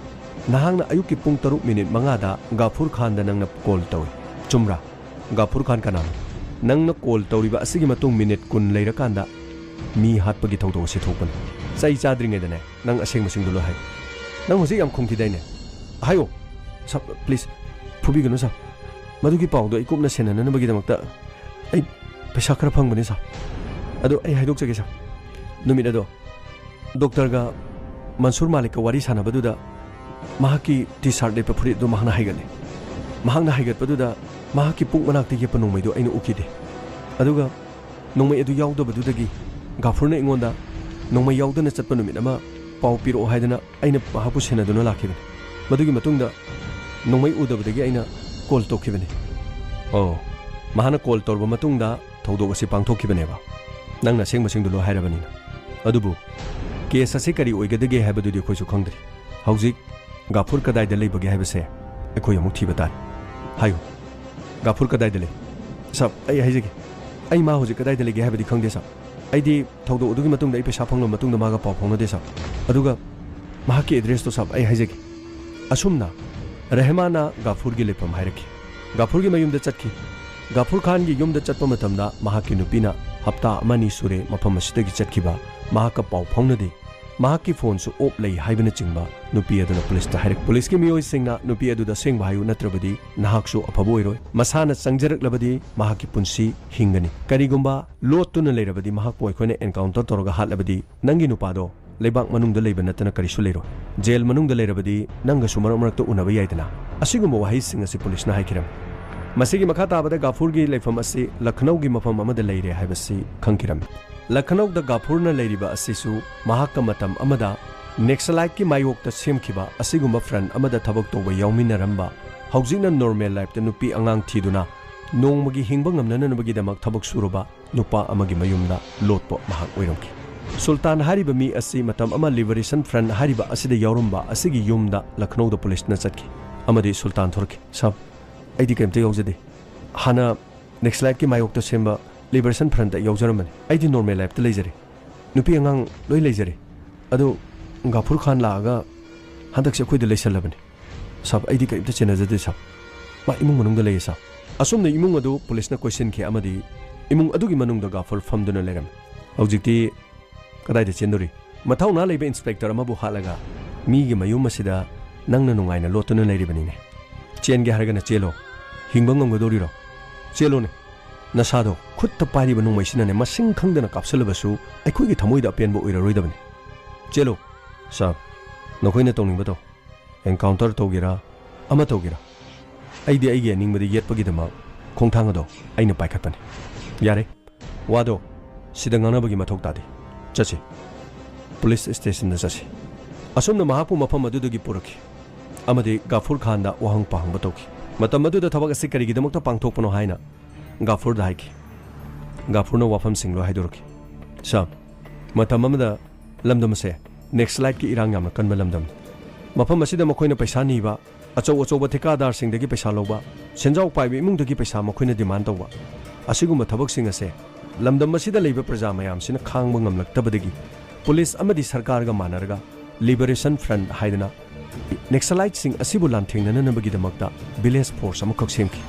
ꯅꯍꯥꯛꯅ ꯑꯌꯨꯛꯀꯤ ꯄꯨꯡ ꯇꯔꯨꯛ ꯃꯤꯅꯤꯠ ꯃꯉꯥꯗ ꯒꯥꯐꯨꯔ ꯈꯥꯟꯗ ꯅꯪꯅ ꯀꯣꯜ ꯇꯧꯏ꯫ ꯆꯨꯝꯕ꯭ꯔꯥ?" "ꯒꯥꯐꯨꯔ ꯈꯥꯟ ꯀꯅꯥꯅꯣ?" "ꯅꯪꯅ ꯀꯣꯜ ꯇꯧꯔꯤꯕ ꯑꯁꯤꯒꯤ ꯃꯇꯨꯡ ꯃꯤꯅꯤꯠ ꯀꯨꯟ ꯂꯩꯔꯀꯥꯟꯗ ꯃꯤ ꯍꯥꯠꯄꯒꯤ ꯊꯧꯗꯣꯛ ꯑꯁꯤ ꯊꯣꯛꯄꯅꯤ꯫ ꯆꯩ ꯆꯥꯗ꯭ꯔꯤꯉꯩꯗꯅꯦ, ꯅꯪ ꯑꯁꯦꯡꯕꯁꯤꯡꯗꯣ ꯂꯣꯏ ꯍꯥꯏꯌꯨ꯫ ꯅꯪ ꯍꯧꯖꯤꯛ ꯌꯥꯝ ꯈꯨꯝꯈꯤꯗꯥꯏꯅꯦ? ꯍꯥꯏꯌꯣ꯫" "ꯁꯥꯔ, ꯄ꯭ꯂꯤꯖ, ꯐꯨꯕꯤꯒꯅꯨ ꯁꯥꯔ꯫ ꯃꯗꯨꯒꯤ ꯄꯥꯎꯗꯣ ꯑꯩ ꯀꯨꯞꯅ ꯁꯦꯟꯅꯅꯅꯕꯒꯤꯗꯃꯛꯇ ꯑꯩ ꯄꯩꯁꯥ ꯈꯔ ꯐꯪꯕꯅꯤ ꯁꯥꯔ꯫ ꯑꯗꯣ ꯑꯩ ꯍꯥꯏꯗꯣꯛꯆꯒꯦ ꯁꯥꯔ꯫ ꯅꯨꯃꯤꯠ ꯑꯗꯣ ꯗꯣꯛꯇꯔꯒ ꯃꯟꯁꯨꯔ ꯃꯥꯂꯤꯛꯀ ꯋꯥꯔꯤ ꯁꯥꯟꯅꯕꯗꯨꯗ ꯃꯍꯥꯛꯀꯤ ꯇꯤ ꯁꯥꯔꯠ ꯂꯤꯠꯄ ꯐꯨꯔꯤꯠ ꯑꯗꯨ ꯃꯍꯥꯛꯅ ꯍꯥꯏꯒꯠꯂꯦ꯫ ꯃꯍꯥꯛꯅ ꯍꯥꯏꯒꯠꯄꯗꯨꯗ ꯃꯍꯥꯛꯀꯤ ꯄꯨꯛ ꯃꯅꯥꯛꯇ ꯌꯦꯞꯄ ꯅꯣꯡꯃꯩꯗꯨ ꯑꯩꯅ ꯎꯈꯤꯗꯦ꯫ ꯑꯗꯨꯒ ꯅꯣꯡꯃꯩ ꯑꯗꯨ ꯌꯥꯎꯗꯕꯗꯨꯗꯒꯤ ꯒꯥꯐꯨꯔꯅ ꯑꯩꯉꯣꯟꯗ ꯅꯣꯡꯃꯩ ꯌꯥꯎꯗꯅ ꯆꯠꯄ ꯅꯨꯃꯤꯠ ꯑꯃ ꯄꯥꯎ ꯄꯤꯔꯛꯑꯣ ꯍꯥꯏꯗꯅ ꯑꯩꯅ ꯃꯍꯥꯛꯄꯨ ꯁꯦꯟꯅꯗꯨꯅ ꯂꯥꯛꯈꯤꯕꯅꯤ꯫ ꯃꯗꯨꯒꯤ ꯃꯇꯨꯡꯗ ꯅꯣꯡꯃꯩ ꯎꯗꯕꯗꯒꯤ ꯑꯩꯅ ꯀꯣꯜ ꯇꯧꯈꯤꯕꯅꯤ꯫ ꯑꯣ, ꯃꯍꯥꯛꯅ ꯀꯣꯜ ꯇꯧꯔꯕ ꯃꯇꯨꯡꯗ ꯊꯧꯗꯣꯛ ꯑꯁꯤ ꯄꯥꯡꯊꯣꯛꯈꯤꯕꯅꯦꯕ? ꯅꯪꯅ ꯑꯁꯦꯡꯕꯁꯤꯡꯗꯨ ꯂꯣꯏ ꯍꯥꯏꯔꯕꯅꯤꯅ꯫ ꯑꯗꯨꯕꯨ ꯀꯦꯁ ꯑꯁꯤ ꯀꯔꯤ ꯑꯣꯏꯒꯗꯒꯦ ꯍꯥꯏꯕꯗꯨꯗꯤ ꯑꯩꯈꯣꯏꯁꯨ ꯈꯪꯗ꯭ꯔꯤ꯫ ꯍꯧꯖꯤꯛ ꯒꯥꯐꯨꯔ ꯀꯗꯥꯏꯗ ꯂꯩꯕꯒꯦ ꯍꯥꯏꯕꯁꯦ ꯑꯩꯈꯣꯏ ꯑꯃꯨꯛ ꯊꯤꯕ ꯇꯥꯔꯦ꯫ ꯍꯥꯏꯌꯨ, ꯒꯥꯐꯨꯔ ꯀꯗꯥꯏꯗ ꯂꯩ? ꯁꯥꯕ, ꯑꯩ ꯍꯥꯏꯖꯒꯦ, ꯑꯩ ꯃꯥ ꯍꯧꯖꯤꯛ ꯀꯗꯥꯏꯗ ꯂꯩꯒꯦ ꯍꯥꯏꯕꯗꯤ ꯈꯪꯗꯦ, ꯁꯥꯕ꯫ ꯑꯩꯗꯤ ꯊꯧꯗꯣꯛ ꯑꯗꯨꯒꯤ ꯃꯇꯨꯡꯗ ꯑꯩ ꯄꯩꯁꯥ ꯐꯪꯂꯕ ꯃꯇꯨꯡꯗ ꯃꯥꯒ ꯄꯥꯎ ꯐꯥꯎꯅꯗꯦ, ꯁꯥꯕ꯫ ꯑꯗꯨꯒ ꯃꯍꯥꯛꯀꯤ ꯑꯦꯗ꯭ꯔꯦꯁꯇꯣ, ꯁꯥꯕ, ꯑꯩ ꯍꯥꯏꯖꯒꯦ꯫ ꯑꯁꯨꯝꯅ ꯔꯦꯍꯃꯥꯟꯅ ꯒꯥꯐꯨꯔꯒꯤ ꯂꯩꯐꯝ ꯍꯥꯏꯔꯛꯈꯤ꯫ ꯒꯥꯐꯨꯔꯒꯤ ꯃꯌꯨꯝꯗ ꯆꯠꯈꯤ꯫ ꯒꯥꯐꯨꯔ ꯈꯥꯟꯒꯤ ꯌꯨꯝꯗ ꯆꯠꯄ ꯃꯇꯝꯗ ꯃꯍꯥꯛꯀꯤ ꯅꯨꯄꯤꯅ ꯍꯞꯇꯥ ꯑꯃ ꯑꯅꯤ ꯁꯨꯔꯦ ꯃꯐꯝ ꯑꯁꯤꯗꯒꯤ ꯆꯠꯈꯤꯕ, ꯃꯍꯥꯛꯀ ꯄꯥꯎ ꯐꯥꯎꯅꯗꯦ, ꯃꯍꯥꯛꯀꯤ ꯐꯣꯟꯁꯨ ꯑꯣꯞ ꯂꯩ ꯍꯥꯏꯕꯅꯆꯤꯡꯕ ꯅꯨꯄꯤ ꯑꯗꯨꯅ ꯄꯨꯂꯤꯁꯇ ꯍꯥꯏꯔꯛ-, ꯄꯨꯂꯤꯁꯀꯤ ꯃꯤꯑꯣꯏꯁꯤꯡꯅ ꯅꯨꯄꯤ ꯑꯗꯨꯗ ꯑꯁꯦꯡꯕ ꯍꯥꯏꯌꯨ, ꯅꯠꯇ꯭ꯔꯕꯗꯤ ꯅꯍꯥꯛꯁꯨ ꯑꯐꯕ ꯑꯣꯏꯔꯣꯏ꯫ ꯃꯁꯥꯅ ꯆꯪꯖꯔꯛꯂꯕꯗꯤ ꯃꯍꯥꯛꯀꯤ ꯄꯨꯟꯁꯤ ꯍꯤꯡꯒꯅꯤ꯫ ꯀꯔꯤꯒꯨꯝꯕ ꯂꯣꯠꯇꯨꯅ ꯂꯩꯔꯕꯗꯤ, ꯃꯍꯥꯛꯄꯨ ꯑꯩꯈꯣꯏꯅ ꯑꯦꯟꯀꯥꯎꯟꯇꯔ ꯇꯧꯔꯒ ꯍꯥꯠꯂꯕꯗꯤ, ꯅꯪꯒꯤ ꯅꯨꯄꯥꯗꯣ ꯂꯩꯕꯥꯛ ꯃꯅꯨꯡꯗ ꯂꯩꯕ ꯅꯠꯇꯅ ꯀꯔꯤꯁꯨ ꯂꯩꯔꯣꯏ꯫ ꯖꯦꯜ ꯃꯅꯨꯡꯗ ꯂꯩꯔꯕꯗꯤ ꯅꯪꯒꯁꯨ ꯃꯔꯛ ꯃꯔꯛꯇ ꯎꯅꯕ ꯌꯥꯏꯗꯅ꯫ ꯑꯁꯤꯒꯨꯝꯕ ꯋꯥꯍꯩꯁꯤꯡ ꯑꯁꯤ ꯄꯨꯂꯤꯁꯅ ꯍꯥꯏꯈꯤꯔꯝꯃꯤ꯫ ꯃꯁꯤꯒꯤ ꯃꯈꯥ ꯇꯥꯕꯗ ꯒꯥꯐꯨꯔꯒꯤ ꯂꯩꯐꯝ ꯑꯁꯤ ꯂꯈꯅꯧꯒꯤ ꯃꯐꯝ ꯑꯃꯗ ꯂꯩꯔꯦ ꯍꯥꯏꯕꯁꯤ ꯈꯪꯈꯤꯔꯝꯃꯤ꯫ ꯂꯈꯅꯧꯗ ꯒꯥꯐꯨꯔꯅ ꯂꯩꯔꯤꯕ ꯑꯁꯤꯁꯨ ꯃꯍꯥꯛꯀ ꯃꯇꯝ ꯑꯃꯗ ꯅꯦꯛꯁꯂꯥꯏꯠꯀꯤ ꯃꯥꯌꯣꯛꯇ ꯁꯦꯝꯈꯤꯕ ꯑꯁꯤꯒꯨꯝꯕ ꯐ꯭ꯔꯟ ꯑꯃꯗ ꯊꯕꯛ ꯇꯧꯕ ꯌꯥꯎꯃꯤꯟꯅꯔꯝꯕ, ꯍꯧꯖꯤꯛꯅ ꯅꯣꯔꯃꯦꯜ ꯂꯥꯏꯐꯇ ꯅꯨꯄꯤ ꯑꯉꯥꯡ ꯊꯤꯗꯨꯅ ꯅꯣꯡꯃꯒꯤ ꯍꯤꯡꯕ ꯉꯝꯅꯅꯕꯒꯤꯗꯃꯛ ꯊꯕꯛ ꯁꯨꯔꯨꯕ ꯅꯨꯄꯥ ꯑꯃꯒꯤ ꯃꯌꯨꯝꯗ ꯂꯣꯠꯄ ꯃꯍꯥꯛ ꯑꯣꯏꯔꯝꯈꯤ꯫ ꯁꯨꯜꯇꯥꯟ ꯍꯥꯏꯔꯤꯕ ꯃꯤ ꯑꯁꯤ ꯃꯇꯝ ꯑꯃ ꯂꯤꯕꯔꯦꯁꯟ ꯐ꯭ꯔꯟ ꯍꯥꯏꯔꯤꯕ ꯑꯁꯤꯗ ꯌꯥꯎꯔꯝꯕ ꯑꯁꯤꯒꯤ ꯌꯨꯝꯗ ꯂꯈꯅꯧꯗ ꯄꯨꯂꯤꯁꯅ ꯆꯠꯈꯤ ꯑꯃꯗꯤ ꯁꯨꯜꯇꯥꯟ ꯊꯣꯔꯛꯈꯤ꯫ "ꯁꯥꯕ, ꯑꯩꯗꯤ ꯀꯔꯤꯝꯇ ꯌꯥꯎꯖꯗꯦ꯫ ꯍꯥꯟꯅ ꯅꯦꯛꯁꯂꯥꯏꯠꯀꯤ ꯃꯥꯌꯣꯛꯇ ꯁꯦꯝꯕ ꯂꯤꯕꯔꯦꯁꯟ ꯐ꯭ꯔꯟꯗ ꯌꯥꯎꯖꯔꯝꯕꯅꯤ꯫ ꯑꯩꯗꯤ ꯅꯣꯔꯃꯦꯜ ꯂꯥꯏꯐꯇ ꯂꯩꯖꯔꯦ꯫ ꯅꯨꯄꯤ ꯑꯉꯥꯡ ꯂꯣꯏ ꯂꯩꯖꯔꯦ꯫ ꯑꯗꯨ ꯒꯥꯐꯨꯔ ꯈꯥꯟ ꯂꯥꯛꯑꯒ ꯍꯟꯗꯛꯁꯦ ꯑꯩꯈꯣꯏꯗ ꯂꯩꯁꯜꯂꯕꯅꯤ꯫ ꯁꯥꯕ, ꯑꯩꯗꯤ ꯀꯔꯤꯝꯇ ꯆꯦꯟꯅꯖꯗꯦ ꯁꯥꯕ꯫ ꯃꯥ ꯏꯃꯨꯡ ꯃꯅꯨꯡꯗ ꯂꯩꯌꯦ ꯁꯥꯕ꯫" ꯑꯁꯨꯝꯅ ꯏꯃꯨꯡ ꯑꯗꯨ ꯄꯨꯂꯤꯁꯅ ꯀꯣꯏꯁꯤꯟꯈꯤ ꯑꯃꯗꯤ ꯏꯃꯨꯡ ꯑꯗꯨꯒꯤ ꯃꯅꯨꯡꯗ ꯒꯥꯐꯨꯔ ꯐꯝꯗꯨꯅ ꯂꯩꯔꯝꯃꯤ꯫ "ꯍꯧꯖꯤꯛꯇꯤ ꯀꯗꯥꯏꯗ ꯆꯦꯟꯗꯣꯔꯤ? ꯃꯊꯧꯅꯥ ꯂꯩꯕ ꯏꯟꯁꯄꯦꯛꯇꯔ ꯑꯃꯕꯨ ꯍꯥꯠꯂꯒ ꯃꯤꯒꯤ ꯃꯌꯨꯝ ꯑꯁꯤꯗ ꯅꯪꯅ ꯅꯨꯡꯉꯥꯏꯅ ꯂꯣꯠꯇꯨꯅ ꯂꯩꯔꯤꯕꯅꯤꯅꯦ꯫ ꯆꯦꯟꯒꯦ ꯍꯥꯏꯔꯒꯅ ꯆꯦꯜꯂꯣ꯫ ꯍꯤꯡꯕ ꯉꯝꯒꯗꯣꯔꯤꯔꯣ? ꯆꯦꯜꯂꯣꯅꯦ꯫ ꯅꯁꯥꯗꯣ ꯈꯨꯠꯇ ꯄꯥꯏꯔꯤꯕ ꯅꯣꯡꯃꯩꯁꯤꯅꯅꯦ ꯃꯁꯤꯡ ꯈꯪꯗꯅ ꯀꯥꯞꯁꯤꯜꯂꯕꯁꯨ ꯑꯩꯈꯣꯏꯒꯤ ꯊꯃꯣꯏꯗ ꯑꯄꯦꯟꯕ ꯑꯣꯏꯔꯔꯣꯏꯗꯕꯅꯤ꯫ ꯆꯦꯜꯂꯣ꯫" "ꯁꯥꯕ, ꯅꯈꯣꯏꯅ ꯇꯧꯅꯤꯡꯕ ꯇꯧ꯫ ꯑꯦꯟꯀꯥꯎꯟꯇꯔ ꯇꯧꯒꯦꯔꯥ, ꯑꯃ ꯇꯧꯒꯦꯔꯥ, ꯑꯩꯗꯤ ꯑꯩꯒꯤ ꯑꯅꯤꯡꯕꯗ ꯌꯦꯠꯄꯒꯤꯗꯃꯛ ꯈꯣꯡꯊꯥꯡ ꯑꯗꯣ ꯑꯩꯅ ꯄꯥꯏꯈꯠꯄꯅꯤ꯫ ꯌꯥꯔꯦ, ꯋꯥꯗꯣ ꯁꯤꯗ ꯉꯥꯡꯅꯕꯒꯤ ꯃꯊꯧ ꯇꯥꯗꯦ꯫ ꯆꯠꯁꯤ, ꯄꯨꯂꯤꯁ ꯁ꯭ꯇꯦꯁꯟꯗ ꯆꯠꯁꯤ꯫" ꯑꯁꯨꯝꯅ ꯃꯍꯥꯛꯄꯨ ꯃꯐꯝ ꯑꯗꯨꯗꯒꯤ ꯄꯨꯔꯛꯈꯤ ꯑꯃꯗꯤ ꯒꯥꯐꯨꯔ ꯈꯥꯟꯗ ꯋꯥꯍꯪ ꯄꯥꯍꯪꯕ ꯇꯧꯈꯤ꯫ ꯃꯇꯝ ꯑꯗꯨꯗ ꯊꯕꯛ ꯑꯁꯤ ꯀꯔꯤꯒꯤꯗꯃꯛꯇ ꯄꯥꯡꯊꯣꯛꯄꯅꯣ ꯍꯥꯏꯅ ꯒꯥꯐꯨꯔꯗ ꯍꯥꯏꯈꯤ꯫ ꯒꯥꯐꯨꯔꯅ ꯋꯥꯐꯝꯁꯤꯡ ꯂꯣꯏ ꯍꯥꯏꯗꯣꯔꯛꯈꯤ꯫ ꯁꯥꯔ, ꯃꯇꯝ ꯑꯃꯗ ꯂꯝꯗꯝ ꯑꯁꯦ ꯅꯦꯛꯁꯂꯥꯏꯠꯀꯤ ꯏꯔꯥꯡ ꯌꯥꯝꯅ ꯀꯟꯕ ꯂꯝꯗꯝꯅꯤ꯫ ꯃꯐꯝ ꯑꯁꯤꯗ ꯃꯈꯣꯏꯅ ꯄꯩꯁꯥ ꯅꯤꯕ, ꯑꯆꯧ ꯑꯆꯧꯕ ꯊꯤꯀꯥꯗꯥꯔꯁꯤꯡꯗꯒꯤ ꯄꯩꯁꯥ ꯂꯧꯕ, ꯁꯦꯟꯖꯥꯎ ꯄꯥꯏꯕ ꯏꯃꯨꯡꯗꯒꯤ ꯄꯩꯁꯥ ꯃꯈꯣꯏꯅ ꯗꯤꯃꯥꯟ ꯇꯧꯕ, ꯑꯁꯤꯒꯨꯝꯕ ꯊꯕꯛꯁꯤꯡ ꯑꯁꯦ ꯂꯝꯗꯝ ꯑꯁꯤꯗ ꯂꯩꯕ ꯄ꯭ꯔꯖꯥ ꯃꯌꯥꯝꯁꯤꯅ ꯈꯥꯡꯕ ꯉꯝꯂꯛꯇꯕꯗꯒꯤ ꯄꯨꯂꯤꯁ ꯑꯃꯗꯤ ꯁꯔꯀꯥꯔꯒ ꯃꯥꯟꯅꯔꯒ ꯂꯤꯕꯔꯦꯁꯟ ꯐ꯭ꯔꯟꯠ ꯍꯥꯏꯗꯅ ꯅꯦꯛꯁꯂꯥꯏꯠꯁꯤꯡ ꯑꯁꯤꯕꯨ ꯂꯥꯟꯊꯦꯡꯅꯅꯅꯕꯒꯤꯗꯃꯛꯇ ꯚꯤꯂꯦꯖ ꯐꯣꯔꯁ ꯑꯃꯈꯛ ꯁꯦꯝꯈꯤ꯫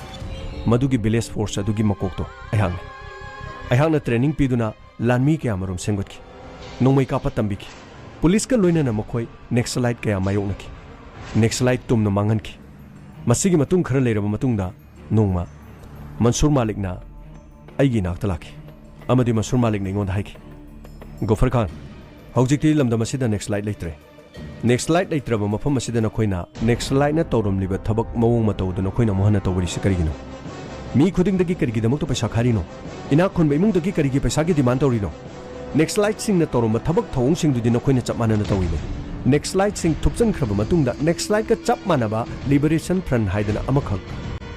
ꯃꯗꯨꯒꯤ ꯚꯤꯂꯦꯖ ꯐꯣꯔꯁ ꯑꯗꯨꯒꯤ ꯃꯀꯣꯛꯇꯣ ꯑꯩꯍꯥꯛꯅꯤ꯫ ꯑꯩꯍꯥꯛꯅ ꯇ꯭ꯔꯦꯅꯤꯡ ꯄꯤꯗꯨꯅ ꯂꯥꯟꯃꯤ ꯀꯌꯥꯃꯔꯨꯝ ꯁꯦꯝꯒꯠꯈꯤ꯫ ꯅꯣꯡꯃꯩ ꯀꯥꯞꯄ ꯇꯝꯕꯤꯈꯤ꯫ ꯄꯨꯂꯤꯁꯀ ꯂꯣꯏꯅꯅ ꯃꯈꯣꯏ ꯅꯦꯛꯁꯂꯥꯏꯠ ꯀꯌꯥ ꯃꯥꯌꯣꯛꯅꯈꯤ꯫ ꯅꯦꯛꯁꯂꯥꯏꯠ ꯇꯨꯝꯅ ꯃꯥꯡꯍꯟꯈꯤ꯫ ꯃꯁꯤꯒꯤ ꯃꯇꯨꯡ ꯈꯔ ꯂꯩꯔꯕ ꯃꯇꯨꯡꯗ ꯅꯣꯡꯃ ꯃꯟꯁꯨꯔ ꯃꯥꯂꯤꯛꯅ ꯑꯩꯒꯤ ꯏꯅꯥꯛꯇ ꯂꯥꯛꯈꯤ ꯑꯃꯗꯤ ꯃꯟꯁꯨꯔ ꯃꯥꯂꯤꯛꯅ ꯑꯩꯉꯣꯟꯗ ꯍꯥꯏꯈꯤ, "ꯒꯣꯐꯔ ꯈꯥꯟ, ꯍꯧꯖꯤꯛꯇꯤ ꯂꯝꯗꯝ ꯑꯁꯤꯗ ꯅꯦꯛꯁꯂꯥꯏꯠ ꯂꯩꯇ꯭ꯔꯦ꯫ ꯅꯦꯛꯁꯂꯥꯏꯠ ꯂꯩꯇ꯭ꯔꯕ ꯃꯐꯝ ꯑꯁꯤꯗ ꯅꯈꯣꯏꯅ ꯅꯦꯛꯁꯂꯥꯏꯠꯅ ꯇꯧꯔꯝꯂꯤꯕ ꯊꯕꯛ ꯃꯑꯣꯡ ꯃꯇꯧꯗꯨ ꯅꯈꯣꯏꯅ ꯑꯃꯨꯛ ꯍꯟꯅ ꯇꯧꯕꯤꯔꯤꯁꯤ ꯀꯔꯤꯒꯤꯅꯣ? ꯃꯤ ꯈꯨꯗꯤꯡꯗꯒꯤ ꯀꯔꯤꯒꯤꯗꯃꯛꯇ ꯄꯩꯁꯥ ꯈꯥꯏꯔꯤꯅꯣ? ꯏꯅꯥꯛ ꯈꯨꯟꯕ ꯏꯃꯨꯡꯗꯒꯤ ꯀꯔꯤꯒꯤ ꯄꯩꯁꯥꯒꯤ ꯗꯤꯃꯥꯟ ꯇꯧꯔꯤꯅꯣ? ꯅꯦꯛꯁꯂꯥꯏꯠꯁꯤꯡꯅ ꯇꯧꯔꯝꯕ ꯊꯕꯛ ꯊꯧꯑꯣꯡꯁꯤꯡꯗꯨꯗꯤ ꯅꯈꯣꯏꯅ ꯆꯞ ꯃꯥꯟꯅꯅ ꯇꯧꯏꯅꯦ꯫ ꯅꯦꯛꯁꯂꯥꯏꯠꯁꯤꯡ ꯊꯨꯞꯆꯟꯈ꯭ꯔꯕ ꯃꯇꯨꯡꯗ ꯅꯦꯛꯁꯂꯥꯏꯠꯀ ꯆꯞ ꯃꯥꯟꯅꯕ ꯂꯤꯕꯔꯦꯁꯟ ꯐ꯭ꯔꯟꯠ ꯍꯥꯏꯗꯅ ꯑꯃꯈꯛ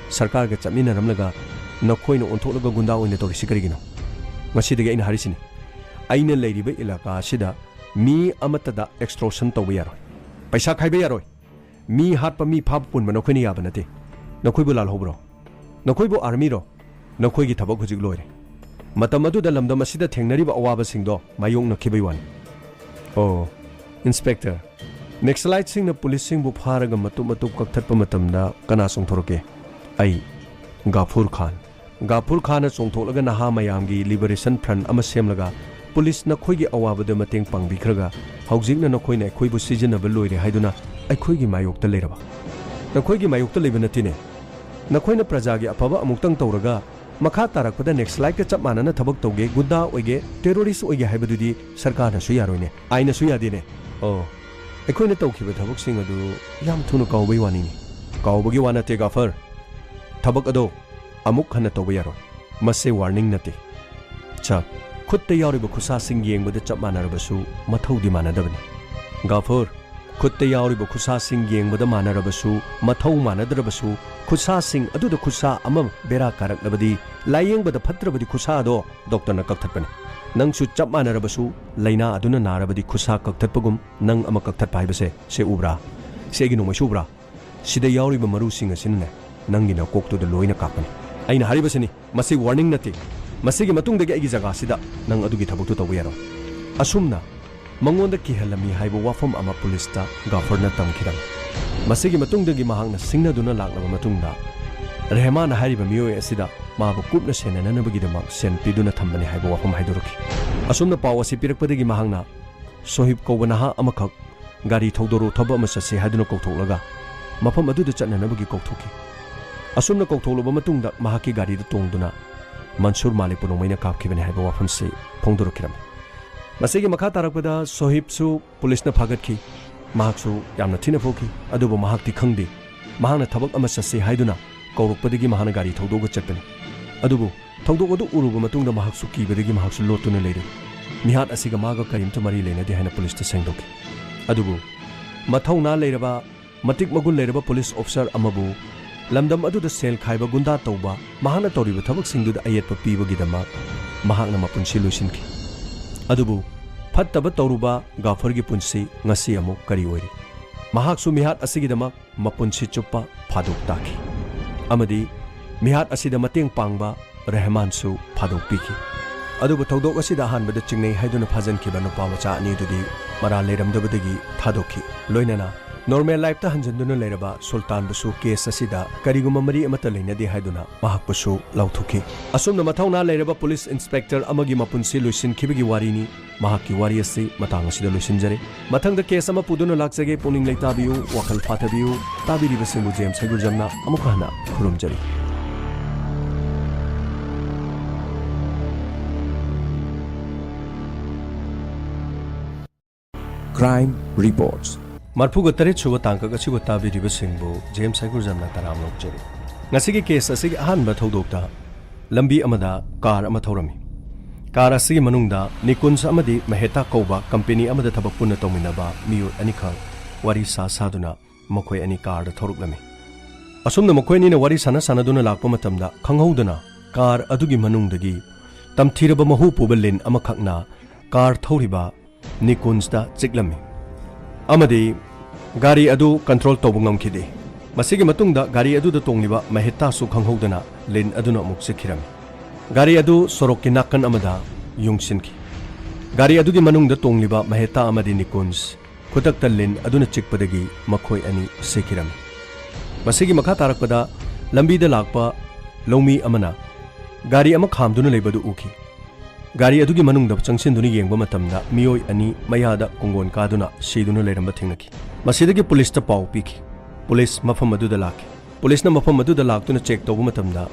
ꯁꯔꯀꯥꯔꯒ ꯆꯠꯃꯤꯟꯅꯔꯝꯂꯒ ꯅꯈꯣꯏꯅ ꯑꯣꯟꯊꯣꯛꯂꯒ ꯒꯨꯟꯗꯥ ꯑꯣꯏꯅ ꯇꯧꯔꯤꯁꯤ ꯀꯔꯤꯒꯤꯅꯣ?" ꯉꯁꯤꯗꯒꯤ ꯑꯩꯅ ꯍꯥꯏꯔꯤꯁꯤꯅꯤ, ꯑꯩꯅ ꯂꯩꯔꯤꯕ ꯏꯂꯥꯀꯥ ꯑꯁꯤꯗ ꯃꯤ ꯑꯃꯠꯇꯗ ꯑꯦꯛꯁꯇ꯭ꯔꯣꯁꯟ ꯇꯧꯕ ꯌꯥꯔꯣꯏ, ꯄꯩꯁꯥ ꯈꯥꯏꯕ ꯌꯥꯔꯣꯏ꯫ ꯃꯤ ꯍꯥꯠꯄ, ꯃꯤ ꯐꯥꯕ ꯄꯨꯟꯕ ꯅꯈꯣꯏꯅ ꯌꯥꯕ ꯅꯠꯇꯦ꯫ ꯅꯈꯣꯏꯕꯨ ꯂꯥꯜꯍꯧꯕ꯭ꯔꯣ? ꯅꯈꯣꯏꯕꯨ ꯑꯥꯔꯃꯤꯔꯣ? ꯅꯈꯣꯏꯒꯤ ꯊꯕꯛ ꯍꯧꯖꯤꯛ ꯂꯣꯏꯔꯦ꯫ ꯃꯇꯝ ꯑꯗꯨꯗ ꯂꯝꯗꯝ ꯑꯁꯤꯗ ꯊꯦꯡꯅꯔꯤꯕ ꯑꯋꯥꯕꯁꯤꯡꯗꯣ ꯃꯥꯌꯣꯛꯅꯈꯤꯕꯒꯤ ꯋꯥꯅꯤ꯫ ꯑꯣ, ꯏꯟꯁꯄꯦꯛꯇꯔ, ꯅꯦꯛꯁꯂꯥꯏꯠꯁꯤꯡꯅ ꯄꯨꯂꯤꯁꯁꯤꯡꯕꯨ ꯐꯥꯔꯒ ꯃꯇꯨꯞ ꯃꯇꯨꯞ ꯀꯛꯊꯠꯄ ꯃꯇꯝꯗ ꯀꯅꯥ ꯆꯣꯡꯊꯣꯔꯛꯀꯦ? ꯑꯩ, ꯒꯥꯐꯨꯔ ꯈꯥꯟ꯫ ꯒꯥꯐꯨꯔ ꯈꯥꯟꯅ ꯆꯣꯡꯊꯣꯛꯂꯒ ꯅꯍꯥ ꯃꯌꯥꯝꯒꯤ ꯂꯤꯕꯔꯦꯁꯟ ꯐ꯭ꯔꯟꯠ ꯑꯃ ꯁꯦꯝꯂꯒ ꯄꯨꯂꯤꯁ ꯅꯈꯣꯏꯒꯤ ꯑꯋꯥꯕꯗ ꯃꯇꯦꯡ ꯄꯥꯡꯕꯤꯈ꯭ꯔꯒ ꯍꯧꯖꯤꯛꯅ ꯅꯈꯣꯏꯅ ꯑꯩꯈꯣꯏꯕꯨ ꯁꯤꯖꯤꯟꯅꯕ ꯂꯣꯏꯔꯦ ꯍꯥꯏꯗꯨꯅ ꯑꯩꯈꯣꯏꯒꯤ ꯃꯥꯌꯣꯛꯇ ꯂꯩꯔꯕ? ꯅꯈꯣꯏꯒꯤ ꯃꯥꯌꯣꯛꯇ ꯂꯩꯕ ꯅꯠꯇꯦꯅꯦ꯫ ꯅꯈꯣꯏꯅ ꯄ꯭ꯔꯖꯥꯒꯤ ꯑꯐꯕ ꯑꯃꯨꯛꯇꯪ ꯇꯧꯔꯒ ꯃꯈꯥ ꯇꯥꯔꯛꯄꯗ ꯅꯦꯛꯁꯂꯥꯏꯠꯀ ꯆꯞ ꯃꯥꯟꯅꯅ ꯊꯕꯛ ꯇꯧꯒꯦ, ꯒꯨꯟꯗꯥ ꯑꯣꯏꯒꯦ, ꯇꯦꯔꯣꯔꯤꯁ꯭ꯠ ꯑꯣꯏꯒꯦ ꯍꯥꯏꯕꯗꯨꯗꯤ ꯁꯔꯀꯥꯔꯅꯁꯨ ꯌꯥꯔꯣꯏꯅꯦ, ꯑꯥꯏꯟꯅꯁꯨ ꯌꯥꯗꯦꯅꯦ꯫ ꯑꯣ, ꯑꯩꯈꯣꯏꯅ ꯇꯧꯈꯤꯕ ꯊꯕꯛꯁꯤꯡ ꯑꯗꯨ ꯌꯥꯝ ꯊꯨꯅ ꯀꯥꯎꯕꯒꯤ ꯋꯥꯅꯤꯅꯦ꯫ ꯀꯥꯎꯕꯒꯤ ꯋꯥ ꯅꯠꯇꯦ, ꯒꯥꯐꯔ꯫ ꯊꯕꯛ ꯑꯗꯣ ꯑꯃꯨꯛ ꯍꯟꯅ ꯇꯧꯕ ꯌꯥꯔꯣꯏ꯫ ꯃꯁꯦ ꯋꯥꯔꯅꯤꯡ ꯅꯠꯇꯦ꯫ ꯁꯥꯔ, ꯈꯨꯠꯇ ꯌꯥꯎꯔꯤꯕ ꯈꯨꯠꯁꯥꯁꯤꯡ ꯌꯦꯡꯕꯗ ꯆꯞ ꯃꯥꯟꯅꯔꯕꯁꯨ ꯃꯊꯧꯗꯤ ꯃꯥꯟꯅꯗꯕꯅꯤ꯫ ꯒꯥꯐꯨꯔ, ꯈꯨꯠꯇ ꯌꯥꯎꯔꯤꯕ ꯈꯨꯠꯁꯥꯁꯤꯡ ꯌꯦꯡꯕꯗ ꯃꯥꯟꯅꯔꯕꯁꯨ, ꯃꯊꯧ ꯃꯥꯟꯅꯗ꯭ꯔꯕꯁꯨ, ꯈꯨꯠꯁꯥꯁꯤꯡ ꯑꯗꯨꯗ ꯈꯨꯠꯁꯥ ꯑꯃ ꯕꯦꯔꯥ ꯀꯥꯔꯛꯂꯕꯗꯤ, ꯂꯥꯌꯦꯡꯕꯗ ꯐꯠꯇ꯭ꯔꯕꯗꯤ ꯈꯨꯠꯁꯥ ꯑꯗꯣ ꯗꯣꯛꯇꯔꯅ ꯀꯛꯊꯠꯄꯅꯤ꯫ ꯅꯪꯁꯨ ꯆꯞ ꯃꯥꯟꯅꯔꯕꯁꯨ, ꯂꯥꯏꯅꯥ ꯑꯗꯨꯅ ꯅꯥꯔꯕꯗꯤ ꯈꯨꯠꯁꯥ ꯀꯛꯊꯠꯄꯒꯨꯝ ꯅꯪ ꯑꯃ ꯀꯛꯊꯠꯄ ꯍꯥꯏꯕꯁꯦ, ꯁꯦ ꯎꯕ꯭ꯔꯥ? ꯁꯤ ꯑꯩꯒꯤ ꯅꯣꯡꯃꯩꯁꯨ ꯎꯕ꯭ꯔꯥ? ꯁꯤꯗ ꯌꯥꯎꯔꯤꯕ ꯃꯔꯨꯁꯤꯡ ꯑꯁꯤꯅꯅꯦ, ꯅꯪꯒꯤ ꯅꯀꯣꯛꯇꯨꯗ ꯂꯣꯏꯅ ꯀꯥꯞꯀꯅꯤ꯫ ꯑꯩꯅ ꯍꯥꯏꯔꯤꯕꯁꯤꯅꯤ, ꯃꯁꯤ ꯋꯥꯔꯅꯤꯡ ꯅꯠꯇꯦ꯫ ꯃꯁꯤꯒꯤ ꯃꯇꯨꯡꯗꯒꯤ ꯑꯩꯒꯤ ꯖꯒꯥꯁꯤꯗ ꯅꯪ ꯑꯗꯨꯒꯤ ꯊꯕꯛꯇꯨ ꯇꯧꯕ ꯌꯥꯔꯣꯏ꯫ ꯑꯁꯨꯝꯅ ꯃꯉꯣꯟꯗ ꯀꯤꯍꯜꯂꯝꯃꯤ ꯍꯥꯏꯕ ꯋꯥꯐꯝ ꯑꯃ ꯄꯨꯂꯤꯁꯇ ꯒꯥꯐꯔꯅ ꯇꯝꯈꯤꯔꯝꯃꯤ꯫ ꯃꯁꯤꯒꯤ ꯃꯇꯨꯡꯗꯒꯤ ꯃꯍꯥꯛꯅ ꯁꯤꯡꯅꯗꯨꯅ ꯂꯥꯛꯂꯕ ꯃꯇꯨꯡꯗ, ꯔꯦꯍꯃꯥꯟ ꯍꯥꯏꯔꯤꯕ ꯃꯤꯑꯣꯏ ꯑꯁꯤꯗ ꯃꯥꯕꯨ ꯀꯨꯞꯅ ꯁꯦꯟꯅꯅꯅꯕꯒꯤꯗꯃꯛ ꯁꯦꯟ ꯄꯤꯗꯨꯅ ꯊꯝꯕꯅꯤ ꯍꯥꯏꯕ ꯋꯥꯐꯝ ꯍꯥꯏꯗꯣꯔꯛꯈꯤ꯫ ꯑꯁꯨꯝꯅ ꯄꯥꯎ ꯑꯁꯤ ꯄꯤꯔꯛꯄꯗꯒꯤ ꯃꯍꯥꯛꯅ ꯁꯣꯍꯤꯕ ꯀꯧꯕ ꯅꯍꯥ ꯑꯃꯈꯛ ꯒꯥꯔꯤ ꯊꯧꯗꯣꯔꯛꯎ, ꯊꯕꯛ ꯑꯃ ꯆꯠꯁꯤ ꯍꯥꯏꯗꯨꯅ ꯀꯧꯊꯣꯛꯂꯒ ꯃꯐꯝ ꯑꯗꯨꯗ ꯆꯠꯅꯅꯕꯒꯤ ꯀꯧꯊꯣꯛꯈꯤ꯫ ꯑꯁꯨꯝꯅ ꯀꯧꯊꯣꯛꯂꯕ ꯃꯇꯨꯡꯗ ꯃꯍꯥꯛꯀꯤ ꯒꯥꯔꯤꯗ ꯇꯣꯡꯗꯨꯅ ꯃꯟꯁꯨꯔ ꯃꯥꯂꯤꯛꯄꯨ ꯅꯣꯡꯃꯩꯅ ꯀꯥꯞꯈꯤꯕꯅꯤ ꯍꯥꯏꯕ ꯋꯥꯐꯝꯁꯤ ꯐꯣꯡꯗꯣꯔꯛꯈꯤꯔꯝꯃꯤ꯫ ꯃꯁꯤꯒꯤ ꯃꯈꯥ ꯇꯥꯔꯛꯄꯗ ꯁꯣꯍꯤꯕꯁꯨ ꯄꯨꯂꯤꯁꯅ ꯐꯥꯒꯠꯈꯤ꯫ ꯃꯍꯥꯛꯁꯨ ꯌꯥꯝꯅ ꯊꯤꯅ ꯐꯨꯈꯤ, ꯑꯗꯨꯕꯨ ꯃꯍꯥꯛꯇꯤ ꯈꯪꯗꯦ꯫ ꯃꯍꯥꯛꯅ ꯊꯕꯛ ꯑꯃ ꯆꯠꯁꯤ ꯍꯥꯏꯗꯨꯅ ꯀꯧꯔꯛꯄꯗꯒꯤ ꯃꯍꯥꯛꯅ ꯒꯥꯔꯤ ꯊꯧꯗꯣꯛꯑꯒ ꯆꯠꯄꯅꯤ꯫ ꯑꯗꯨꯕꯨ ꯊꯧꯗꯣꯛ ꯑꯗꯨ ꯎꯔꯨꯕ ꯃꯇꯨꯡꯗ ꯃꯍꯥꯛꯁꯨ ꯀꯤꯕꯗꯒꯤ ꯃꯍꯥꯛꯁꯨ ꯂꯣꯠꯇꯨꯅ ꯂꯩꯔꯦ꯫ ꯃꯤꯍꯥꯠ ꯑꯁꯤꯒ ꯃꯥꯒ ꯀꯔꯤꯝꯇ ꯃꯔꯤ ꯂꯩꯅꯗꯦ ꯍꯥꯏꯅ ꯄꯨꯂꯤꯁꯇ ꯁꯦꯡꯗꯣꯛꯈꯤ꯫ ꯑꯗꯨꯕꯨ ꯃꯊꯧꯅꯥ ꯂꯩꯔꯕ, ꯃꯇꯤꯛ ꯃꯒꯨꯟ ꯂꯩꯔꯕ ꯄꯨꯂꯤꯁ ꯑꯣꯐꯤꯁꯥꯔ ꯑꯃꯕꯨ ꯂꯝꯗꯝ ꯑꯗꯨꯗ ꯁꯦꯜ ꯈꯥꯏꯕ ꯒꯨꯟꯗꯥ ꯇꯧꯕ, ꯃꯍꯥꯛꯅ ꯇꯧꯔꯤꯕ ꯊꯕꯛꯁꯤꯡꯗꯨꯗ ꯑꯌꯦꯠꯄ ꯄꯤꯕꯒꯤꯗꯃꯛ ꯃꯍꯥꯛꯅ ꯃꯄꯨꯟꯁꯤ ꯂꯣꯏꯁꯤꯟꯈꯤ꯫ ꯑꯗꯨꯕꯨ ꯐꯠꯇꯕ ꯇꯧꯔꯨꯕ ꯒꯥꯐꯔꯒꯤ ꯄꯨꯟꯁꯤ ꯉꯁꯤ ꯑꯃꯨꯛ ꯀꯔꯤ ꯑꯣꯏꯔꯤ? ꯃꯍꯥꯛꯁꯨ ꯃꯤꯍꯥꯠ ꯑꯁꯤꯒꯤꯗꯃꯛ ꯃꯄꯨꯟꯁꯤ ꯆꯨꯞꯄ ꯐꯥꯗꯣꯛ ꯇꯥꯈꯤ꯫ ꯑꯃꯗꯤ ꯃꯤꯍꯥꯠ ꯑꯁꯤꯗ ꯃꯇꯦꯡ ꯄꯥꯡꯕ ꯔꯦꯍꯃꯥꯟꯁꯨ ꯐꯥꯗꯣꯛꯄꯤꯈꯤ꯫ ꯑꯗꯨꯕꯨ ꯊꯧꯗꯣꯛ ꯑꯁꯤꯗ ꯑꯍꯥꯟꯕꯗ ꯆꯤꯡꯅꯩ ꯍꯥꯏꯗꯨꯅ ꯐꯥꯖꯤꯟꯈꯤꯕ ꯅꯨꯄꯥ ꯃꯆꯥ ꯑꯅꯤꯗꯨꯗꯤ ꯃꯔꯥꯜ ꯂꯩꯔꯝꯗꯕꯗꯒꯤ ꯊꯥꯗꯣꯛꯈꯤ꯫ ꯂꯣꯏꯅꯅ ꯅꯣꯔꯃꯦꯜ ꯂꯥꯏꯐꯇ ꯍꯟꯖꯤꯟꯗꯨꯅ ꯂꯩꯔꯕ ꯁꯨꯜꯇꯥꯟꯕꯨꯁꯨ ꯀꯦꯁ ꯑꯁꯤꯗ ꯀꯔꯤꯒꯨꯝꯕ ꯃꯔꯤ ꯑꯃꯠꯇ ꯂꯩꯅꯗꯦ ꯍꯥꯏꯗꯨꯅ ꯃꯍꯥꯛꯄꯨꯁꯨ ꯂꯥꯎꯊꯣꯛꯈꯤ꯫ ꯑꯁꯨꯝꯅ ꯃꯊꯧꯅꯥ ꯂꯩꯔꯕ ꯄꯨꯂꯤꯁ ꯏꯟꯁꯄꯦꯛꯇꯔ ꯑꯃꯒꯤ ꯃꯄꯨꯟꯁꯤ ꯂꯣꯏꯁꯤꯟꯈꯤꯕꯒꯤ ꯋꯥꯔꯤꯅꯤ꯫ ꯃꯍꯥꯛꯀꯤ ꯋꯥꯔꯤ ꯑꯁꯤ ꯃꯇꯥꯡ ꯑꯁꯤꯗ ꯂꯣꯏꯁꯤꯟꯖꯔꯦ꯫ ꯃꯊꯪꯗ ꯀꯦꯁ ꯑꯃ ꯄꯨꯗꯨꯅ ꯂꯥꯛꯆꯒꯦ꯫ ꯄꯨꯛꯅꯤꯡ ꯂꯩꯇꯥꯕꯤꯌꯨ, ꯋꯥꯈꯜ ꯐꯥꯊꯕꯤꯌꯨ꯫ ꯇꯥꯕꯤꯔꯤꯕꯁꯤꯡꯕꯨ ꯖꯦꯝꯁ ꯍꯩꯒꯨꯔꯖꯝꯅ ꯑꯃꯨꯛꯀ ꯍꯟꯅ ꯈꯨꯔꯨꯝꯖꯔꯤ꯫ Crime Reports꯫ ꯃꯔꯐꯨꯒ ꯇꯔꯦꯠ ꯁꯨꯕ ꯇꯥꯡꯀꯛ ꯑꯁꯤꯕꯨ ꯇꯥꯕꯤꯔꯤꯕꯁꯤꯡꯕꯨ ꯖꯦꯝꯁ ꯍꯩꯒꯨꯔꯖꯝꯅ ꯇꯔꯥꯝꯅ ꯑꯣꯛꯆꯔꯤ꯫ ꯉꯁꯤꯒꯤ ꯀꯦꯁ ꯑꯁꯤꯒꯤ ꯑꯍꯥꯟꯕ ꯊꯧꯗꯣꯛꯇ ꯂꯝꯕꯤ ꯑꯃꯗ ꯀꯥꯔ ꯑꯃ ꯊꯧꯔꯝꯃꯤ꯫ ꯀꯥꯔ ꯑꯁꯤꯒꯤ ꯃꯅꯨꯡꯗ ꯅꯤꯀꯨꯟꯁ ꯑꯃꯗꯤ ꯃꯦꯍꯦꯇꯥ ꯀꯧꯕ ꯀꯝꯄꯦꯅꯤ ꯑꯃꯗ ꯊꯕꯛ ꯄꯨꯟꯅ ꯇꯧꯃꯤꯟꯅꯕ ꯃꯤꯑꯣꯏ ꯑꯅꯤꯈꯛ ꯋꯥꯔꯤ ꯁꯥ ꯁꯥꯗꯨꯅ ꯃꯈꯣꯏ ꯑꯅꯤ ꯀꯥꯔꯗ ꯊꯧꯔꯛꯂꯝꯃꯤ꯫ ꯑꯁꯨꯝꯅ ꯃꯈꯣꯏ ꯑꯅꯤꯅ ꯋꯥꯔꯤ ꯁꯥꯟꯅ ꯁꯥꯟꯅꯗꯨꯅ ꯂꯥꯛꯄ ꯃꯇꯝꯗ, ꯈꯪꯍꯧꯗꯅ ꯀꯥꯔ ꯑꯗꯨꯒꯤ ꯃꯅꯨꯡꯗꯒꯤ ꯇꯝꯊꯤꯔꯕ ꯃꯍꯨ ꯄꯨꯕ ꯂꯤꯟ ꯑꯃꯈꯛꯅ ꯀꯥꯔ ꯊꯧꯔꯤꯕ ꯅꯤꯀꯨꯟꯖꯇ ꯆꯤꯛꯂꯝꯃꯤ ꯑꯃꯗꯤ ꯒꯥꯔꯤ ꯑꯗꯨ ꯀꯟꯇ꯭ꯔꯣꯜ ꯇꯧꯕ ꯉꯝꯈꯤꯗꯦ꯫ ꯃꯁꯤꯒꯤ ꯃꯇꯨꯡꯗ ꯒꯥꯔꯤ ꯑꯗꯨꯗ ꯇꯣꯡꯂꯤꯕ ꯃꯍꯦꯇꯥꯁꯨ ꯈꯪꯍꯧꯗꯅ ꯂꯤꯟ ꯑꯗꯨꯅ ꯑꯃꯨꯛ ꯆꯤꯛꯈꯤꯔꯝꯃꯤ꯫ ꯒꯥꯔꯤ ꯑꯗꯨ ꯁꯣꯔꯣꯛꯀꯤ ꯅꯥꯀꯟ ꯑꯃꯗ ꯌꯨꯡꯁꯤꯟꯈꯤ꯫ ꯒꯥꯔꯤ ꯑꯗꯨꯒꯤ ꯃꯅꯨꯡꯗ ꯇꯣꯡꯂꯤꯕ ꯃꯍꯦꯇꯥ ꯑꯃꯗꯤ ꯅꯤꯀꯨꯟꯖ ꯈꯨꯗꯛꯇ ꯂꯤꯟ ꯑꯗꯨꯅ ꯆꯤꯛꯄꯗꯒꯤ ꯃꯈꯣꯏ ꯑꯅꯤ ꯁꯤꯈꯤꯔꯝꯃꯤ꯫ ꯃꯁꯤꯒꯤ ꯃꯈꯥ ꯇꯥꯔꯛꯄꯗ ꯂꯝꯕꯤꯗ ꯂꯥꯛꯄ ꯂꯧꯃꯤ ꯑꯃꯅ ꯒꯥꯔꯤ ꯑꯃ ꯈꯥꯝꯗꯨꯅ ꯂꯩꯕꯗꯨ ꯎꯈꯤ꯫ ꯒꯥꯔꯤ ꯑꯗꯨꯒꯤ ꯃꯅꯨꯡꯗ ꯆꯪꯁꯤꯟꯗꯨꯅ ꯌꯦꯡꯕ ꯃꯇꯝꯗ ꯃꯤꯑꯣꯏ ꯑꯅꯤ ꯃꯌꯥꯗ ꯀꯣꯡꯒꯣꯟ ꯀꯥꯗꯨꯅ ꯁꯤꯗꯨꯅ ꯂꯩꯔꯝꯕ ꯊꯦꯡꯅꯈꯤ꯫ ꯃꯁꯤꯗꯒꯤ ꯄꯨꯂꯤꯁꯇ ꯄꯥꯎ ꯄꯤꯈꯤ꯫ ꯄꯨꯂꯤꯁ ꯃꯐꯝ ꯑꯗꯨꯗ ꯂꯥꯛꯈꯤ꯫ ꯄꯨꯂꯤꯁꯅ ꯃꯐꯝ ꯑꯗꯨꯗ ꯂꯥꯛꯇꯨꯅ ꯆꯦꯛ ꯇꯧꯕ ꯃꯇꯝꯗ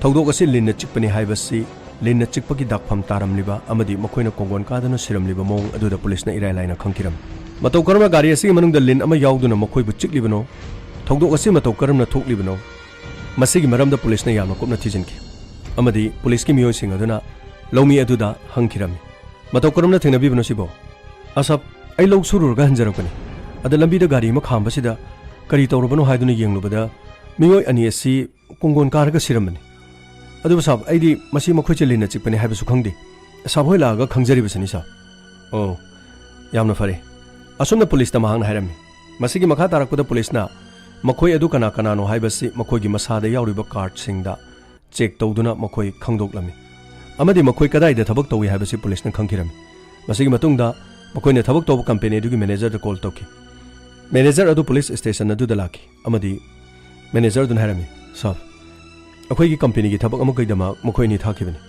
ꯊꯧꯗꯣꯛ ꯑꯁꯤ ꯂꯤꯟꯅ ꯆꯤꯛꯄꯅꯤ ꯍꯥꯏꯕꯁꯤ, ꯂꯤꯟꯅ ꯆꯤꯛꯄꯒꯤ ꯗꯥꯛꯐꯝ ꯇꯥꯔꯝꯂꯤꯕ ꯑꯃꯗꯤ ꯃꯈꯣꯏꯅ ꯀꯣꯡꯒꯣꯟ ꯀꯥꯗꯨꯅ ꯁꯤꯔꯝꯂꯤꯕ ꯃꯑꯣꯡ ꯑꯗꯨꯗ ꯄꯨꯂꯤꯁꯅ ꯏꯔꯥꯏ ꯂꯥꯏꯅ ꯈꯪꯈꯤꯔꯝꯃꯤ꯫ ꯃꯇꯧ ꯀꯔꯝꯅ ꯒꯥꯔꯤ ꯑꯁꯤꯒꯤ ꯃꯅꯨꯡꯗ ꯂꯤꯟ ꯑꯃ ꯌꯥꯎꯗꯨꯅ ꯃꯈꯣꯏꯕꯨ ꯆꯤꯛꯂꯤꯕꯅꯣ? ꯊꯧꯗꯣꯛ ꯑꯁꯤ ꯃꯇꯧ ꯀꯔꯝꯅ ꯊꯣꯛꯂꯤꯕꯅꯣ? ꯃꯁꯤꯒꯤ ꯃꯔꯝꯗ ꯄꯨꯂꯤꯁꯅ ꯌꯥꯝꯅ ꯀꯨꯞꯅ ꯊꯤꯖꯤꯟꯈꯤ ꯑꯃꯗꯤ ꯄꯨꯂꯤꯁꯀꯤ ꯃꯤꯑꯣꯏꯁꯤꯡ ꯑꯗꯨꯅ ꯂꯧꯃꯤ ꯑꯗꯨꯗ ꯍꯪꯈꯤꯔꯝꯃꯤ, "ꯃꯇꯧ ꯀꯔꯝꯅ ꯊꯦꯡꯅꯕꯤꯕꯅꯣ ꯁꯤꯕꯣ?" "ꯑꯁꯥꯞ, ꯑꯩ ꯂꯧ ꯁꯨꯔꯨꯔꯒ ꯍꯟꯖꯔꯛꯄꯅꯤ꯫ ꯑꯗ ꯂꯝꯕꯤꯗ ꯒꯥꯔꯤ ꯑꯃ ꯈꯥꯝꯕꯁꯤꯗ ꯀꯔꯤ ꯇꯧꯔꯕꯅꯣ ꯍꯥꯏꯗꯨꯅ ꯌꯦꯡꯂꯨꯕꯗ ꯃꯤꯑꯣꯏ ꯑꯅꯤ ꯑꯁꯤ ꯀꯣꯡꯒꯣꯟ ꯀꯥꯔꯒ ꯁꯤꯔꯝꯕꯅꯤ꯫ ꯑꯗꯨꯕꯨ ꯁꯥꯕ, ꯑꯩꯗꯤ ꯃꯁꯤ ꯃꯈꯣꯏꯁꯦ ꯂꯤꯟꯅ ꯆꯤꯛꯄꯅꯤ ꯍꯥꯏꯕꯁꯨ ꯈꯪꯗꯦ꯫ ꯁꯥꯕ ꯍꯣꯏ ꯂꯥꯛꯑꯒ ꯈꯪꯖꯔꯤꯕꯁꯤꯅꯤ ꯁꯥꯕ꯫" "ꯑꯣ, ꯌꯥꯝꯅ ꯐꯔꯦ꯫" ꯑꯁꯨꯝꯅ ꯄꯨꯂꯤꯁꯇ ꯃꯍꯥꯛꯅ ꯍꯥꯏꯔꯝꯃꯤ꯫ ꯃꯁꯤꯒꯤ ꯃꯈꯥ ꯇꯥꯔꯛꯄꯗ ꯄꯨꯂꯤꯁꯅ ꯃꯈꯣꯏ ꯑꯗꯨ ꯀꯅꯥ ꯀꯅꯥꯅꯣ ꯍꯥꯏꯕꯁꯤ ꯃꯈꯣꯏꯒꯤ ꯃꯁꯥꯗ ꯌꯥꯎꯔꯤꯕ ꯀꯥꯔꯗꯁꯤꯡꯗ ꯆꯦꯛ ꯇꯧꯗꯨꯅ ꯃꯈꯣꯏ ꯈꯪꯗꯣꯛꯂꯝꯃꯤ ꯑꯃꯗꯤ ꯃꯈꯣꯏ ꯀꯗꯥꯏꯗ ꯊꯕꯛ ꯇꯧꯏ ꯍꯥꯏꯕꯁꯤ ꯄꯨꯂꯤꯁꯅ ꯈꯪꯈꯤꯔꯝꯃꯤ꯫ ꯃꯁꯤꯒꯤ ꯃꯇꯨꯡꯗ ꯃꯈꯣꯏꯅ ꯊꯕꯛ ꯇꯧꯕ ꯀꯝꯄꯦꯅꯤ ꯑꯗꯨꯒꯤ ꯃꯦꯅꯦꯖꯔꯗ ꯀꯣꯜ ꯇꯧꯈꯤ꯫ ꯃꯦꯅꯦꯖꯔ ꯑꯗꯨ ꯄꯨꯂꯤꯁ ꯁ꯭ꯇꯦꯁꯟ ꯑꯗꯨꯗ ꯂꯥꯛꯈꯤ ꯑꯃꯗꯤ ꯃꯦꯅꯦꯖꯔ ꯑꯗꯨꯅ ꯍꯥꯏꯔꯝꯃꯤ, "ꯁꯥꯔ, ꯑꯩꯈꯣꯏꯒꯤ ꯀꯝꯄꯦꯅꯤꯒꯤ ꯊꯕꯛ ꯑꯃꯒꯤꯗꯃꯛ ꯃꯈꯣꯏ ꯑꯅꯤ ꯊꯥꯈꯤꯕꯅꯤ꯫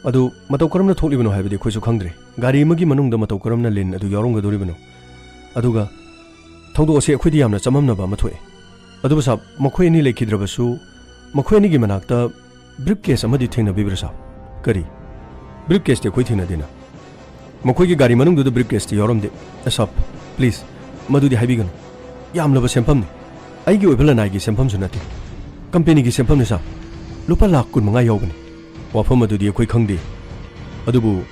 ꯑꯗꯨ ꯃꯇꯧ ꯀꯔꯝꯅ ꯊꯣꯛꯂꯤꯕꯅꯣ ꯍꯥꯏꯕꯗꯤ ꯑꯩꯈꯣꯏꯁꯨ ꯈꯪꯗ꯭ꯔꯦ꯫ ꯒꯥꯔꯤ ꯑꯃꯒꯤ ꯃꯅꯨꯡꯗ ꯃꯇꯧ ꯀꯔꯝꯅ ꯂꯤꯟ ꯑꯗꯨ ꯌꯥꯎꯔꯝꯒꯗꯧꯔꯤꯕꯅꯣ? ꯑꯗꯨꯒ ꯊꯧꯗꯣꯛ ꯑꯁꯤ ꯑꯩꯈꯣꯏꯗ ꯌꯥꯝꯅ ꯆꯃꯝꯅꯕ ꯑꯃ ꯊꯣꯛꯑꯦ꯫ ꯑꯗꯨꯕꯨ ꯁꯥꯔ, ꯃꯈꯣꯏ ꯑꯅꯤ ꯂꯩꯈꯤꯗ꯭ꯔꯕꯁꯨ ꯃꯈꯣꯏ ꯑꯅꯤꯒꯤ ꯃꯅꯥꯛꯇ ꯕ꯭ꯔꯤꯐ ꯀꯦꯁ ꯑꯃꯗꯤ ꯊꯦꯡꯅꯕꯤꯕ꯭ꯔꯥ ꯁꯥꯔ?" "ꯀꯔꯤ? ꯕ꯭ꯔꯤꯐ ꯀꯦꯁꯇꯤ ꯑꯩꯈꯣꯏ ꯊꯦꯡꯅꯗꯦꯅ꯫ ꯃꯈꯣꯏꯒꯤ ꯒꯥꯔꯤ ꯃꯅꯨꯡꯗꯨꯗ ꯕ꯭ꯔꯤꯐ ꯀꯦꯁꯇꯤ ꯌꯥꯎꯔꯝꯗꯦ꯫" "ꯑꯦ ꯁꯥꯔ, ꯄ꯭ꯂꯤꯖ, ꯃꯗꯨꯗꯤ ꯍꯥꯏꯕꯤꯒꯅꯨ꯫ ꯌꯥꯝꯂꯕ ꯁꯦꯟꯐꯝꯅꯤ꯫ ꯑꯩꯒꯤ ꯑꯣꯏꯕ ꯂꯅꯥꯏꯒꯤ ꯁꯦꯟꯐꯝꯁꯨ ꯅꯠꯇꯦ꯫ ꯀꯝꯄꯦꯅꯤꯒꯤ ꯁꯦꯟꯐꯝꯅꯤ ꯁꯥꯔ꯫ ꯂꯨꯄꯥ ꯂꯥꯈ ꯀꯨꯟꯃꯉꯥ ꯌꯥꯎꯕꯅꯤ꯫" "ꯋꯥꯐꯝ ꯑꯗꯨꯗꯤ ꯑꯩꯈꯣꯏ ꯈꯪꯗꯦ꯫ ꯑꯗꯨꯕꯨ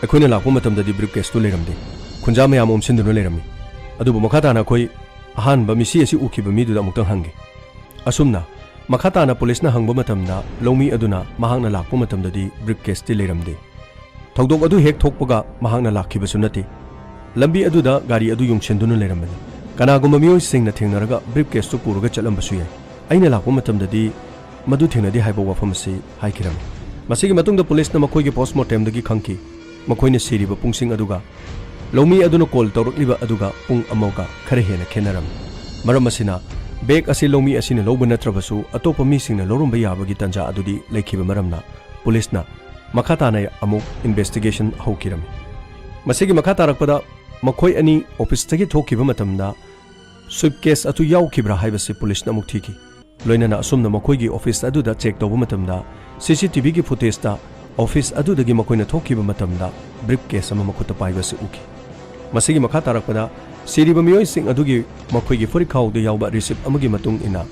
ꯑꯩꯈꯣꯏꯅ ꯂꯥꯛꯄ ꯃꯇꯝꯗꯗꯤ ꯕ꯭ꯔꯤꯐ ꯀꯦꯁꯇꯨ ꯂꯩꯔꯝꯗꯦ꯫ ꯈꯨꯟꯖꯥ ꯃꯌꯥꯝ ꯑꯣꯝꯁꯤꯟꯗꯨꯅ ꯂꯩꯔꯝꯃꯤ꯫" ꯑꯗꯨꯕꯨ ꯃꯈꯥ ꯇꯥꯅ ꯑꯩꯈꯣꯏ ꯑꯍꯥꯟꯕ ꯃꯤꯁꯤ ꯑꯁꯤ ꯎꯈꯤꯕ ꯃꯤꯗꯨꯗ ꯑꯃꯨꯛꯇꯪ ꯍꯪꯒꯦ꯫ ꯑꯁꯨꯝꯅ ꯃꯈꯥ ꯇꯥꯅ ꯄꯨꯂꯤꯁꯅ ꯍꯪꯕ ꯃꯇꯝꯗ ꯂꯧꯃꯤ ꯑꯗꯨꯅ ꯃꯍꯥꯛꯅ ꯂꯥꯛꯄ ꯃꯇꯝꯗꯗꯤ ꯕ꯭ꯔꯤꯐ ꯀꯦꯁꯇꯤ ꯂꯩꯔꯝꯗꯦ꯫ ꯊꯧꯗꯣꯛ ꯑꯗꯨ ꯍꯦꯛ ꯊꯣꯛꯄꯒ ꯃꯍꯥꯛꯅ ꯂꯥꯛꯈꯤꯕꯁꯨ ꯅꯠꯇꯦ꯫ ꯂꯝꯕꯤ ꯑꯗꯨꯗ ꯒꯥꯔꯤ ꯑꯗꯨ ꯌꯨꯡꯁꯤꯟꯗꯨꯅ ꯂꯩꯔꯝꯕꯅꯤ꯫ ꯀꯅꯥꯒꯨꯝꯕ ꯃꯤꯑꯣꯏꯁꯤꯡꯅ ꯊꯦꯡꯅꯔꯒ ꯕ꯭ꯔꯤꯐ ꯀꯦꯁꯇꯨ ꯄꯨꯔꯒ ꯆꯠꯂꯝꯕꯁꯨ ꯌꯥꯏ꯫ ꯑꯩꯅ ꯂꯥꯛꯄ ꯃꯇꯝꯗꯗꯤ ꯃꯗꯨ ꯊꯦꯡꯅꯗꯦ ꯍꯥꯏꯕ ꯋꯥꯐꯝ ꯑꯁꯤ ꯍꯥꯏꯈꯤꯔꯝꯃꯤ꯫ ꯃꯁꯤꯒꯤ ꯃꯇꯨꯡꯗ ꯄꯨꯂꯤꯁꯅ ꯃꯈꯣꯏꯒꯤ ꯄꯣꯁꯃꯣꯔꯇꯦꯝꯗꯒꯤ ꯈꯪꯈꯤ, ꯃꯈꯣꯏꯅ ꯁꯤꯔꯤꯕ ꯄꯨꯡꯁꯤꯡ ꯑꯗꯨꯒ ꯂꯧꯃꯤ ꯑꯗꯨꯅ ꯀꯣꯜ ꯇꯧꯔꯛꯂꯤꯕ ꯑꯗꯨꯒ ꯄꯨꯡ ꯑꯃꯒ ꯈꯔ ꯍꯦꯟꯅ ꯈꯦꯠꯅꯔꯝꯃꯤ꯫ ꯃꯔꯝ ꯑꯁꯤꯅ, ꯕꯦꯒ ꯑꯁꯤ ꯂꯧꯃꯤ ꯑꯁꯤꯅ ꯂꯧꯕ ꯅꯠꯇ꯭ꯔꯕꯁꯨ, ꯑꯇꯣꯞꯄ ꯃꯤꯁꯤꯡꯅ ꯂꯧꯔꯝꯕ ꯌꯥꯕꯒꯤ ꯇꯥꯟꯖꯥ ꯑꯗꯨꯗꯤ ꯂꯩꯈꯤꯕ ꯃꯔꯝꯅ, ꯄꯨꯂꯤꯁꯅ ꯃꯈꯥ ꯇꯥꯅ ꯑꯃꯨꯛ ꯏꯟꯚꯦꯁꯇꯤꯒꯦꯁꯟ ꯍꯧꯈꯤꯔꯝꯃꯤ꯫ ꯃꯁꯤꯒꯤ ꯃꯈꯥ ꯇꯥꯔꯛꯄꯗ, ꯃꯈꯣꯏ ꯑꯅꯤ ꯑꯣꯐꯤꯁꯇꯒꯤ ꯊꯣꯛꯈꯤꯕ ꯃꯇꯝꯗ ꯁ꯭ꯋꯤꯞ ꯀꯦꯁ ꯑꯗꯨ ꯌꯥꯎꯈꯤꯕ꯭ꯔꯥ ꯍꯥꯏꯕꯁꯤ ꯄꯨꯂꯤꯁꯅ ꯑꯃꯨꯛ ꯊꯤꯈꯤ꯫ ꯂꯣꯏꯅꯅ ꯑꯁꯨꯝꯅ ꯃꯈꯣꯏꯒꯤ ꯑꯣꯐꯤꯁ ꯑꯗꯨꯗ ꯆꯦꯛ ꯇꯧꯕ ꯃꯇꯝꯗ, ꯁꯤ ꯁꯤ ꯇꯤ ꯚꯤꯒꯤ ꯐꯨꯇꯦꯖꯇ ꯑꯣꯐꯤꯁ ꯑꯗꯨꯗꯒꯤ ꯃꯈꯣꯏꯅ ꯊꯣꯛꯈꯤꯕ ꯃꯇꯝꯗ ꯕ꯭ꯔꯤꯐ ꯀꯦꯁ ꯑꯃ ꯃꯈꯨꯠꯇ ꯄꯥꯏꯕ ꯑꯁꯤ ꯎꯈꯤ꯫ ꯃꯁꯤꯒꯤ ꯃꯈꯥ ꯇꯥꯔꯛꯄꯗ, ꯁꯤꯔꯤꯕ ꯃꯤꯑꯣꯏꯁꯤꯡ ꯑꯗꯨꯒꯤ ꯃꯈꯣꯏꯒꯤ ꯐꯨꯔꯤꯠꯈꯥꯎꯗ ꯌꯥꯎꯕ ꯔꯤꯁꯤꯞ ꯑꯃꯒꯤ ꯃꯇꯨꯡ ꯏꯟꯅ,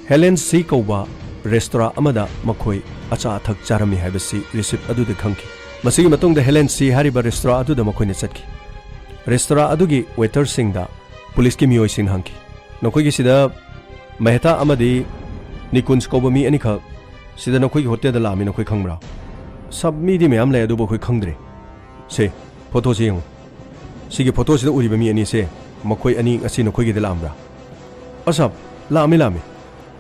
ꯍꯦꯂꯦꯟ ꯁꯤ ꯀꯧꯕ ꯔꯦꯁꯇꯣꯔꯥ ꯑꯃꯗ ꯃꯈꯣꯏ ꯑꯆꯥ ꯑꯊꯛ ꯆꯥꯔꯝꯃꯤ ꯍꯥꯏꯕꯁꯤ ꯔꯤꯁꯤꯞ ꯑꯗꯨꯗ ꯈꯪꯈꯤ꯫ ꯃꯁꯤꯒꯤ ꯃꯇꯨꯡꯗ ꯍꯦꯂꯦꯟ ꯁꯤ ꯍꯥꯏꯔꯤꯕ ꯔꯦꯁꯇꯣꯔꯥ ꯑꯗꯨꯗ ꯃꯈꯣꯏꯅ ꯆꯠꯈꯤ꯫ ꯔꯦꯁꯇꯣꯔꯥ ꯑꯗꯨꯒꯤ ꯋꯦꯇꯔꯁꯤꯡꯗ ꯄꯨꯂꯤꯁꯀꯤ ꯃꯤꯑꯣꯏꯁꯤꯡꯅ ꯍꯪꯈꯤ, "ꯅꯈꯣꯏꯒꯤ ꯁꯤꯗ ꯃꯦꯍꯇꯥ ꯑꯃꯗꯤ ꯅꯤꯀꯨꯟꯖ ꯀꯧꯕ ꯃꯤ ꯑꯅꯤꯈꯛ ꯁꯤꯗ ꯅꯈꯣꯏꯒꯤ ꯍꯣꯇꯦꯜꯗ ꯂꯥꯛꯑꯝꯃꯤ, ꯅꯈꯣꯏ ꯈꯪꯕ꯭ꯔꯥ?" "ꯁꯥꯕ, ꯃꯤꯗꯤ ꯃꯌꯥꯝ ꯂꯩ, ꯑꯗꯨꯕꯨ ꯑꯩꯈꯣꯏ ꯈꯪꯗ꯭ꯔꯦ꯫ ꯁꯦ, ꯐꯣꯇꯣꯁꯦ ꯌꯦꯡꯉꯨ꯫ ꯁꯤꯒꯤ ꯐꯣꯇꯣꯁꯤꯗ ꯎꯔꯤꯕ ꯃꯤ ꯑꯅꯤꯁꯦ, ꯃꯈꯣꯏ ꯑꯅꯤ ꯉꯁꯤ ꯅꯈꯣꯏꯒꯤꯗ ꯂꯥꯛꯑꯝꯕ꯭ꯔꯥ?" "ꯑ ꯁꯥꯕ, ꯂꯥꯛꯑꯝꯃꯤ, ꯂꯥꯛꯑꯝꯃꯤ꯫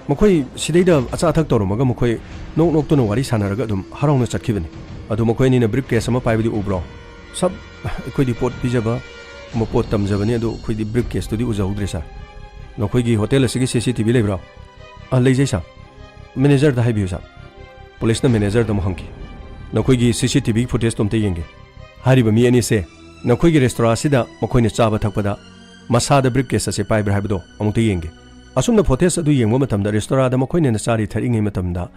ꯃꯈꯣꯏ ꯁꯤꯗꯩꯗ ꯑꯆꯥ ꯑꯊꯛ ꯇꯧꯔꯝꯃꯒ ꯃꯈꯣꯏ ꯅꯣꯛ ꯅꯣꯛꯇꯨꯅ ꯋꯥꯔꯤ ꯁꯥꯟꯅꯔꯒ ꯑꯗꯨꯝ ꯍꯔꯥꯎꯅ ꯆꯠꯈꯤꯕꯅꯤ꯫ ꯑꯗꯨ ꯃꯈꯣꯏ ꯑꯅꯤꯅ ꯕ꯭ꯔꯤꯐ ꯀꯦꯁ ꯑꯃ ꯄꯥꯏꯕꯗꯤ ꯎꯕ꯭ꯔꯣ?" "ꯁꯥꯕ, ꯑꯩꯈꯣꯏꯗꯤ ꯄꯣꯠ ꯄꯤꯖꯕ, ꯃ-, ꯄꯣꯠ ꯇꯝꯖꯕꯅꯤ, ꯑꯗꯨ ꯑꯩꯈꯣꯏꯗꯤ ꯕ꯭ꯔꯤꯐ ꯀꯦꯁꯇꯨꯗꯤ ꯎꯖꯍꯧꯗ꯭ꯔꯦ, ꯁꯥꯔ꯫ ꯅꯈꯣꯏꯒꯤ ꯍꯣꯇꯦꯜ ꯑꯁꯤꯒꯤ ꯁꯤ ꯁꯤ ꯇꯤ ꯚꯤ ꯂꯩꯕ꯭ꯔꯣ?" "ꯑ, ꯂꯩꯖꯩ, ꯁꯥꯔ꯫ ꯃꯦꯅꯦꯖꯔꯗ ꯍꯥꯏꯕꯤꯌꯨ, ꯁꯥꯔ꯫" ꯄꯨꯂꯤꯁꯅ ꯃꯦꯅꯦꯖꯔꯗ ꯑꯃꯨꯛ ꯍꯪꯈꯤ, "ꯅꯈꯣꯏꯒꯤ ꯁꯤ ꯁꯤ ꯇꯤ ꯚꯤꯒꯤ ꯐꯨꯇꯦꯖꯇꯣ ꯑꯝꯇ ꯌꯦꯡꯒꯦ꯫ ꯍꯥꯏꯔꯤꯕ ꯃꯤ ꯑꯅꯤꯁꯦ ꯅꯈꯣꯏꯒꯤ ꯔꯦꯁꯇꯣꯔꯥ ꯑꯁꯤꯗ ꯃꯈꯣꯏꯅ ꯆꯥꯕ ꯊꯛꯄꯗ ꯃꯁꯥꯗ ꯕ꯭ꯔꯤꯐ ꯀꯦꯁ ꯑꯁꯤ ꯄꯥꯏꯕ꯭ꯔꯥ ꯍꯥꯏꯕꯗꯣ ꯑꯃꯨꯛꯇ ꯌꯦꯡꯒꯦ꯫" ꯑꯁꯨꯝꯅ ꯐꯨꯇꯦꯖ ꯑꯗꯨ ꯌꯦꯡꯕ ꯃꯇꯝꯗ, ꯔꯦꯁꯇꯣꯔꯥꯗ ꯃꯈꯣꯏꯅ ꯆꯥꯔꯤ ꯊꯛꯏꯉꯩ ꯃꯇꯝꯗ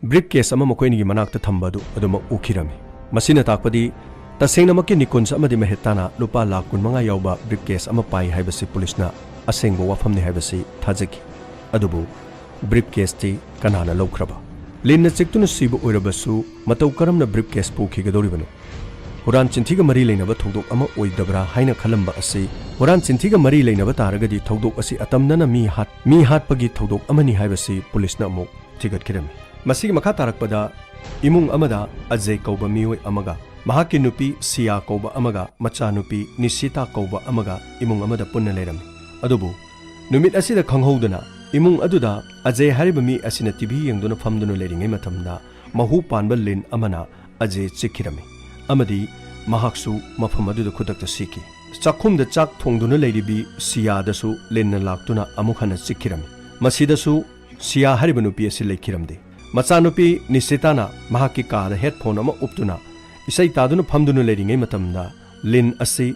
ꯕ꯭ꯔꯤꯐ ꯀꯦꯁ ꯑꯃ ꯃꯈꯣꯏ ꯑꯅꯤꯒꯤ ꯃꯅꯥꯛꯇ ꯊꯝꯕ ꯑꯗꯨ ꯑꯗꯨꯃꯛ ꯎꯈꯤꯔꯝꯃꯤ꯫ ꯃꯁꯤꯅ ꯇꯥꯛꯄꯗꯤ, ꯇꯁꯦꯡꯅꯃꯛꯀꯤ ꯅꯤꯀꯨꯟꯖ ꯑꯃꯗꯤ ꯃꯦꯍꯦꯠꯇꯥꯅ ꯂꯨꯄꯥ ꯂꯥꯈ ꯀꯨꯟꯃꯉꯥ ꯌꯥꯎꯕ ꯕ꯭ꯔꯤꯐ ꯀꯦꯁ ꯑꯃ ꯄꯥꯏ ꯍꯥꯏꯕꯁꯤ ꯄꯨꯂꯤꯁꯅ ꯑꯁꯦꯡꯕ ꯋꯥꯐꯝꯅꯤ ꯍꯥꯏꯕꯁꯤ ꯊꯥꯖꯈꯤ꯫ ꯑꯗꯨꯕꯨ ꯕ꯭ꯔꯤꯐ ꯀꯦꯁꯇꯤ ꯀꯅꯥꯅ ꯂꯧꯈ꯭ꯔꯕ? ꯂꯤꯟꯅ ꯆꯤꯛꯇꯨꯅ ꯁꯤꯕ ꯑꯣꯏꯔꯕꯁꯨ, ꯃꯇꯧ ꯀꯔꯝꯅ ꯕ꯭ꯔꯤꯐ ꯀꯦꯁ ꯄꯨꯈꯤꯒꯗꯧꯔꯤꯕꯅꯣ? ꯍꯨꯔꯥꯟ ꯆꯤꯟꯊꯤꯒ ꯃꯔꯤ ꯂꯩꯅꯕ ꯊꯧꯗꯣꯛ ꯑꯃ ꯑꯣꯏꯗꯕ꯭ꯔꯥ ꯍꯥꯏꯅ ꯈꯜꯂꯝꯕ ꯑꯁꯤ, ꯍꯨꯔꯥꯟ ꯆꯤꯟꯊꯤꯒ ꯃꯔꯤ ꯂꯩꯅꯕ ꯇꯥꯔꯒꯗꯤ ꯊꯧꯗꯣꯛ ꯑꯁꯤ ꯑꯇꯝꯅꯅ ꯃꯤ ꯍꯥꯠ-, ꯃꯤ ꯍꯥꯠꯄꯒꯤ ꯊꯧꯗꯣꯛ ꯑꯃꯅꯤ ꯍꯥꯏꯕꯁꯤ ꯄꯨꯂꯤꯁꯅ ꯑꯃꯨꯛ ꯊꯤꯒꯠꯈꯤꯔꯝꯃꯤ꯫ ꯃꯁꯤꯒꯤ ꯃꯈꯥ ꯇꯥꯔꯛꯄꯗ ꯏꯃꯨꯡ ꯑꯃꯗ ꯑꯖꯦ ꯀꯧꯕ ꯃꯤꯑꯣꯏ ꯑꯃꯒ, ꯃꯍꯥꯛꯀꯤ ꯅꯨꯄꯤ ꯁꯤꯌꯥ ꯀꯧꯕ ꯑꯃꯒ, ꯃꯆꯥꯅꯨꯄꯤ ꯅꯤꯁꯤꯇꯥ ꯀꯧꯕ ꯑꯃꯒ ꯏꯃꯨꯡ ꯑꯃꯗ ꯄꯨꯟꯅ ꯂꯩꯔꯝꯃꯤ꯫ ꯑꯗꯨꯕꯨ ꯅꯨꯃꯤꯠ ꯑꯁꯤꯗ ꯈꯪꯍꯧꯗꯅ ꯏꯃꯨꯡ ꯑꯗꯨꯗ ꯑꯖꯦ ꯍꯥꯏꯔꯤꯕ ꯃꯤ ꯑꯁꯤꯅ ꯇꯤ ꯚꯤ ꯌꯦꯡꯗꯨꯅ ꯐꯝꯗꯨꯅ ꯂꯩꯔꯤꯉꯩ ꯃꯇꯝꯗ ꯃꯍꯨ ꯄꯥꯟꯕ ꯂꯤꯟ ꯑꯃꯅ ꯑꯖꯦ ꯆꯤꯛꯈꯤꯔꯝꯃꯤ ꯑꯃꯗꯤ ꯃꯍꯥꯛꯁꯨ ꯃꯐꯝ ꯑꯗꯨꯗ ꯈꯨꯗꯛꯇ ꯁꯤꯈꯤ꯫ ꯆꯥꯛꯈꯨꯝꯗ ꯆꯥꯛ ꯊꯣꯡꯗꯨꯅ ꯂꯩꯔꯤꯕꯤ ꯁꯤꯌꯥꯗꯁꯨ ꯂꯤꯟꯅ ꯂꯥꯛꯇꯨꯅ ꯑꯃꯨꯛ ꯍꯟꯅ ꯆꯤꯛꯈꯤꯔꯝꯃꯤ꯫ ꯃꯁꯤꯗꯁꯨ ꯁꯤꯌꯥ ꯍꯥꯏꯔꯤꯕ ꯅꯨꯄꯤ ꯑꯁꯤ ꯂꯩꯈꯤꯔꯝꯗꯦ꯫ ꯃꯆꯥꯅꯨꯄꯤ ꯅꯤꯁꯤꯇꯥꯅ ꯃꯍꯥꯛꯀꯤ ꯀꯥꯗ ꯍꯦꯗꯐꯣꯟ ꯑꯃ ꯎꯞꯇꯨꯅ ꯏꯁꯩ ꯇꯥꯗꯨꯅ ꯐꯝꯗꯨꯅ ꯂꯩꯔꯤꯉꯩ ꯃꯇꯝꯗ ꯂꯤꯟ ꯑꯁꯤ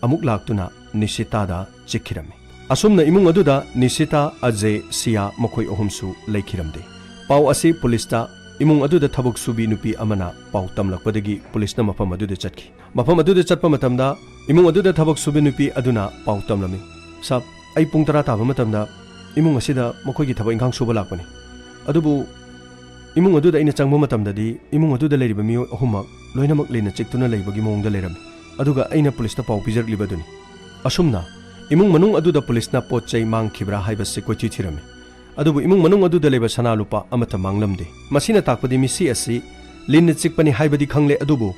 ꯑꯃꯨꯛ ꯂꯥꯛꯇꯨꯅ ꯅꯤꯁꯤꯇꯥꯗ ꯆꯤꯛꯈꯤꯔꯝꯃꯤ꯫ ꯑꯁꯨꯝꯅ ꯏꯃꯨꯡ ꯑꯗꯨꯗ ꯅꯤꯁꯤꯇꯥ, ꯑꯖꯦ, ꯁꯤꯌꯥ ꯃꯈꯣꯏ ꯑꯍꯨꯝꯁꯨ ꯂꯩꯈꯤꯔꯝꯗꯦ꯫ ꯄꯥꯎ ꯑꯁꯤ ꯄꯨꯂꯤꯁꯇ ꯏꯃꯨꯡ ꯑꯗꯨꯗ ꯊꯕꯛ ꯁꯨꯕꯤ ꯅꯨꯄꯤ ꯑꯃꯅ ꯄꯥꯎ ꯇꯝꯂꯛꯄꯗꯒꯤ ꯄꯨꯂꯤꯁꯅ ꯃꯐꯝ ꯑꯗꯨꯗ ꯆꯠꯈꯤ꯫ ꯃꯐꯝ ꯑꯗꯨꯗ ꯆꯠꯄ ꯃꯇꯝꯗ ꯏꯃꯨꯡ ꯑꯗꯨꯗ ꯊꯕꯛ ꯁꯨꯕꯤ ꯅꯨꯄꯤ ꯑꯗꯨꯅ ꯄꯥꯎ ꯇꯝꯂꯝꯃꯤ, "ꯁꯥꯕ, ꯑꯩ ꯄꯨꯡ ꯇꯔꯥ ꯇꯥꯕ ꯃꯇꯝꯗ ꯏꯃꯨꯡ ꯑꯁꯤꯗ ꯃꯈꯣꯏꯒꯤ ꯊꯕꯛ ꯏꯪꯈꯥꯡ ꯁꯨꯕ ꯂꯥꯛꯄꯅꯤ꯫ ꯑꯗꯨꯕꯨ ꯏꯃꯨꯡ ꯑꯗꯨꯗ ꯑꯩꯅ ꯆꯪꯕ ꯃꯇꯝꯗꯗꯤ ꯏꯃꯨꯡ ꯑꯗꯨꯗ ꯂꯩꯔꯤꯕ ꯃꯤꯑꯣꯏ ꯑꯍꯨꯝꯃꯛ ꯂꯣꯏꯅꯃꯛ ꯂꯤꯟꯅ ꯆꯤꯛꯇꯨꯅ ꯂꯩꯕꯒꯤ ꯃꯑꯣꯡꯗ ꯂꯩꯔꯝꯃꯤ꯫ ꯑꯗꯨꯒ ꯑꯩꯅ ꯄꯨꯂꯤꯁꯇ ꯄꯥꯎ ꯄꯤꯖꯔꯛꯂꯤꯕ ꯑꯗꯨꯅꯤ꯫" ꯑꯁꯨꯝꯅ ꯏꯃꯨꯡ ꯃꯅꯨꯡ ꯑꯗꯨꯗ ꯄꯨꯂꯤꯁꯅ ꯄꯣꯠ ꯆꯩ ꯃꯥꯡꯈꯤꯕ꯭ꯔꯥ ꯍꯥꯏꯕꯁꯤ ꯀꯣꯏꯊꯤ ꯊꯤꯔꯝꯃꯤ꯫ ꯑꯗꯨꯕꯨ ꯏꯃꯨꯡ ꯃꯅꯨꯡ ꯑꯗꯨꯗ ꯂꯩꯕ ꯁꯅꯥ ꯂꯨꯄꯥ ꯑꯃꯠꯇ ꯃꯥꯡꯂꯝꯗꯦ꯫ ꯃꯁꯤꯅ ꯇꯥꯛꯄꯗꯤ ꯃꯤꯁꯤ ꯑꯁꯤ ꯂꯤꯟꯅ ꯆꯤꯛꯄꯅꯤ ꯍꯥꯏꯕꯗꯤ ꯈꯪꯂꯦ, ꯑꯗꯨꯕꯨ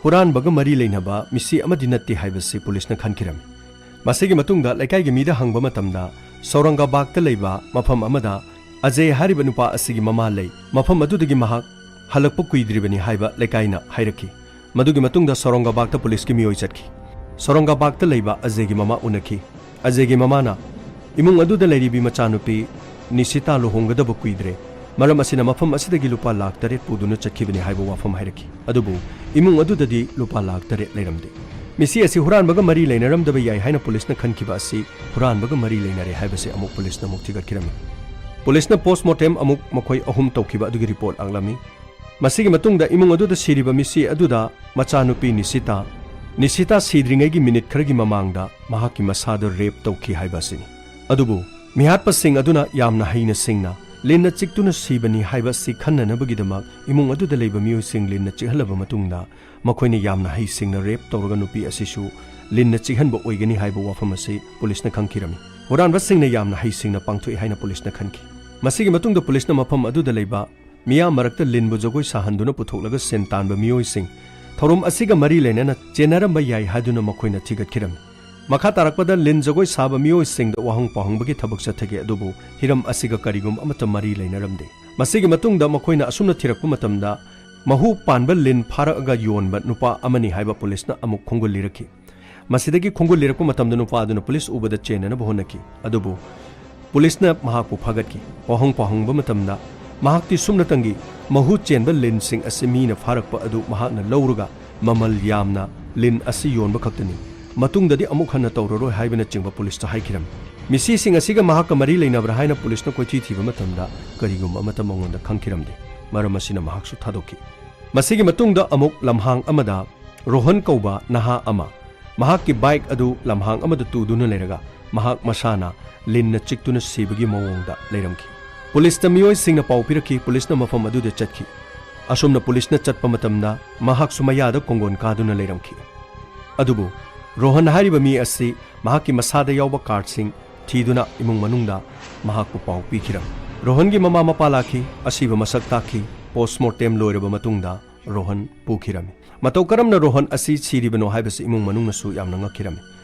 ꯍꯨꯔꯥꯟꯕꯒ ꯃꯔꯤ ꯂꯩꯅꯕ ꯃꯤꯁꯤ ꯑꯃꯗꯤ ꯅꯠꯇꯦ ꯍꯥꯏꯕꯁꯤ ꯄꯨꯂꯤꯁꯅ ꯈꯟꯈꯤꯔꯝꯃꯤ꯫ ꯃꯁꯤꯒꯤ ꯃꯇꯨꯡꯗ ꯂꯩꯀꯥꯏꯒꯤ ꯃꯤꯗ ꯍꯪꯕ ꯃꯇꯝꯗ, ꯁꯧꯔꯪꯒꯥꯕꯥꯒꯇ ꯂꯩꯕ ꯃꯐꯝ ꯑꯃꯗ ꯑꯖꯦ ꯍꯥꯏꯔꯤꯕ ꯅꯨꯄꯥ ꯑꯁꯤꯒꯤ ꯃꯃꯥ ꯂꯩ, ꯃꯐꯝ ꯑꯗꯨꯗꯒꯤ ꯃꯍꯥꯛ ꯍꯜꯂꯛꯄ ꯀꯨꯏꯗ꯭ꯔꯤꯕꯅꯤ ꯍꯥꯏꯕ ꯂꯩꯀꯥꯏꯅ ꯍꯥꯏꯔꯛꯈꯤ꯫ ꯃꯗꯨꯒꯤ ꯃꯇꯨꯡꯗ ꯁꯧꯔꯪꯒꯥꯕꯥꯒꯇ ꯄꯨꯂꯤꯁꯀꯤ ꯃꯤꯑꯣꯏ ꯆꯠꯈꯤ꯫ ꯁꯧꯔꯪꯒꯥꯕꯥꯒꯇ ꯂꯩꯕ ꯑꯖꯦꯒꯤ ꯃꯃꯥ ꯎꯅꯈꯤ꯫ ꯑꯖꯦꯒꯤ ꯃꯃꯥꯅ ꯏꯃꯨꯡ ꯑꯗꯨꯗ ꯂꯩꯔꯤꯕꯤ ꯃꯆꯥꯅꯨꯄꯤ ꯅꯤꯁꯤꯇꯥ ꯂꯨꯍꯣꯡꯒꯗꯕ ꯀꯨꯏꯗ꯭ꯔꯦ, ꯃꯔꯝ ꯑꯁꯤꯅ ꯃꯐꯝ ꯑꯁꯤꯗꯒꯤ ꯂꯨꯄꯥ ꯂꯥꯈ ꯇꯔꯦꯠ ꯄꯨꯗꯨꯅ ꯆꯠꯈꯤꯕꯅꯤ ꯍꯥꯏꯕ ꯋꯥꯐꯝ ꯍꯥꯏꯔꯛꯈꯤ꯫ ꯑꯗꯨꯕꯨ ꯏꯃꯨꯡ ꯑꯗꯨꯗꯗꯤ ꯂꯨꯄꯥ ꯂꯥꯈ ꯇꯔꯦꯠ ꯂꯩꯔꯝꯗꯦ꯫ ꯃꯤꯁꯤ ꯑꯁꯤ ꯍꯨꯔꯥꯟꯕꯒ ꯃꯔꯤ ꯂꯩꯅꯔꯝꯗꯕ ꯌꯥꯏ ꯍꯥꯏꯅ ꯄꯨꯂꯤꯁꯅ ꯈꯟꯈꯤꯕ ꯑꯁꯤ ꯍꯨꯔꯥꯟꯕꯒ ꯃꯔꯤ ꯂꯩꯅꯔꯦ ꯍꯥꯏꯕꯁꯤ ꯑꯃꯨꯛ ꯄꯨꯂꯤꯁꯅ ꯑꯃꯨꯛ ꯊꯤꯒꯠꯈꯤꯔꯝꯃꯤ꯫ ꯄꯨꯂꯤꯁꯅ ꯄꯣꯁꯃꯣꯔꯇꯦꯝ ꯑꯃꯨꯛ ꯃꯈꯣꯏ ꯑꯍꯨꯝ ꯇꯧꯈꯤꯕ ꯑꯗꯨꯒꯤ ꯔꯤꯄꯣꯔꯠ ꯂꯥꯛꯂꯝꯃꯤ꯫ ꯃꯁꯤꯒꯤ ꯃꯇꯨꯡꯗ ꯏꯃꯨꯡ ꯑꯗꯨꯗ ꯁꯤꯔꯤꯕ ꯃꯤꯁꯤ ꯑꯗꯨꯗ ꯃꯆꯥꯅꯨꯄꯤ ꯅꯤꯁꯤꯇꯥ, ꯅꯤꯁꯤꯇꯥ ꯁꯤꯗ꯭ꯔꯤꯉꯩꯒꯤ ꯃꯤꯅꯤꯠ ꯈꯔꯒꯤ ꯃꯃꯥꯡꯗ ꯃꯍꯥꯛꯀꯤ ꯃꯁꯥꯗ ꯔꯦꯞ ꯇꯧꯈꯤ ꯍꯥꯏꯕ ꯑꯁꯤꯅꯤ꯫ ꯑꯗꯨꯕꯨ ꯃꯤꯍꯥꯠꯄꯁꯤꯡ ꯑꯗꯨꯅ ꯌꯥꯝꯅ ꯍꯩꯅ ꯁꯤꯡꯅ ꯂꯤꯟꯅ ꯆꯤꯛꯇꯨꯅ ꯁꯤꯕꯅꯤ ꯍꯥꯏꯕ ꯑꯁꯤ ꯈꯟꯅꯅꯕꯒꯤꯗꯃꯛ ꯏꯃꯨꯡ ꯑꯗꯨꯗ ꯂꯩꯕ ꯃꯤꯑꯣꯏꯁꯤꯡ ꯂꯤꯟꯅ ꯆꯤꯛꯍꯜꯂꯕ ꯃꯇꯨꯡꯗ, ꯃꯈꯣꯏꯅ ꯌꯥꯝꯅ ꯍꯩꯁꯤꯡꯅ ꯔꯦꯞ ꯇꯧꯔꯒ ꯅꯨꯄꯤ ꯑꯁꯤꯁꯨ ꯂꯤꯟꯅ ꯆꯤꯛꯍꯟꯕ ꯑꯣꯏꯒꯅꯤ ꯍꯥꯏꯕ ꯋꯥꯐꯝ ꯑꯁꯤ ꯄꯨꯂꯤꯁꯅ ꯈꯪꯈꯤꯔꯝꯃꯤ꯫ ꯍꯨꯔꯥꯟꯕꯁꯤꯡꯅ ꯌꯥꯝꯅ ꯍꯩꯁꯤꯡꯅ ꯄꯥꯡꯊꯣꯛꯏ ꯍꯥꯏꯅ ꯄꯨꯂꯤꯁꯅ ꯈꯟꯈꯤ꯫ ꯃꯁꯤꯒꯤ ꯃꯇꯨꯡꯗ ꯄꯨꯂꯤꯁꯅ ꯃꯐꯝ ꯑꯗꯨꯗ ꯂꯩꯕ ꯃꯤꯌꯥꯝ ꯃꯔꯛꯇ ꯂꯤꯟꯕꯨ ꯖꯒꯣꯏ ꯁꯥꯍꯟꯗꯨꯅ ꯄꯨꯊꯣꯛꯂꯒ ꯁꯦꯟ ꯇꯥꯟꯕ ꯃꯤꯑꯣꯏꯁꯤꯡ ꯊꯧꯔꯝ ꯑꯁꯤꯒ ꯃꯔꯤ ꯂꯩꯅꯅ ꯆꯦꯟꯅꯔꯝꯕ ꯌꯥꯏ ꯍꯥꯏꯗꯨꯅ ꯃꯈꯣꯏꯅ ꯊꯤꯒꯠꯈꯤꯔꯝꯃꯤ꯫ ꯃꯈꯥ ꯇꯥꯔꯛꯄꯗ ꯂꯤꯟ ꯖꯒꯣꯏ ꯁꯥꯕ ꯃꯤꯑꯣꯏꯁꯤꯡꯗ ꯋꯥꯍꯪ ꯄꯥꯎꯍꯪꯕꯒꯤ ꯊꯕꯛ ꯆꯠꯊꯈꯤ, ꯑꯗꯨꯕꯨ ꯍꯤꯔꯝ ꯑꯁꯤꯒ ꯀꯔꯤꯒꯨꯝꯕ ꯑꯃꯠꯇ ꯃꯔꯤ ꯂꯩꯅꯔꯝꯗꯦ꯫ ꯃꯁꯤꯒꯤ ꯃꯇꯨꯡꯗ ꯃꯈꯣꯏꯅ ꯑꯁꯨꯝꯅ ꯊꯤꯔꯛꯄ ꯃꯇꯝꯗ, ꯃꯍꯨ ꯄꯥꯟꯕ ꯂꯤꯟ ꯐꯥꯔꯛꯑꯒ ꯌꯣꯟꯕ ꯅꯨꯄꯥ ꯑꯃꯅꯤ ꯍꯥꯏꯕ ꯄꯨꯂꯤꯁꯅ ꯑꯃꯨꯛ ꯈꯣꯡꯒꯨꯜ ꯂꯤꯔꯛꯈꯤ꯫ ꯃꯁꯤꯗꯒꯤ ꯈꯣꯡꯒꯨꯜ ꯂꯤꯔꯛꯄ ꯃꯇꯝꯗ ꯅꯨꯄꯥ ꯑꯗꯨꯅ ꯄꯨꯂꯤꯁ ꯎꯕꯗ ꯆꯦꯟꯅꯅꯕ ꯍꯣꯠꯅꯈꯤ, ꯑꯗꯨꯕꯨ ꯄꯨꯂꯤꯁꯅ ꯃꯍꯥꯛꯄꯨ ꯐꯥꯒꯠꯈꯤ꯫ ꯋꯥꯍꯪ ꯄꯥꯎꯍꯪꯕ ꯃꯇꯝꯗ ꯃꯍꯥꯛꯇꯤ ꯁꯨꯞꯅꯇꯪꯒꯤ ꯃꯍꯨ ꯆꯦꯟꯕ ꯂꯤꯟꯁꯤꯡ ꯑꯁꯤ ꯃꯤꯅ ꯐꯥꯔꯛꯄ ꯑꯗꯨ ꯃꯍꯥꯛꯅ ꯂꯧꯔꯒ ꯃꯃꯜ ꯌꯥꯝꯅ ꯂꯤꯟ ꯑꯁꯤ ꯌꯣꯟꯕ ꯈꯛꯇꯅꯤ, ꯃꯇꯨꯡꯗꯗꯤ ꯑꯃꯨꯛ ꯍꯟꯅ ꯇꯧꯔꯔꯣꯏ ꯍꯥꯏꯕꯅꯆꯤꯡꯕ ꯄꯨꯂꯤꯁꯇ ꯍꯥꯏꯈꯤꯔꯝꯃꯤ꯫ ꯃꯤꯁꯤꯁꯤꯡ ꯑꯁꯤꯒ ꯃꯍꯥꯛꯀ ꯃꯔꯤ ꯂꯩꯅꯕ꯭ꯔꯥ ꯍꯥꯏꯅ ꯄꯨꯂꯤꯁꯅ ꯀꯣꯏꯊꯤ ꯊꯤꯕ ꯃꯇꯝꯗ ꯀꯔꯤꯒꯨꯝꯕ ꯑꯃꯠꯇ ꯃꯉꯣꯟꯗ ꯈꯪꯈꯤꯔꯝꯗꯦ꯫ ꯃꯔꯝ ꯑꯁꯤꯅ ꯃꯍꯥꯛꯁꯨ ꯊꯥꯗꯣꯛꯈꯤ꯫ ꯃꯁꯤꯒꯤ ꯃꯇꯨꯡꯗ ꯑꯃꯨꯛ ꯂꯝꯍꯥꯡ ꯑꯃꯗ ꯔꯣꯍꯟ ꯀꯧꯕ ꯅꯍꯥ ꯑꯃ ꯃꯍꯥꯛꯀꯤ ꯕꯥꯏꯛ ꯑꯗꯨ ꯂꯝꯍꯥꯡ ꯑꯃꯗ ꯇꯨꯗꯨꯅ ꯂꯩꯔꯒ ꯃꯍꯥꯛ ꯃꯁꯥꯅ ꯂꯤꯟꯅ ꯆꯤꯛꯇꯨꯅ ꯁꯤꯕꯒꯤ ꯃꯑꯣꯡꯗ ꯂꯩꯔꯝꯈꯤ꯫ ꯄꯨꯂꯤꯁꯇ ꯃꯤꯑꯣꯏꯁꯤꯡꯅ ꯄꯥꯎ ꯄꯤꯔꯛꯈꯤ, ꯄꯨꯂꯤꯁꯅ ꯃꯐꯝ ꯑꯗꯨꯗ ꯆꯠꯈꯤ꯫ ꯑꯁꯨꯝꯅ ꯄꯨꯂꯤꯁꯅ ꯆꯠꯄ ꯃꯇꯝꯗ ꯃꯍꯥꯛꯁꯨ ꯃꯌꯥꯗ ꯀꯣꯡꯒꯣꯟ ꯀꯥꯗꯨꯅ ꯂꯩꯔꯝꯈꯤ꯫ ꯑꯗꯨꯕꯨ ꯔꯣꯍꯟ ꯍꯥꯏꯔꯤꯕ ꯃꯤ ꯑꯁꯤ ꯃꯍꯥꯛꯀꯤ ꯃꯁꯥꯗ ꯌꯥꯎꯕ ꯀꯥꯔꯠꯁꯤꯡ ꯊꯤꯗꯨꯅ ꯏꯃꯨꯡ ꯃꯅꯨꯡꯗ ꯃꯍꯥꯛꯄꯨ ꯄꯥꯎ ꯄꯤꯈꯤꯔꯝꯃꯤ꯫ ꯔꯣꯍꯟꯒꯤ ꯃꯃꯥ ꯃꯄꯥ ꯂꯥꯛꯈꯤ, ꯑꯁꯤꯕ ꯃꯁꯛ ꯇꯥꯛꯈꯤ꯫ ꯄꯣꯁꯃꯣꯔꯇꯦꯝ ꯂꯣꯏꯔꯕ ꯃꯇꯨꯡꯗ ꯔꯣꯍꯟ ꯄꯨꯈꯤꯔꯝꯃꯤ꯫ ꯃꯇꯧ ꯀꯔꯝꯅ ꯔꯣꯍꯟ ꯑꯁꯤ ꯁꯤꯔꯤꯕꯅꯣ ꯍꯥꯏꯕꯁꯤ ꯏꯃꯨꯡ ꯃꯅꯨꯡꯅꯁꯨ ꯌꯥꯝꯅ ꯉꯛꯈꯤꯔꯝꯃꯤ꯫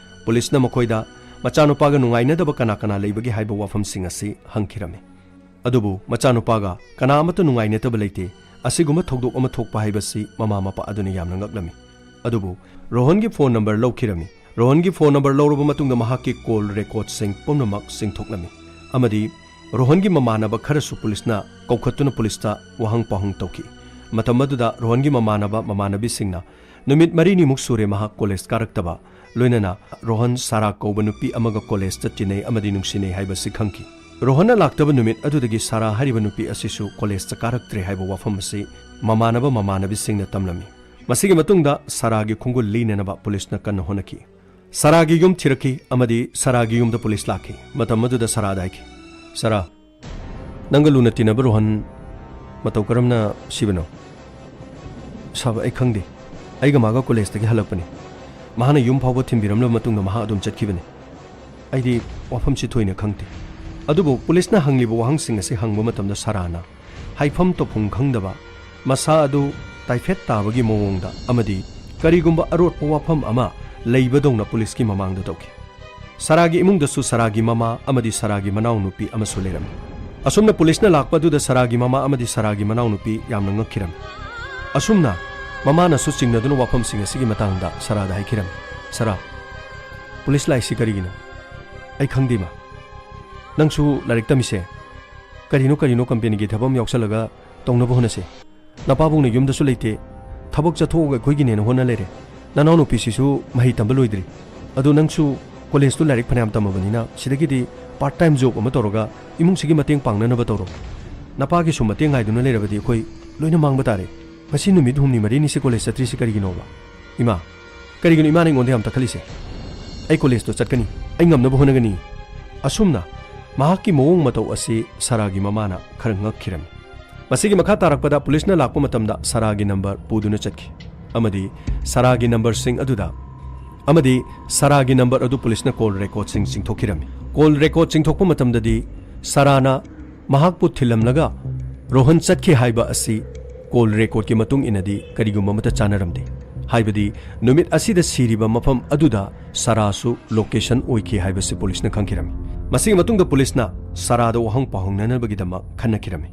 ꯄꯨꯂꯤꯁꯅ ꯃꯈꯣꯏꯗ ꯃꯆꯥꯅꯨꯄꯥꯒ ꯅꯨꯡꯉꯥꯏꯅꯗꯕ ꯀꯅꯥ ꯀꯅꯥ ꯂꯩꯕꯒꯦ ꯍꯥꯏꯕ ꯋꯥꯐꯝꯁꯤꯡ ꯑꯁꯤ ꯍꯪꯈꯤꯔꯝꯃꯤ꯫ ꯑꯗꯨꯕꯨ ꯃꯆꯥꯅꯨꯄꯥꯒ ꯀꯅꯥ ꯑꯃꯠꯇ ꯅꯨꯡꯉꯥꯏꯅꯗꯕ ꯂꯩꯇꯦ, ꯑꯁꯤꯒꯨꯝꯕ ꯊꯧꯗꯣꯛ ꯑꯃ ꯊꯣꯛꯄ ꯍꯥꯏꯕꯁꯤ ꯃꯃꯥ ꯃꯄꯥ ꯑꯗꯨꯅ ꯌꯥꯝꯅ ꯉꯛꯂꯝꯃꯤ꯫ ꯑꯗꯨꯕꯨ ꯔꯣꯍꯟꯒꯤ ꯐꯣꯟ ꯅꯝꯕꯔ ꯂꯧꯈꯤꯔꯝꯃꯤ꯫ ꯔꯣꯍꯟꯒꯤ ꯐꯣꯟ ꯅꯝꯕꯔ ꯂꯧꯔꯕ ꯃꯇꯨꯡꯗ ꯃꯍꯥꯛꯀꯤ ꯀꯣꯜ ꯔꯦꯀꯣꯔꯗꯁꯤꯡ ꯄꯨꯝꯅꯃꯛ ꯆꯤꯡꯊꯣꯛꯂꯝꯃꯤ ꯑꯃꯗꯤ ꯔꯣꯍꯟꯒꯤ ꯃꯃꯥꯟꯅꯕ ꯈꯔꯁꯨ ꯄꯨꯂꯤꯁꯅ ꯀꯧꯈꯠꯇꯨꯅ ꯄꯨꯂꯤꯁꯇ ꯋꯥꯍꯪ ꯄꯥꯎꯍꯪ ꯇꯧꯈꯤ꯫ ꯃꯇꯝ ꯑꯗꯨꯗ ꯔꯣꯍꯟꯒꯤ ꯃꯃꯥꯟꯅꯕ ꯃꯃꯥꯟꯅꯕꯤꯁꯤꯡꯅ ꯅꯨꯃꯤꯠ ꯃꯔꯤꯅꯤꯃꯨꯛ ꯁꯨꯔꯦ ꯃꯍꯥꯛ ꯀꯣꯂꯦꯖ ꯀꯥꯔꯛꯇꯕ, ꯂꯣꯏꯅꯅ ꯔꯣꯍꯟ ꯁꯥꯔꯥ ꯀꯧꯕ ꯅꯨꯄꯤ ꯑꯃꯒ ꯀꯣꯂꯦꯖꯇ ꯇꯤꯟꯅꯩ ꯑꯃꯗꯤ ꯅꯨꯡꯁꯤꯅꯩ ꯍꯥꯏꯕꯁꯤ ꯈꯪꯈꯤ꯫ ꯔꯣꯍꯟꯅ ꯂꯥꯛꯇꯕ ꯅꯨꯃꯤꯠ ꯑꯗꯨꯗꯒꯤ ꯁꯥꯔꯥ ꯍꯥꯏꯔꯤꯕ ꯅꯨꯄꯤ ꯑꯁꯤꯁꯨ ꯀꯣꯂꯦꯖꯇ ꯀꯥꯔꯛꯇ꯭ꯔꯦ ꯍꯥꯏꯕ ꯋꯥꯐꯝ ꯑꯁꯤ ꯃꯃꯥꯟꯅꯕ ꯃꯃꯥꯟꯅꯕꯤꯁꯤꯡꯅ ꯇꯝꯂꯝꯃꯤ꯫ ꯃꯁꯤꯒꯤ ꯃꯇꯨꯡꯗ ꯁꯥꯔꯥꯒꯤ ꯈꯣꯡꯒꯨꯜ ꯂꯤꯅꯅꯕ ꯄꯨꯂꯤꯁꯅ ꯀꯟꯅ ꯍꯣꯠꯅꯈꯤ꯫ ꯁꯥꯔꯥꯒꯤ ꯌꯨꯝ ꯊꯤꯔꯛꯈꯤ ꯑꯃꯗꯤ ꯁꯥꯔꯥꯒꯤ ꯌꯨꯝꯗ ꯄꯨꯂꯤꯁ ꯂꯥꯛꯈꯤ꯫ ꯃꯇꯝ ꯑꯗꯨꯗ ꯁꯥꯔꯥꯗ ꯍꯥꯏꯈꯤ, "ꯁꯥꯔꯥ, ꯅꯪꯒ ꯂꯨꯅ ꯇꯤꯟꯅꯕ ꯔꯣꯍꯟ ꯃꯇꯧ ꯀꯔꯝꯅ ꯁꯤꯕꯅꯣ? ꯁꯥꯕ, ꯑꯩ ꯈꯪꯗꯦ꯫ ꯑꯩꯒ ꯃꯥꯒ ꯀꯣꯂꯦꯖꯇꯒꯤ ꯍꯜꯂꯛꯄꯅꯤ꯫ ꯃꯍꯥꯛꯅ ꯌꯨꯝ ꯐꯥꯎꯕ ꯊꯤꯟꯕꯤꯔꯝꯂꯕ ꯃꯇꯨꯡꯗ ꯃꯍꯥꯛ ꯑꯗꯨꯝ ꯆꯠꯈꯤꯕꯅꯤ꯫ ꯑꯩꯗꯤ ꯋꯥꯐꯝꯁꯤ ꯊꯣꯏꯅ ꯈꯪꯗꯦ꯫ ꯑꯗꯨꯕꯨ ꯄꯨꯂꯤꯁꯅ ꯍꯪꯂꯤꯕ ꯋꯥꯍꯪꯁꯤꯡ ꯑꯁꯤ ꯍꯪꯕ ꯃꯇꯝꯗ ꯁꯥꯔꯥꯅ ꯍꯥꯏꯐꯝ ꯇꯧꯐꯝ ꯈꯪꯗꯕ, ꯃꯁꯥ ꯑꯗꯨ ꯇꯥꯏꯐꯦꯠ ꯇꯥꯕꯒꯤ ꯃꯑꯣꯡꯗ ꯑꯃꯗꯤ ꯀꯔꯤꯒꯨꯝꯕ ꯑꯔꯣꯠꯄ ꯋꯥꯐꯝ ꯑꯃ ꯂꯩꯕꯗꯧꯅ ꯄꯨꯂꯤꯁꯀꯤ ꯃꯃꯥꯡꯗ ꯇꯧꯈꯤ꯫ ꯁꯥꯔꯥꯒꯤ ꯏꯃꯨꯡꯗꯁꯨ ꯁꯥꯔꯥꯒꯤ ꯃꯃꯥ ꯑꯃꯗꯤ ꯁꯥꯔꯥꯒꯤ ꯃꯅꯥꯎꯅꯨꯄꯤ ꯑꯃꯁꯨ ꯂꯩꯔꯝꯃꯤ꯫ ꯑꯁꯨꯝꯅ ꯄꯨꯂꯤꯁꯅ ꯂꯥꯛꯄ ꯑꯗꯨꯗ ꯁꯥꯔꯥꯒꯤ ꯃꯃꯥ ꯑꯃꯗꯤ ꯁꯥꯔꯥꯒꯤ ꯃꯅꯥꯎꯅꯨꯄꯤ ꯌꯥꯝꯅ ꯉꯛꯈꯤꯔꯝꯃꯤ꯫ ꯑꯁꯨꯝꯅ ꯃꯃꯥꯅꯁꯨ ꯆꯤꯡꯅꯗꯨꯅ ꯋꯥꯐꯝꯁꯤꯡ ꯑꯁꯤꯒꯤ ꯃꯇꯥꯡꯗ ꯁꯥꯔꯥꯗ ꯍꯥꯏꯈꯤꯔꯝꯃꯤ, "ꯁꯥꯔꯥ, ꯄꯨꯂꯤꯁ ꯂꯥꯛꯏꯁꯤ ꯀꯔꯤꯒꯤꯅꯣ?" "ꯑꯩ ꯈꯪꯗꯦ, ꯃꯥ꯫ ꯅꯪꯁꯨ ꯂꯥꯏꯔꯤꯛ ꯇꯝꯃꯤꯁꯦ ꯀꯔꯤꯅꯣ ꯀꯔꯤꯅꯣ ꯀꯝꯄꯦꯅꯤꯒꯤ ꯊꯕꯛ ꯑꯃ ꯌꯥꯎꯁꯜꯂꯒ ꯇꯧꯅꯕ ꯍꯣꯠꯅꯁꯦ꯫ ꯅꯄꯥꯕꯨꯡꯅ ꯌꯨꯝꯗꯁꯨ ꯂꯩꯇꯦ, ꯊꯕꯛ ꯆꯠꯊꯣꯛꯑꯒ ꯑꯩꯈꯣꯏꯒꯤꯅꯦꯅ ꯍꯣꯠꯅ ꯂꯩꯔꯦ꯫ ꯅꯅꯥꯎꯅꯨꯄꯤꯁꯤꯁꯨ ꯃꯍꯩ ꯇꯝꯕ ꯂꯣꯏꯗ꯭ꯔꯤ꯫ ꯑꯗꯣ ꯅꯪꯁꯨ ꯀꯣꯂꯦꯖꯇꯨ ꯂꯥꯏꯔꯤꯛ ꯐꯅꯌꯥꯝ ꯇꯝꯃꯕꯅꯤꯅ ꯁꯤꯗꯒꯤꯗꯤ ꯄꯥꯔꯠ ꯇꯥꯏꯝ ꯖꯣꯕ ꯑꯃ ꯇꯧꯔꯒ ꯏꯃꯨꯡꯁꯤꯒꯤ ꯃꯇꯦꯡ ꯄꯥꯡꯅꯅꯕ ꯇꯧꯔꯣ꯫ ꯅꯄꯥꯒꯤꯁꯨ ꯃꯇꯦꯡ ꯉꯥꯏꯗꯨꯅ ꯂꯩꯔꯕꯗꯤ ꯑꯩꯈꯣꯏ ꯂꯣꯏꯅ ꯃꯥꯡꯕ ꯇꯥꯔꯦ꯫ ꯉꯁꯤ ꯅꯨꯃꯤꯠ ꯍꯨꯝꯅꯤ ꯃꯔꯤꯅꯤꯁꯦ ꯀꯣꯂꯦꯖ ꯆꯠꯇ꯭ꯔꯤꯁꯤ ꯀꯔꯤꯒꯤꯅꯣꯕ? ꯏꯃꯥ, ꯀꯔꯤꯒꯤꯅꯣ ꯏꯃꯥꯅ ꯑꯩꯉꯣꯟꯗ ꯌꯥꯝ ꯇꯛꯈꯠꯂꯤꯁꯦ? ꯑꯩ ꯀꯣꯂꯦꯖꯇꯣ ꯆꯠꯀꯅꯤ, ꯑꯩ ꯉꯝꯅꯕ ꯍꯣꯠꯅꯒꯅꯤ꯫" ꯑꯁꯨꯝꯅ ꯃꯍꯥꯛꯀꯤ ꯃꯑꯣꯡ ꯃꯇꯧ ꯑꯁꯤ ꯁꯥꯔꯥꯒꯤ ꯃꯃꯥꯅ ꯈꯔ ꯉꯛꯈꯤꯔꯝꯃꯤ꯫ ꯃꯁꯤꯒꯤ ꯃꯈꯥ ꯇꯥꯔꯛꯄꯗ ꯄꯨꯂꯤꯁꯅ ꯂꯥꯛꯄ ꯃꯇꯝꯗ ꯁꯥꯔꯥꯒꯤ ꯅꯝꯕꯔ ꯄꯨꯗꯨꯅ ꯆꯠꯈꯤ ꯑꯃꯗꯤ ꯁꯥꯔꯥꯒꯤ ꯅꯝꯕꯔꯁꯤꯡ ꯑꯗꯨꯗ, ꯑꯃꯗꯤ ꯁꯥꯔꯥꯒꯤ ꯅꯝꯕꯔ ꯑꯗꯨ ꯄꯨꯂꯤꯁꯅ ꯀꯣꯜ ꯔꯦꯀꯣꯔꯗꯁꯤꯡ ꯆꯤꯡꯊꯣꯛꯈꯤꯔꯝꯃꯤ꯫ ꯀꯣꯜ ꯔꯦꯀꯣꯔꯗ ꯆꯤꯡꯊꯣꯛꯄ ꯃꯇꯝꯗꯗꯤ ꯁꯥꯔꯥꯅ ꯃꯍꯥꯛꯄꯨ ꯊꯤꯜꯂꯝꯂꯒ ꯔꯣꯍꯟ ꯆꯠꯈꯤ ꯍꯥꯏꯕ ꯑꯁꯤ ꯀꯣꯜ ꯔꯦꯀꯣꯔꯗꯀꯤ ꯃꯇꯨꯡ ꯏꯟꯅꯗꯤ ꯀꯔꯤꯒꯨꯝꯕ ꯑꯃꯠꯇ ꯆꯥꯟꯅꯔꯝꯗꯦ꯫ ꯍꯥꯏꯕꯗꯤ ꯅꯨꯃꯤꯠ ꯑꯁꯤꯗ ꯁꯤꯔꯤꯕ ꯃꯐꯝ ꯑꯗꯨꯗ ꯁꯥꯔꯥꯁꯨ ꯂꯣꯀꯦꯁꯟ ꯑꯣꯏꯈꯤ ꯍꯥꯏꯕꯁꯤ ꯄꯨꯂꯤꯁꯅ ꯈꯪꯈꯤꯔꯝꯃꯤ꯫ ꯃꯁꯤꯒꯤ ꯃꯇꯨꯡꯗ ꯄꯨꯂꯤꯁꯅ ꯁꯥꯔꯥꯗ ꯋꯥꯍꯪ ꯄꯥꯎꯍꯪꯅꯅꯕꯒꯤꯗꯃꯛ ꯈꯟꯅꯈꯤꯔꯝꯃꯤ꯫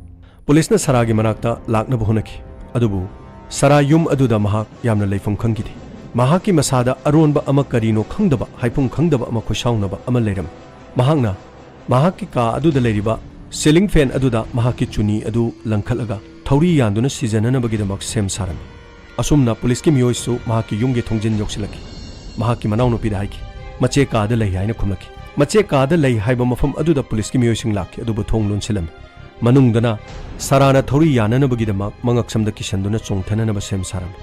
ꯄꯨꯂꯤꯁꯅ ꯁꯥꯔꯥꯒꯤ ꯃꯅꯥꯛꯇ ꯂꯥꯛꯅꯕ ꯍꯣꯠꯅꯈꯤ, ꯑꯗꯨꯕꯨ ꯁꯥꯔꯥ ꯌꯨꯝ ꯑꯗꯨꯗ ꯃꯍꯥꯛ ꯌꯥꯝꯅ ꯂꯩꯐꯝ ꯈꯪꯈꯤꯗꯦ꯫ ꯃꯍꯥꯛꯀꯤ ꯃꯁꯥꯗ ꯑꯔꯣꯟꯕ ꯑꯃ, ꯀꯔꯤꯅꯣ ꯈꯪꯗꯕ, ꯍꯥꯏꯐꯝ ꯈꯪꯗꯕ ꯑꯃ ꯈꯣꯏꯁꯥꯎꯅꯕ ꯑꯃ ꯂꯩꯔꯝꯃꯤ꯫ ꯃꯍꯥꯛꯅ ꯃꯍꯥꯛꯀꯤ ꯀꯥ ꯑꯗꯨꯗ ꯂꯩꯔꯤꯕ ꯁꯤꯂꯤꯡ ꯐꯦꯟ ꯑꯗꯨꯗ ꯃꯍꯥꯛꯀꯤ ꯆꯨꯅꯤ ꯑꯗꯨ ꯂꯪꯈꯠꯂꯒ ꯊꯧꯔꯤ ꯌꯥꯟꯗꯨꯅ ꯁꯤꯖꯅꯅꯕꯒꯤꯗꯃꯛ ꯁꯦꯝ ꯁꯥꯔꯝꯃꯤ꯫ ꯑꯁꯨꯝꯅ ꯄꯨꯂꯤꯁꯀꯤ ꯃꯤꯑꯣꯏꯁꯨ ꯃꯍꯥꯛꯀꯤ ꯌꯨꯝꯒꯤ ꯊꯣꯡꯖꯤꯟ ꯌꯧꯁꯤꯜꯂꯛꯈꯤ꯫ ꯃꯍꯥꯛꯀꯤ ꯃꯅꯥꯎꯅꯨꯄꯤꯗ ꯍꯥꯏꯈꯤ, "ꯃꯆꯦ ꯀꯥꯗ ꯂꯩ" ꯍꯥꯏꯅ ꯈꯨꯝꯂꯛꯈꯤ꯫ ꯃꯆꯦ ꯀꯥꯗ ꯂꯩ ꯍꯥꯏꯕ ꯃꯐꯝ ꯑꯗꯨꯗ ꯄꯨꯂꯤꯁꯀꯤ ꯃꯤꯑꯣꯏꯁꯤꯡ ꯂꯥꯛꯈꯤ, ꯑꯗꯨꯕꯨ ꯊꯣꯡ ꯂꯣꯟꯁꯤꯜꯂꯝꯃꯤ꯫ ꯃꯅꯨꯡꯗꯅ ꯁꯥꯔꯥꯅ ꯊꯧꯔꯤ ꯌꯥꯅꯅꯕꯒꯤꯗꯃꯛ ꯃꯉꯛꯁꯝꯗ ꯀꯤꯁꯟꯗꯨꯅ ꯆꯣꯡꯊꯅꯅꯕ ꯁꯦꯝ ꯁꯥꯔꯝꯃꯤ꯫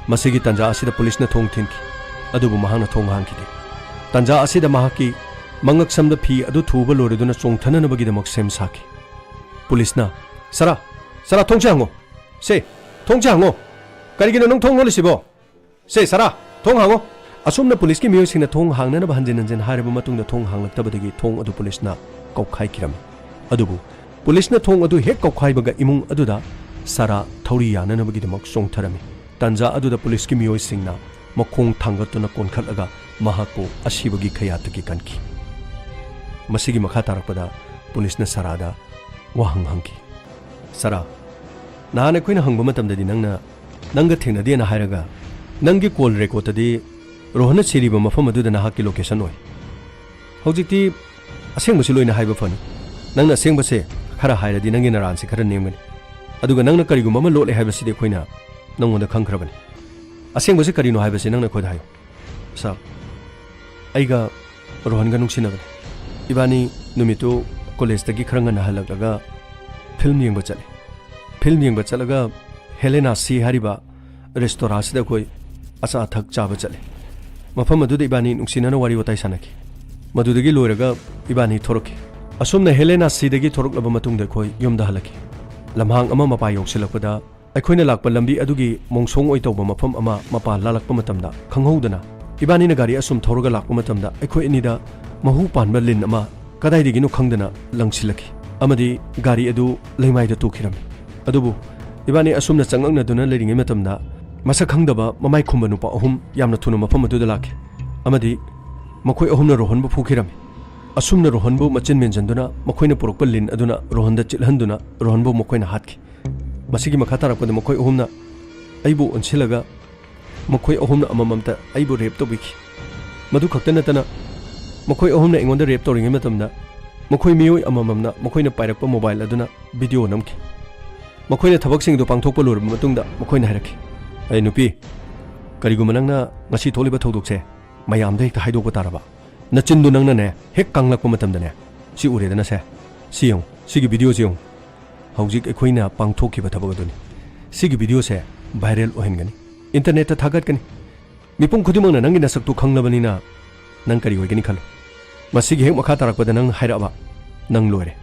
ꯃꯁꯤꯒꯤ ꯇꯥꯟꯖꯥ ꯑꯁꯤꯗ ꯄꯨꯂꯤꯁꯅ ꯊꯣꯡ ꯊꯤꯟꯈꯤ, ꯑꯗꯨꯕꯨ ꯃꯍꯥꯛꯅ ꯊꯣꯡ ꯍꯥꯡꯈꯤꯗꯦ꯫ ꯇꯥꯟꯖꯥ ꯑꯁꯤꯗ ꯃꯍꯥꯛꯀꯤ ꯃꯉꯛꯁꯝꯗ ꯐꯤ ꯑꯗꯨ ꯊꯨꯕ ꯂꯣꯏꯔꯗꯨꯅ ꯆꯣꯡꯊꯅꯅꯕꯒꯤꯗꯃꯛ ꯁꯦꯝ ꯁꯥꯈꯤ꯫ ꯄꯨꯂꯤꯁꯅ, "ꯁꯥꯔꯥ, ꯁꯥꯔꯥ, ꯊꯣꯡꯁꯦ ꯍꯥꯡꯉꯣ꯫ ꯁꯦ, ꯊꯣꯡꯁꯦ ꯍꯥꯡꯉꯣ꯫ ꯀꯔꯤꯒꯤꯅꯣ ꯅꯪ ꯊꯣꯡ ꯂꯣꯜꯂꯤꯁꯤꯕꯣ? ꯁꯦ, ꯁꯥꯔꯥ, ꯊꯣꯡ ꯍꯥꯡꯉꯣ!" ꯑꯁꯨꯝꯅ ꯄꯨꯂꯤꯁꯀꯤ ꯃꯤꯑꯣꯏꯁꯤꯡꯅ ꯊꯣꯡ ꯍꯥꯡꯅꯅꯕ ꯍꯟꯖꯤꯟ ꯍꯟꯖꯤꯟ ꯍꯥꯏꯔꯕ ꯃꯇꯨꯡꯗ ꯊꯣꯡ ꯍꯥꯡꯂꯛꯇꯕꯗꯒꯤ ꯊꯣꯡ ꯑꯗꯨ ꯄꯨꯂꯤꯁꯅ ꯀꯧꯈꯥꯏꯈꯤꯔꯝꯃꯤ꯫ ꯑꯗꯨꯕꯨ ꯄꯨꯂꯤꯁꯅ ꯊꯣꯡ ꯑꯗꯨ ꯍꯦꯛ ꯀꯧꯈꯥꯏꯕꯒ ꯏꯃꯨꯡ ꯑꯗꯨꯗ ꯁꯥꯔꯥ ꯊꯧꯔꯤ ꯌꯥꯅꯅꯕꯒꯤꯗꯃꯛ ꯆꯣꯡꯊꯔꯝꯃꯤ꯫ ꯇꯥꯟꯖꯥ ꯑꯗꯨꯗ ꯄꯨꯂꯤꯁꯀꯤ ꯃꯤꯑꯣꯏꯁꯤꯡꯅ ꯃꯈꯣꯡ ꯊꯥꯡꯒꯠꯇꯨꯅ ꯀꯣꯟꯈꯠꯂꯒ ꯃꯍꯥꯛꯄꯨ ꯑꯁꯤꯕꯒꯤ ꯀꯌꯥꯠꯇꯒꯤ ꯀꯟꯈꯤ꯫ ꯃꯁꯤꯒꯤ ꯃꯈꯥ ꯇꯥꯔꯛꯄꯗ ꯄꯨꯂꯤꯁꯅ ꯁꯥꯔꯥꯗ ꯋꯥꯍꯪ ꯍꯪꯈꯤ꯫ "ꯁꯥꯔꯥ, ꯅꯍꯥꯟ ꯑꯩꯈꯣꯏꯅ ꯍꯪꯕ ꯃꯇꯝꯗꯗꯤ ꯅꯪꯅ ꯅꯪꯒ ꯊꯦꯡꯅꯗꯦꯅ ꯍꯥꯏꯔꯒ, ꯅꯪꯒꯤ ꯀꯣꯜ ꯔꯦꯀꯣꯔꯗꯇꯗꯤ ꯔꯣꯍꯟꯅ ꯁꯤꯔꯤꯕ ꯃꯐꯝ ꯑꯗꯨꯗ ꯅꯍꯥꯛꯀꯤ ꯂꯣꯀꯦꯁꯟ ꯑꯣꯏ꯫ ꯍꯧꯖꯤꯛꯇꯤ ꯑꯁꯦꯡꯕꯁꯤ ꯂꯣꯏꯅ ꯍꯥꯏꯕ ꯐꯅꯤ꯫ ꯅꯪꯅ ꯑꯁꯦꯡꯕꯁꯦ ꯈꯔ ꯍꯥꯏꯔꯗꯤ ꯅꯪꯒꯤ ꯅꯔꯥꯟꯁꯦ ꯈꯔ ꯅꯦꯝꯒꯅꯤ꯫ ꯑꯗꯨꯒ ꯅꯪꯅ ꯀꯔꯤꯒꯨꯝꯕ ꯑꯃ ꯂꯣꯠꯂꯦ ꯍꯥꯏꯕꯁꯤꯗꯤ ꯑꯩꯈꯣꯏꯅ ꯅꯪꯉꯣꯟꯗ ꯈꯪꯈ꯭ꯔꯕꯅꯤ꯫ ꯑꯁꯦꯡꯕꯁꯤ ꯀꯔꯤꯅꯣ ꯍꯥꯏꯕꯁꯤ ꯅꯪꯅ ꯑꯩꯈꯣꯏꯗ ꯍꯥꯏꯌꯨ꯫" "ꯁꯥꯔ, ꯑꯩꯒ ꯔꯣꯍꯟꯒ ꯅꯨꯡꯁꯤꯅꯕꯅꯤ꯫ ꯏꯕꯥꯅꯤ ꯅꯨꯃꯤꯠꯇꯨ ꯀꯣꯂꯦꯖꯇꯒꯤ ꯈꯔ ꯉꯟꯅ ꯍꯜꯂꯛꯂꯒ ꯐꯤꯜꯝ ꯌꯦꯡꯕ ꯆꯠꯂꯤ꯫ ꯐꯤꯜꯝ ꯌꯦꯡꯕ ꯆꯠꯂꯒ ꯍꯦꯂꯦꯅꯥ ꯁꯤ ꯍꯥꯏꯔꯤꯕ ꯔꯦꯁꯇꯣꯔꯥꯁꯤꯗ ꯑꯩꯈꯣꯏ ꯑꯆꯥ ꯑꯊꯛ ꯆꯥꯕ ꯆꯠꯂꯤ꯫ ꯃꯐꯝ ꯑꯗꯨꯗ ꯏꯕꯥꯅꯤ ꯅꯨꯡꯁꯤꯅꯅ ꯋꯥꯔꯤ ꯋꯥꯇꯥꯏ ꯁꯥꯟꯅꯈꯤ꯫ ꯃꯗꯨꯗꯒꯤ ꯂꯣꯏꯔꯒ ꯏꯕꯥꯅꯤ ꯊꯣꯔꯛꯈꯤ꯫ ꯑꯁꯨꯝꯅ ꯍꯦꯂꯦꯅꯥ ꯁꯤꯗꯒꯤ ꯊꯣꯔꯛꯂꯕ ꯃꯇꯨꯡꯗ ꯑꯩꯈꯣꯏ ꯌꯨꯝꯗ ꯍꯜꯂꯛꯈꯤ꯫ ꯂꯝꯍꯥꯡ ꯑꯃ ꯃꯄꯥ ꯌꯧꯁꯤꯜꯂꯛꯄꯗ ꯑꯩꯈꯣꯏꯅ ꯂꯥꯛꯄ ꯂꯝꯕꯤ ꯑꯗꯨꯒꯤ ꯃꯣꯡꯁꯣꯡ ꯑꯣꯏ ꯇꯧꯕ ꯃꯐꯝ ꯑꯃ ꯃꯄꯥ ꯂꯥꯜꯂꯛꯄ ꯃꯇꯝꯗ ꯈꯪꯍꯧꯗꯅ ꯏꯕꯥꯅꯤꯅ ꯒꯥꯔꯤ ꯑꯁꯨꯝ ꯊꯧꯔꯒ ꯂꯥꯛꯄ ꯃꯇꯝꯗ ꯑꯩꯈꯣꯏ ꯑꯅꯤꯗ ꯃꯍꯨ ꯄꯥꯟꯕ ꯂꯤꯟ ꯑꯃ ꯀꯗꯥꯏꯗꯒꯤꯅꯣ ꯈꯪꯗꯅ ꯂꯪꯁꯤꯜꯂꯛꯈꯤ ꯑꯃꯗꯤ ꯒꯥꯔꯤ ꯑꯗꯨ ꯂꯩꯃꯥꯏꯗ ꯇꯨꯈꯤꯔꯝꯃꯤ꯫ ꯑꯗꯨꯕꯨ ꯏꯕꯥꯅꯤ ꯑꯁꯨꯝꯅ ꯆꯪꯂꯛꯅꯗꯨꯅ ꯂꯩꯔꯤꯉꯩ ꯃꯇꯝꯗ ꯃꯁꯛ ꯈꯪꯗꯕ ꯃꯃꯥꯏ ꯈꯨꯝꯕ ꯅꯨꯄꯥ ꯑꯍꯨꯝ ꯌꯥꯝꯅ ꯊꯨꯅ ꯃꯐꯝ ꯑꯗꯨꯗ ꯂꯥꯛꯈꯤ ꯑꯃꯗꯤ ꯃꯈꯣꯏ ꯑꯍꯨꯝꯅ ꯔꯣꯍꯟꯕꯨ ꯐꯨꯈꯤꯔꯝꯃꯤ꯫ ꯑꯁꯨꯝꯅ ꯔꯣꯍꯟꯕꯨ ꯃꯆꯤꯟ ꯃꯦꯟꯁꯤꯟꯗꯨꯅ ꯃꯈꯣꯏꯅ ꯄꯨꯔꯛꯄ ꯂꯤꯟ ꯑꯗꯨꯅ ꯔꯣꯍꯟꯗ ꯆꯤꯠꯍꯟꯗꯨꯅ ꯔꯣꯍꯟꯕꯨ ꯃꯈꯣꯏꯅ ꯍꯥꯠꯈꯤ꯫ ꯃꯁꯤꯒꯤ ꯃꯈꯥ ꯇꯥꯔꯛꯄꯗ ꯃꯈꯣꯏ ꯑꯍꯨꯝꯅ ꯑꯩꯕꯨ ꯑꯣꯟꯁꯤꯜꯂꯒ ꯃꯈꯣꯏ ꯑꯍꯨꯝꯅ ꯑꯃꯃꯝꯇ ꯑꯩꯕꯨ ꯔꯦꯞ ꯇꯧꯕꯤꯈꯤ꯫ ꯃꯗꯨ ꯈꯛꯇ ꯅꯠꯇꯅ ꯃꯈꯣꯏ ꯑꯍꯨꯝꯅ ꯑꯩꯉꯣꯟꯗ ꯔꯦꯞ ꯇꯧꯔꯤꯉꯩ ꯃꯇꯝꯗ ꯃꯈꯣꯏ ꯃꯤꯑꯣꯏ ꯑꯃꯃꯝꯅ ꯃꯈꯣꯏꯅ ꯄꯥꯏꯔꯛꯄ ꯃꯣꯕꯥꯏꯜ ꯑꯗꯨꯅ ꯚꯤꯗꯤꯑꯣ ꯅꯝꯈꯤ꯫ ꯃꯈꯣꯏꯅ ꯊꯕꯛꯁꯤꯡꯗꯨ ꯄꯥꯡꯊꯣꯛꯄ ꯂꯣꯏꯔꯕ ꯃꯇꯨꯡꯗ ꯃꯈꯣꯏꯅ ꯍꯥꯏꯔꯛꯈꯤ, "ꯑꯩ ꯅꯨꯄꯤ, ꯀꯔꯤꯒꯨꯝꯕ ꯅꯪꯅ ꯉꯁꯤ ꯊꯣꯛꯂꯤꯕ ꯊꯧꯗꯣꯛꯁꯦ ꯃꯌꯥꯝꯗ ꯍꯦꯛꯇ ꯍꯥꯏꯗꯣꯛꯄ ꯇꯥꯔꯕ? ꯅꯆꯤꯟꯗꯨ ꯅꯪꯅꯅꯦ ꯍꯦꯛ ꯀꯪꯂꯛꯄ ꯃꯇꯝꯗꯅꯦ, ꯁꯤ ꯎꯔꯦꯗꯅ ꯁꯦ, ꯁꯤ ꯌꯦꯡꯉꯨ, ꯁꯤꯒꯤ ꯚꯤꯗꯤꯑꯣꯁꯤ ꯌꯦꯡꯉꯨ꯫ ꯍꯧꯖꯤꯛ ꯑꯩꯈꯣꯏꯅ ꯄꯥꯡꯊꯣꯛꯈꯤꯕ ꯊꯕꯛ ꯑꯗꯨꯅꯤ꯫ ꯁꯤꯒꯤ ꯚꯤꯗꯤꯑꯣꯁꯦ ꯚꯥꯏꯔꯦꯜ ꯑꯣꯏꯍꯟꯒꯅꯤ, ꯏꯟꯇꯔꯅꯦꯠꯇ ꯊꯥꯒꯠꯀꯅꯤ꯫ ꯃꯤꯄꯨꯝ ꯈꯨꯗꯤꯡꯃꯛꯅ ꯅꯪꯒꯤ ꯅꯁꯛꯇꯨ ꯈꯪꯂꯕꯅꯤꯅ ꯅꯪ ꯀꯔꯤ ꯑꯣꯏꯒꯅꯤ ꯈꯜꯂꯨ꯫ ꯃꯁꯤꯒꯤ ꯍꯦꯛ ꯃꯈꯥ ꯇꯥꯔꯛꯄꯗ ꯅꯪ ꯍꯥꯏꯔꯛꯑꯕ, ꯅꯪ ꯂꯣꯏꯔꯦ꯫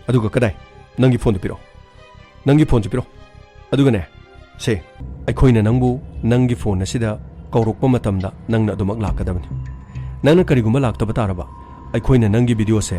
ꯑꯗꯨꯒ ꯀꯗꯥꯏ? ꯅꯪꯒꯤ ꯐꯣꯟꯗꯨ ꯄꯤꯔꯛꯑꯣ꯫ ꯅꯪꯒꯤ ꯐꯣꯟꯁꯦ ꯄꯤꯔꯛꯑꯣ꯫ ꯑꯗꯨꯒꯅꯦ, ꯁꯦ, ꯑꯩꯈꯣꯏꯅ ꯅꯪꯕꯨ ꯅꯪꯒꯤ ꯐꯣꯟ ꯑꯁꯤꯗ ꯀꯧꯔꯛꯄ ꯃꯇꯝꯗ ꯅꯪꯅ ꯑꯗꯨꯃꯛ ꯂꯥꯛꯀꯗꯕꯅꯤ꯫ ꯅꯪꯅ ꯀꯔꯤꯒꯨꯝꯕ ꯂꯥꯛꯇꯕ ꯇꯥꯔꯕ, ꯑꯩꯈꯣꯏꯅ ꯅꯪꯒꯤ ꯚꯤꯗꯤꯑꯣꯁꯦ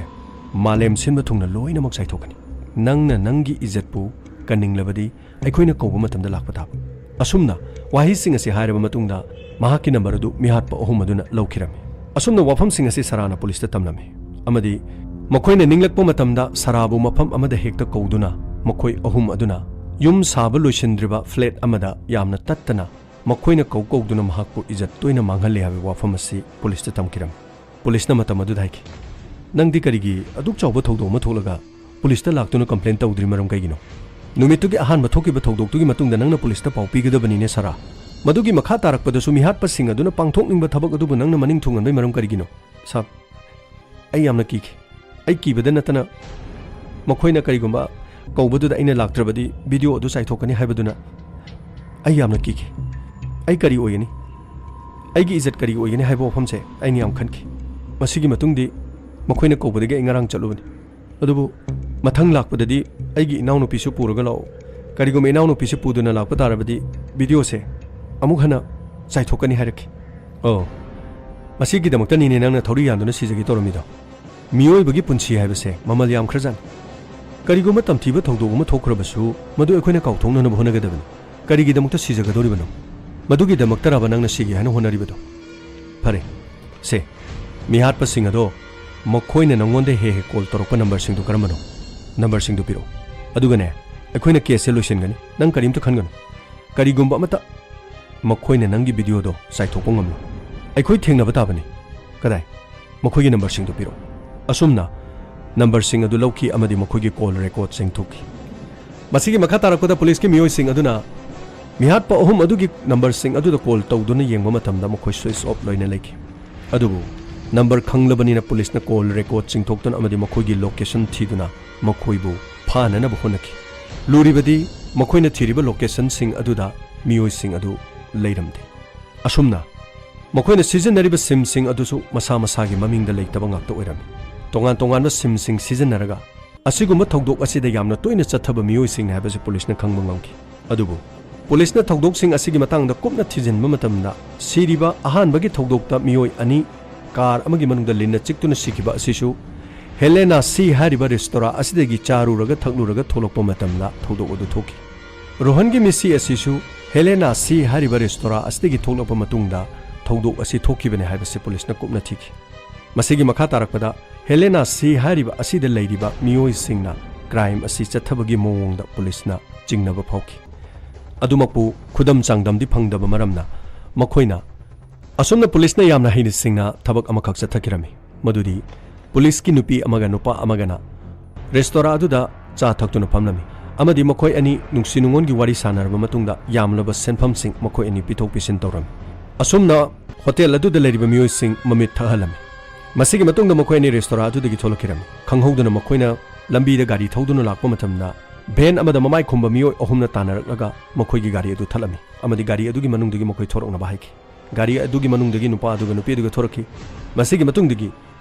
ꯃꯥꯂꯦꯝ ꯁꯤꯟꯕ ꯊꯨꯡꯅ ꯂꯣꯏꯅꯃꯛ ꯆꯥꯏꯊꯣꯛꯀꯅꯤ꯫ ꯅꯪꯅ ꯅꯪꯒꯤ ꯏꯖꯠꯄꯨ ꯀꯟꯅꯤꯡꯂꯕꯗꯤ ꯑꯩꯈꯣꯏꯅ ꯀꯧꯕ ꯃꯇꯝꯗ ꯂꯥꯛꯄ ꯇꯥꯕ꯫ ꯑꯁꯨꯝꯅ ꯋꯥꯍꯩꯁꯤꯡ ꯑꯁꯤ ꯍꯥꯏꯔꯕ ꯃꯇꯨꯡꯗ ꯃꯍꯥꯛꯀꯤ ꯅꯝꯕꯔ ꯑꯗꯨ ꯃꯤꯍꯥꯠꯄ ꯑꯍꯨꯝ ꯑꯗꯨꯅ ꯂꯧꯈꯤꯔꯝꯃꯤ꯫ ꯑꯁꯨꯝꯅ ꯋꯥꯐꯝꯁꯤꯡ ꯑꯁꯤ ꯁꯥꯔꯥꯅ ꯄꯨꯂꯤꯁꯇ ꯇꯝꯂꯝꯃꯤ ꯑꯃꯗꯤ ꯃꯈꯣꯏꯅ ꯅꯤꯡꯂꯛꯄ ꯃꯇꯝꯗ ꯁꯥꯔꯥꯕꯨ ꯃꯐꯝ ꯑꯃꯗ ꯍꯦꯛꯇ ꯀꯧꯗꯨꯅ ꯃꯈꯣꯏ ꯑꯍꯨꯝ ꯑꯗꯨꯅ ꯌꯨꯝ ꯁꯥꯕ ꯂꯣꯏꯁꯤꯟꯗ꯭ꯔꯤꯕ ꯐ꯭ꯂꯦꯠ ꯑꯃꯗ ꯌꯥꯝꯅ ꯇꯠꯇꯅ ꯃꯈꯣꯏꯅ ꯀꯧ ꯀꯧꯗꯨꯅ ꯃꯍꯥꯛꯄꯨ ꯏꯖꯠ ꯇꯣꯏꯅ ꯃꯥꯡꯍꯜꯂꯤ ꯍꯥꯏꯕ ꯋꯥꯐꯝ ꯑꯁꯤ ꯄꯨꯂꯤꯁꯇ ꯇꯝꯈꯤꯔꯝꯃꯤ꯫ ꯄꯨꯂꯤꯁꯅ ꯃꯇꯝ ꯑꯗꯨꯗ ꯍꯥꯏꯈꯤ, "ꯅꯪꯗꯤ ꯀꯔꯤꯒꯤ ꯑꯗꯨꯛ ꯆꯥꯎꯕ ꯊꯧꯗꯣꯛ ꯑꯃ ꯊꯣꯛꯂꯒ ꯄꯨꯂꯤꯁꯇ ꯂꯥꯛꯇꯨꯅ ꯀꯝꯄ꯭ꯂꯦꯟ ꯇꯧꯗ꯭ꯔꯤ? ꯃꯔꯝ ꯀꯩꯒꯤꯅꯣ? ꯅꯨꯃꯤꯠꯇꯨꯒꯤ ꯑꯍꯥꯟꯕ ꯊꯣꯛꯈꯤꯕ ꯊꯧꯗꯣꯛꯇꯨꯒꯤ ꯃꯇꯨꯡꯗ ꯅꯪꯅ ꯄꯨꯂꯤꯁꯇ ꯄꯥꯎ ꯄꯤꯒꯗꯕꯅꯤꯅꯦ ꯁꯥꯔꯥ꯫ ꯃꯗꯨꯒꯤ ꯃꯈꯥ ꯇꯥꯔꯛꯄꯗꯁꯨ ꯃꯤꯍꯥꯠꯄꯁꯤꯡ ꯑꯗꯨꯅ ꯄꯥꯡꯊꯣꯛꯅꯤꯡꯕ ꯊꯕꯛ ꯑꯗꯨꯕꯨ ꯅꯪꯅ ꯃꯅꯤꯡ ꯊꯨꯡꯍꯟꯕꯒꯤ ꯃꯔꯝ ꯀꯔꯤꯒꯤꯅꯣ?" ꯁꯥꯔ, ꯑꯩ ꯌꯥꯝꯅ ꯀꯤꯈꯤ꯫ ꯑꯩ ꯀꯤꯕꯗ ꯅꯠꯇꯅ ꯃꯈꯣꯏꯅ ꯀꯔꯤꯒꯨꯝꯕ ꯀꯧꯕꯗꯨꯗ ꯑꯩꯅ ꯂꯥꯛꯇ꯭ꯔꯕꯗꯤ ꯚꯤꯗꯤꯑꯣ ꯑꯗꯨ ꯆꯥꯏꯊꯣꯛꯀꯅꯤ ꯍꯥꯏꯕꯗꯨꯅ ꯑꯩ ꯌꯥꯝꯅ ꯀꯤꯈꯤ꯫ ꯑꯩ ꯀꯔꯤ ꯑꯣꯏꯒꯅꯤ? ꯑꯩꯒꯤ ꯏꯖꯠ ꯀꯔꯤ ꯑꯣꯏꯒꯅꯤ ꯍꯥꯏꯕ ꯋꯥꯐꯝꯁꯦ ꯑꯩꯅ ꯌꯥꯝ ꯈꯟꯈꯤ꯫ ꯃꯁꯤꯒꯤ ꯃꯇꯨꯡꯗꯤ ꯃꯈꯣꯏꯅ ꯀꯧꯕꯗꯒꯤ ꯑꯩ ꯉꯔꯥꯡ ꯆꯠꯂꯨꯕꯅꯤ꯫ ꯑꯗꯨꯕꯨ ꯃꯊꯪ ꯂꯥꯛꯄꯗꯗꯤ ꯑꯩꯒꯤ ꯏꯅꯥꯎꯅꯨꯄꯤꯁꯨ ꯄꯨꯔꯒ ꯂꯥꯛꯑꯣ꯫ ꯀꯔꯤꯒꯨꯝꯕ ꯏꯅꯥꯎꯅꯨꯄꯤꯁꯨ ꯄꯨꯗꯨꯅ ꯂꯥꯛꯄ ꯇꯥꯔꯕꯗꯤ ꯚꯤꯗꯤꯑꯣꯁꯦ ꯑꯃꯨꯛ ꯍꯟꯅ ꯆꯥꯏꯊꯣꯛꯀꯅꯤ ꯍꯥꯏꯔꯛꯈꯤ꯫ ꯑꯣ, ꯃꯁꯤꯒꯤꯗꯃꯛꯇꯅꯤꯅꯦ ꯅꯪꯅ ꯊꯧꯔꯤ ꯌꯥꯟꯗꯨꯅ ꯁꯤꯖꯒꯦ ꯇꯧꯔꯝꯃꯤꯗꯣ? ꯃꯤꯑꯣꯏꯕꯒꯤ ꯄꯨꯟꯁꯤ ꯍꯥꯏꯕꯁꯦ ꯃꯃꯜ ꯌꯥꯝꯈ꯭ꯔꯖꯥꯠꯅꯤ꯫ ꯀꯔꯤꯒꯨꯝꯕ ꯇꯝꯊꯤꯕ ꯊꯧꯗꯣꯛ ꯑꯃ ꯊꯣꯛꯈ꯭ꯔꯕꯁꯨ ꯃꯗꯨ ꯑꯩꯈꯣꯏꯅ ꯀꯥꯎꯊꯣꯛꯅꯅꯕ ꯍꯣꯠꯅꯒꯗꯕꯅꯤ꯫ ꯀꯔꯤꯒꯤꯗꯃꯛꯇ ꯁꯤꯖꯒꯗꯧꯔꯤꯕꯅꯣ? ꯃꯗꯨꯒꯤꯗꯃꯛꯇꯔꯕ ꯅꯪꯅ ꯁꯤꯒꯦ ꯍꯥꯏꯅ ꯍꯣꯠꯅꯔꯤꯕꯗꯣ? ꯐꯔꯦ, ꯁꯦ, ꯃꯤꯍꯥꯠꯄꯁꯤꯡ ꯑꯗꯣ ꯃꯈꯣꯏꯅ ꯅꯪꯉꯣꯟꯗ ꯍꯦꯛ ꯍꯦꯛ ꯀꯣꯜ ꯇꯧꯔꯛꯄ ꯅꯝꯕꯔꯁꯤꯡꯗꯨ ꯀꯔꯝꯕꯅꯣ? ꯅꯝꯕꯔꯁꯤꯡꯗꯨ ꯄꯤꯔꯛꯎ꯫ ꯑꯗꯨꯒꯅꯦ, ꯑꯩꯈꯣꯏꯅ ꯀꯦꯁꯁꯦ ꯂꯣꯏꯁꯤꯟꯒꯅꯤ꯫ ꯅꯪ ꯀꯔꯤꯝꯇ ꯈꯟꯒꯅꯨ꯫ ꯀꯔꯤꯒꯨꯝꯕ ꯑꯃꯠꯇ ꯃꯈꯣꯏꯅ ꯅꯪꯒꯤ ꯚꯤꯗꯤꯑꯣꯗꯣ ꯆꯥꯏꯊꯣꯛꯄ ꯉꯝꯂꯣꯏ꯫ ꯑꯩꯈꯣꯏ ꯊꯦꯡꯅꯕ ꯇꯥꯕꯅꯤ꯫ ꯀꯗꯥꯏ? ꯃꯈꯣꯏꯒꯤ ꯅꯝꯕꯔꯁꯤꯡꯗꯨ ꯄꯤꯔꯛꯎ꯫ ꯑꯁꯨꯝꯅ ꯅꯝꯕꯔꯁꯤꯡ ꯑꯗꯨ ꯂꯧꯈꯤ ꯑꯃꯗꯤ ꯃꯈꯣꯏꯒꯤ ꯀꯣꯜ ꯔꯦꯀꯣꯔꯗꯁꯤꯡ ꯊꯣꯛꯈꯤ꯫ ꯃꯁꯤꯒꯤ ꯃꯈꯥ ꯇꯥꯔꯛꯄꯗ ꯄꯨꯂꯤꯁꯀꯤ ꯃꯤꯑꯣꯏꯁꯤꯡ ꯑꯗꯨꯅ ꯃꯤꯍꯥꯠꯄ ꯑꯍꯨꯝ ꯑꯗꯨꯒꯤ ꯅꯝꯕꯔꯁꯤꯡ ꯑꯗꯨꯗ ꯀꯣꯜ ꯇꯧꯗꯨꯅ ꯌꯦꯡꯕ ꯃꯇꯝꯗ ꯃꯈꯣꯏ ꯁ꯭ꯋꯤꯆ ꯑꯣꯐ ꯂꯣꯏꯅ ꯂꯩꯈꯤ꯫ ꯑꯗꯨꯕꯨ ꯅꯝꯕꯔ ꯈꯪꯂꯕꯅꯤꯅ ꯄꯨꯂꯤꯁꯅ ꯀꯣꯜ ꯔꯦꯀꯣꯔꯗ ꯆꯤꯡꯊꯣꯛꯇꯨꯅ ꯑꯃꯗꯤ ꯃꯈꯣꯏꯒꯤ ꯂꯣꯀꯦꯁꯟ ꯊꯤꯗꯨꯅ ꯃꯈꯣꯏꯕꯨ ꯐꯥꯅꯅꯕ ꯍꯣꯠꯅꯈꯤ꯫ ꯂꯨꯔꯤꯕꯗꯤ ꯃꯈꯣꯏꯅ ꯊꯤꯔꯤꯕ ꯂꯣꯀꯦꯁꯟꯁꯤꯡ ꯑꯗꯨꯗ ꯃꯤꯑꯣꯏꯁꯤꯡ ꯑꯗꯨ ꯂꯩꯔꯝꯗꯦ꯫ ꯑꯁꯨꯝꯅ ꯃꯈꯣꯏꯅ ꯁꯤꯖꯤꯟꯅꯔꯤꯕ ꯁꯤꯝꯁꯤꯡ ꯑꯗꯨꯁꯨ ꯃꯁꯥ ꯃꯁꯥꯒꯤ ꯃꯃꯤꯡꯗ ꯂꯩꯇꯕ ꯉꯥꯛꯇ ꯑꯣꯏꯔꯝꯃꯤ꯫ ꯇꯣꯉꯥꯟ ꯇꯣꯉꯥꯟꯕ ꯁꯤꯝꯁꯤꯡ ꯁꯤꯖꯤꯟꯅꯔꯒ ꯑꯁꯤꯒꯨꯝꯕ ꯊꯧꯗꯣꯛ ꯑꯁꯤꯗ ꯌꯥꯝꯅ ꯇꯣꯏꯅ ꯆꯠꯊꯕ ꯃꯤꯑꯣꯏꯁꯤꯡꯅꯤ ꯍꯥꯏꯕꯁꯤ ꯄꯨꯂꯤꯁꯅ ꯈꯪꯕ ꯉꯝꯈꯤ꯫ ꯑꯗꯨꯕꯨ ꯄꯨꯂꯤꯁꯅ ꯊꯧꯗꯣꯛꯁꯤꯡ ꯑꯁꯤꯒꯤ ꯃꯇꯥꯡꯗ ꯀꯨꯞꯅ ꯊꯤꯖꯤꯟꯕ ꯃꯇꯝꯗ, ꯁꯤꯔꯤꯕ ꯑꯍꯥꯟꯕꯒꯤ ꯊꯧꯗꯣꯛꯇ ꯃꯤꯑꯣꯏ ꯑꯅꯤ ꯀꯥꯔ ꯑꯃꯒꯤ ꯃꯅꯨꯡꯗ ꯂꯤꯟꯅ ꯆꯤꯛꯇꯨꯅ ꯁꯤꯈꯤꯕ ꯑꯁꯤꯁꯨ ꯍꯦꯂꯦꯅꯥ ꯁꯤ ꯍꯥꯏꯔꯤꯕ ꯔꯦꯁꯇꯣꯔꯥ ꯑꯁꯤꯗꯒꯤ ꯆꯥꯔꯨꯔꯒ ꯊꯛꯂꯨꯔꯒ ꯊꯣꯛꯂꯛꯄ ꯃꯇꯝꯗ ꯊꯧꯗꯣꯛ ꯑꯗꯨ ꯊꯣꯛꯈꯤ꯫ ꯔꯣꯍꯟꯒꯤ ꯃꯤꯠꯁꯤ ꯑꯁꯤꯁꯨ ꯍꯦꯂꯦꯅꯥ ꯁꯤ ꯍꯥꯏꯔꯤꯕ ꯔꯦꯁꯇꯣꯔꯥ ꯑꯁꯤꯗꯒꯤ ꯊꯣꯛꯂꯛꯄ ꯃꯇꯨꯡꯗ ꯊꯧꯗꯣꯛ ꯑꯁꯤ ꯊꯣꯛꯈꯤꯕꯅꯤ ꯍꯥꯏꯕꯁꯤ ꯄꯨꯂꯤꯁꯅ ꯀꯨꯞꯅ ꯊꯤꯈꯤ꯫ ꯃꯁꯤꯒꯤ ꯃꯈꯥ ꯇꯥꯔꯛꯄꯗ ꯍꯦꯂꯦꯅꯥ ꯁꯤ ꯍꯥꯏꯔꯤꯕ ꯑꯁꯤꯗ ꯂꯩꯔꯤꯕ ꯃꯤꯑꯣꯏꯁꯤꯡꯅ ꯀ꯭ꯔꯥꯏꯝ ꯑꯁꯤ ꯆꯠꯊꯕꯒꯤ ꯃꯑꯣꯡꯗ ꯄꯨꯂꯤꯁꯅ ꯆꯤꯡꯅꯕ ꯐꯥꯎꯈꯤ꯫ ꯑꯗꯨꯃꯛꯄꯨ ꯈꯨꯗꯝ ꯆꯥꯡꯗꯝꯗꯤ ꯐꯪꯗꯕ ꯃꯔꯝꯅ ꯃꯈꯣꯏꯅ ꯑꯁꯨꯝꯅ ꯄꯨꯂꯤꯁꯅ ꯌꯥꯝꯅ ꯍꯩꯅ ꯁꯤꯡꯅ ꯊꯕꯛ ꯑꯃꯈꯛ ꯆꯠꯊꯈꯤꯔꯝꯃꯤ, ꯃꯗꯨꯗꯤ ꯄꯨꯂꯤꯁꯀꯤ ꯅꯨꯄꯤ ꯑꯃꯒ ꯅꯨꯄꯥ ꯑꯃꯒꯅ ꯔꯦꯁꯇꯣꯔꯥ ꯑꯗꯨꯗ ꯆꯥ ꯊꯛꯇꯨꯅ ꯐꯝꯂꯝꯃꯤ ꯑꯃꯗꯤ ꯃꯈꯣꯏ ꯑꯅꯤ ꯅꯨꯡꯁꯤ ꯅꯨꯡꯉꯣꯟꯒꯤ ꯋꯥꯔꯤ ꯁꯥꯟꯅꯔꯕ ꯃꯇꯨꯡꯗ ꯌꯥꯝꯂꯕ ꯁꯦꯟꯐꯝꯁꯤꯡ ꯃꯈꯣꯏ ꯑꯅꯤ ꯄꯤꯊꯣꯛ ꯄꯤꯁꯤꯟ ꯇꯧꯔꯝꯃꯤ꯫ ꯑꯁꯨꯝꯅ ꯍꯣꯇꯦꯜ ꯑꯗꯨꯗ ꯂꯩꯔꯤꯕ ꯃꯤꯑꯣꯏꯁꯤꯡ ꯃꯃꯤꯠ ꯊꯛꯍꯜꯂꯝꯃꯤ꯫ ꯃꯁꯤꯒꯤ ꯃꯇꯨꯡꯗ ꯃꯈꯣꯏ ꯑꯅꯤ ꯔꯦꯁꯇꯣꯔꯥ ꯑꯗꯨꯗꯒꯤ ꯊꯣꯛꯂꯛꯈꯤꯔꯝꯃꯤ꯫ ꯈꯪꯍꯧꯗꯅ ꯃꯈꯣꯏꯅ ꯂꯝꯕꯤꯗ ꯒꯥꯔꯤ ꯊꯧꯗꯨꯅ ꯂꯥꯛꯄ ꯃꯇꯝꯗ ꯚꯦꯟ ꯑꯃꯗ ꯃꯃꯥꯏ ꯈꯨꯝꯕ ꯃꯤꯑꯣꯏ ꯑꯍꯨꯝꯅ ꯇꯥꯟꯅꯔꯛꯂꯒ ꯃꯈꯣꯏꯒꯤ ꯒꯥꯔꯤ ꯑꯗꯨ ꯊꯠꯂꯝꯃꯤ ꯑꯃꯗꯤ ꯒꯥꯔꯤ ꯑꯗꯨꯒꯤ ꯃꯅꯨꯡꯗꯒꯤ ꯃꯈꯣꯏ ꯊꯣꯔꯛꯅꯕ ꯍꯥꯏꯈꯤ꯫ ꯒꯥꯔꯤ ꯑꯗꯨꯒꯤ ꯃꯅꯨꯡꯗꯒꯤ ꯅꯨꯄꯥ ꯑꯗꯨꯒ ꯅꯨꯄꯤ ꯑꯗꯨꯒ ꯊꯣꯔꯛꯈꯤ꯫ ꯃꯁꯤꯒꯤ ꯃꯇꯨꯡꯗꯒꯤ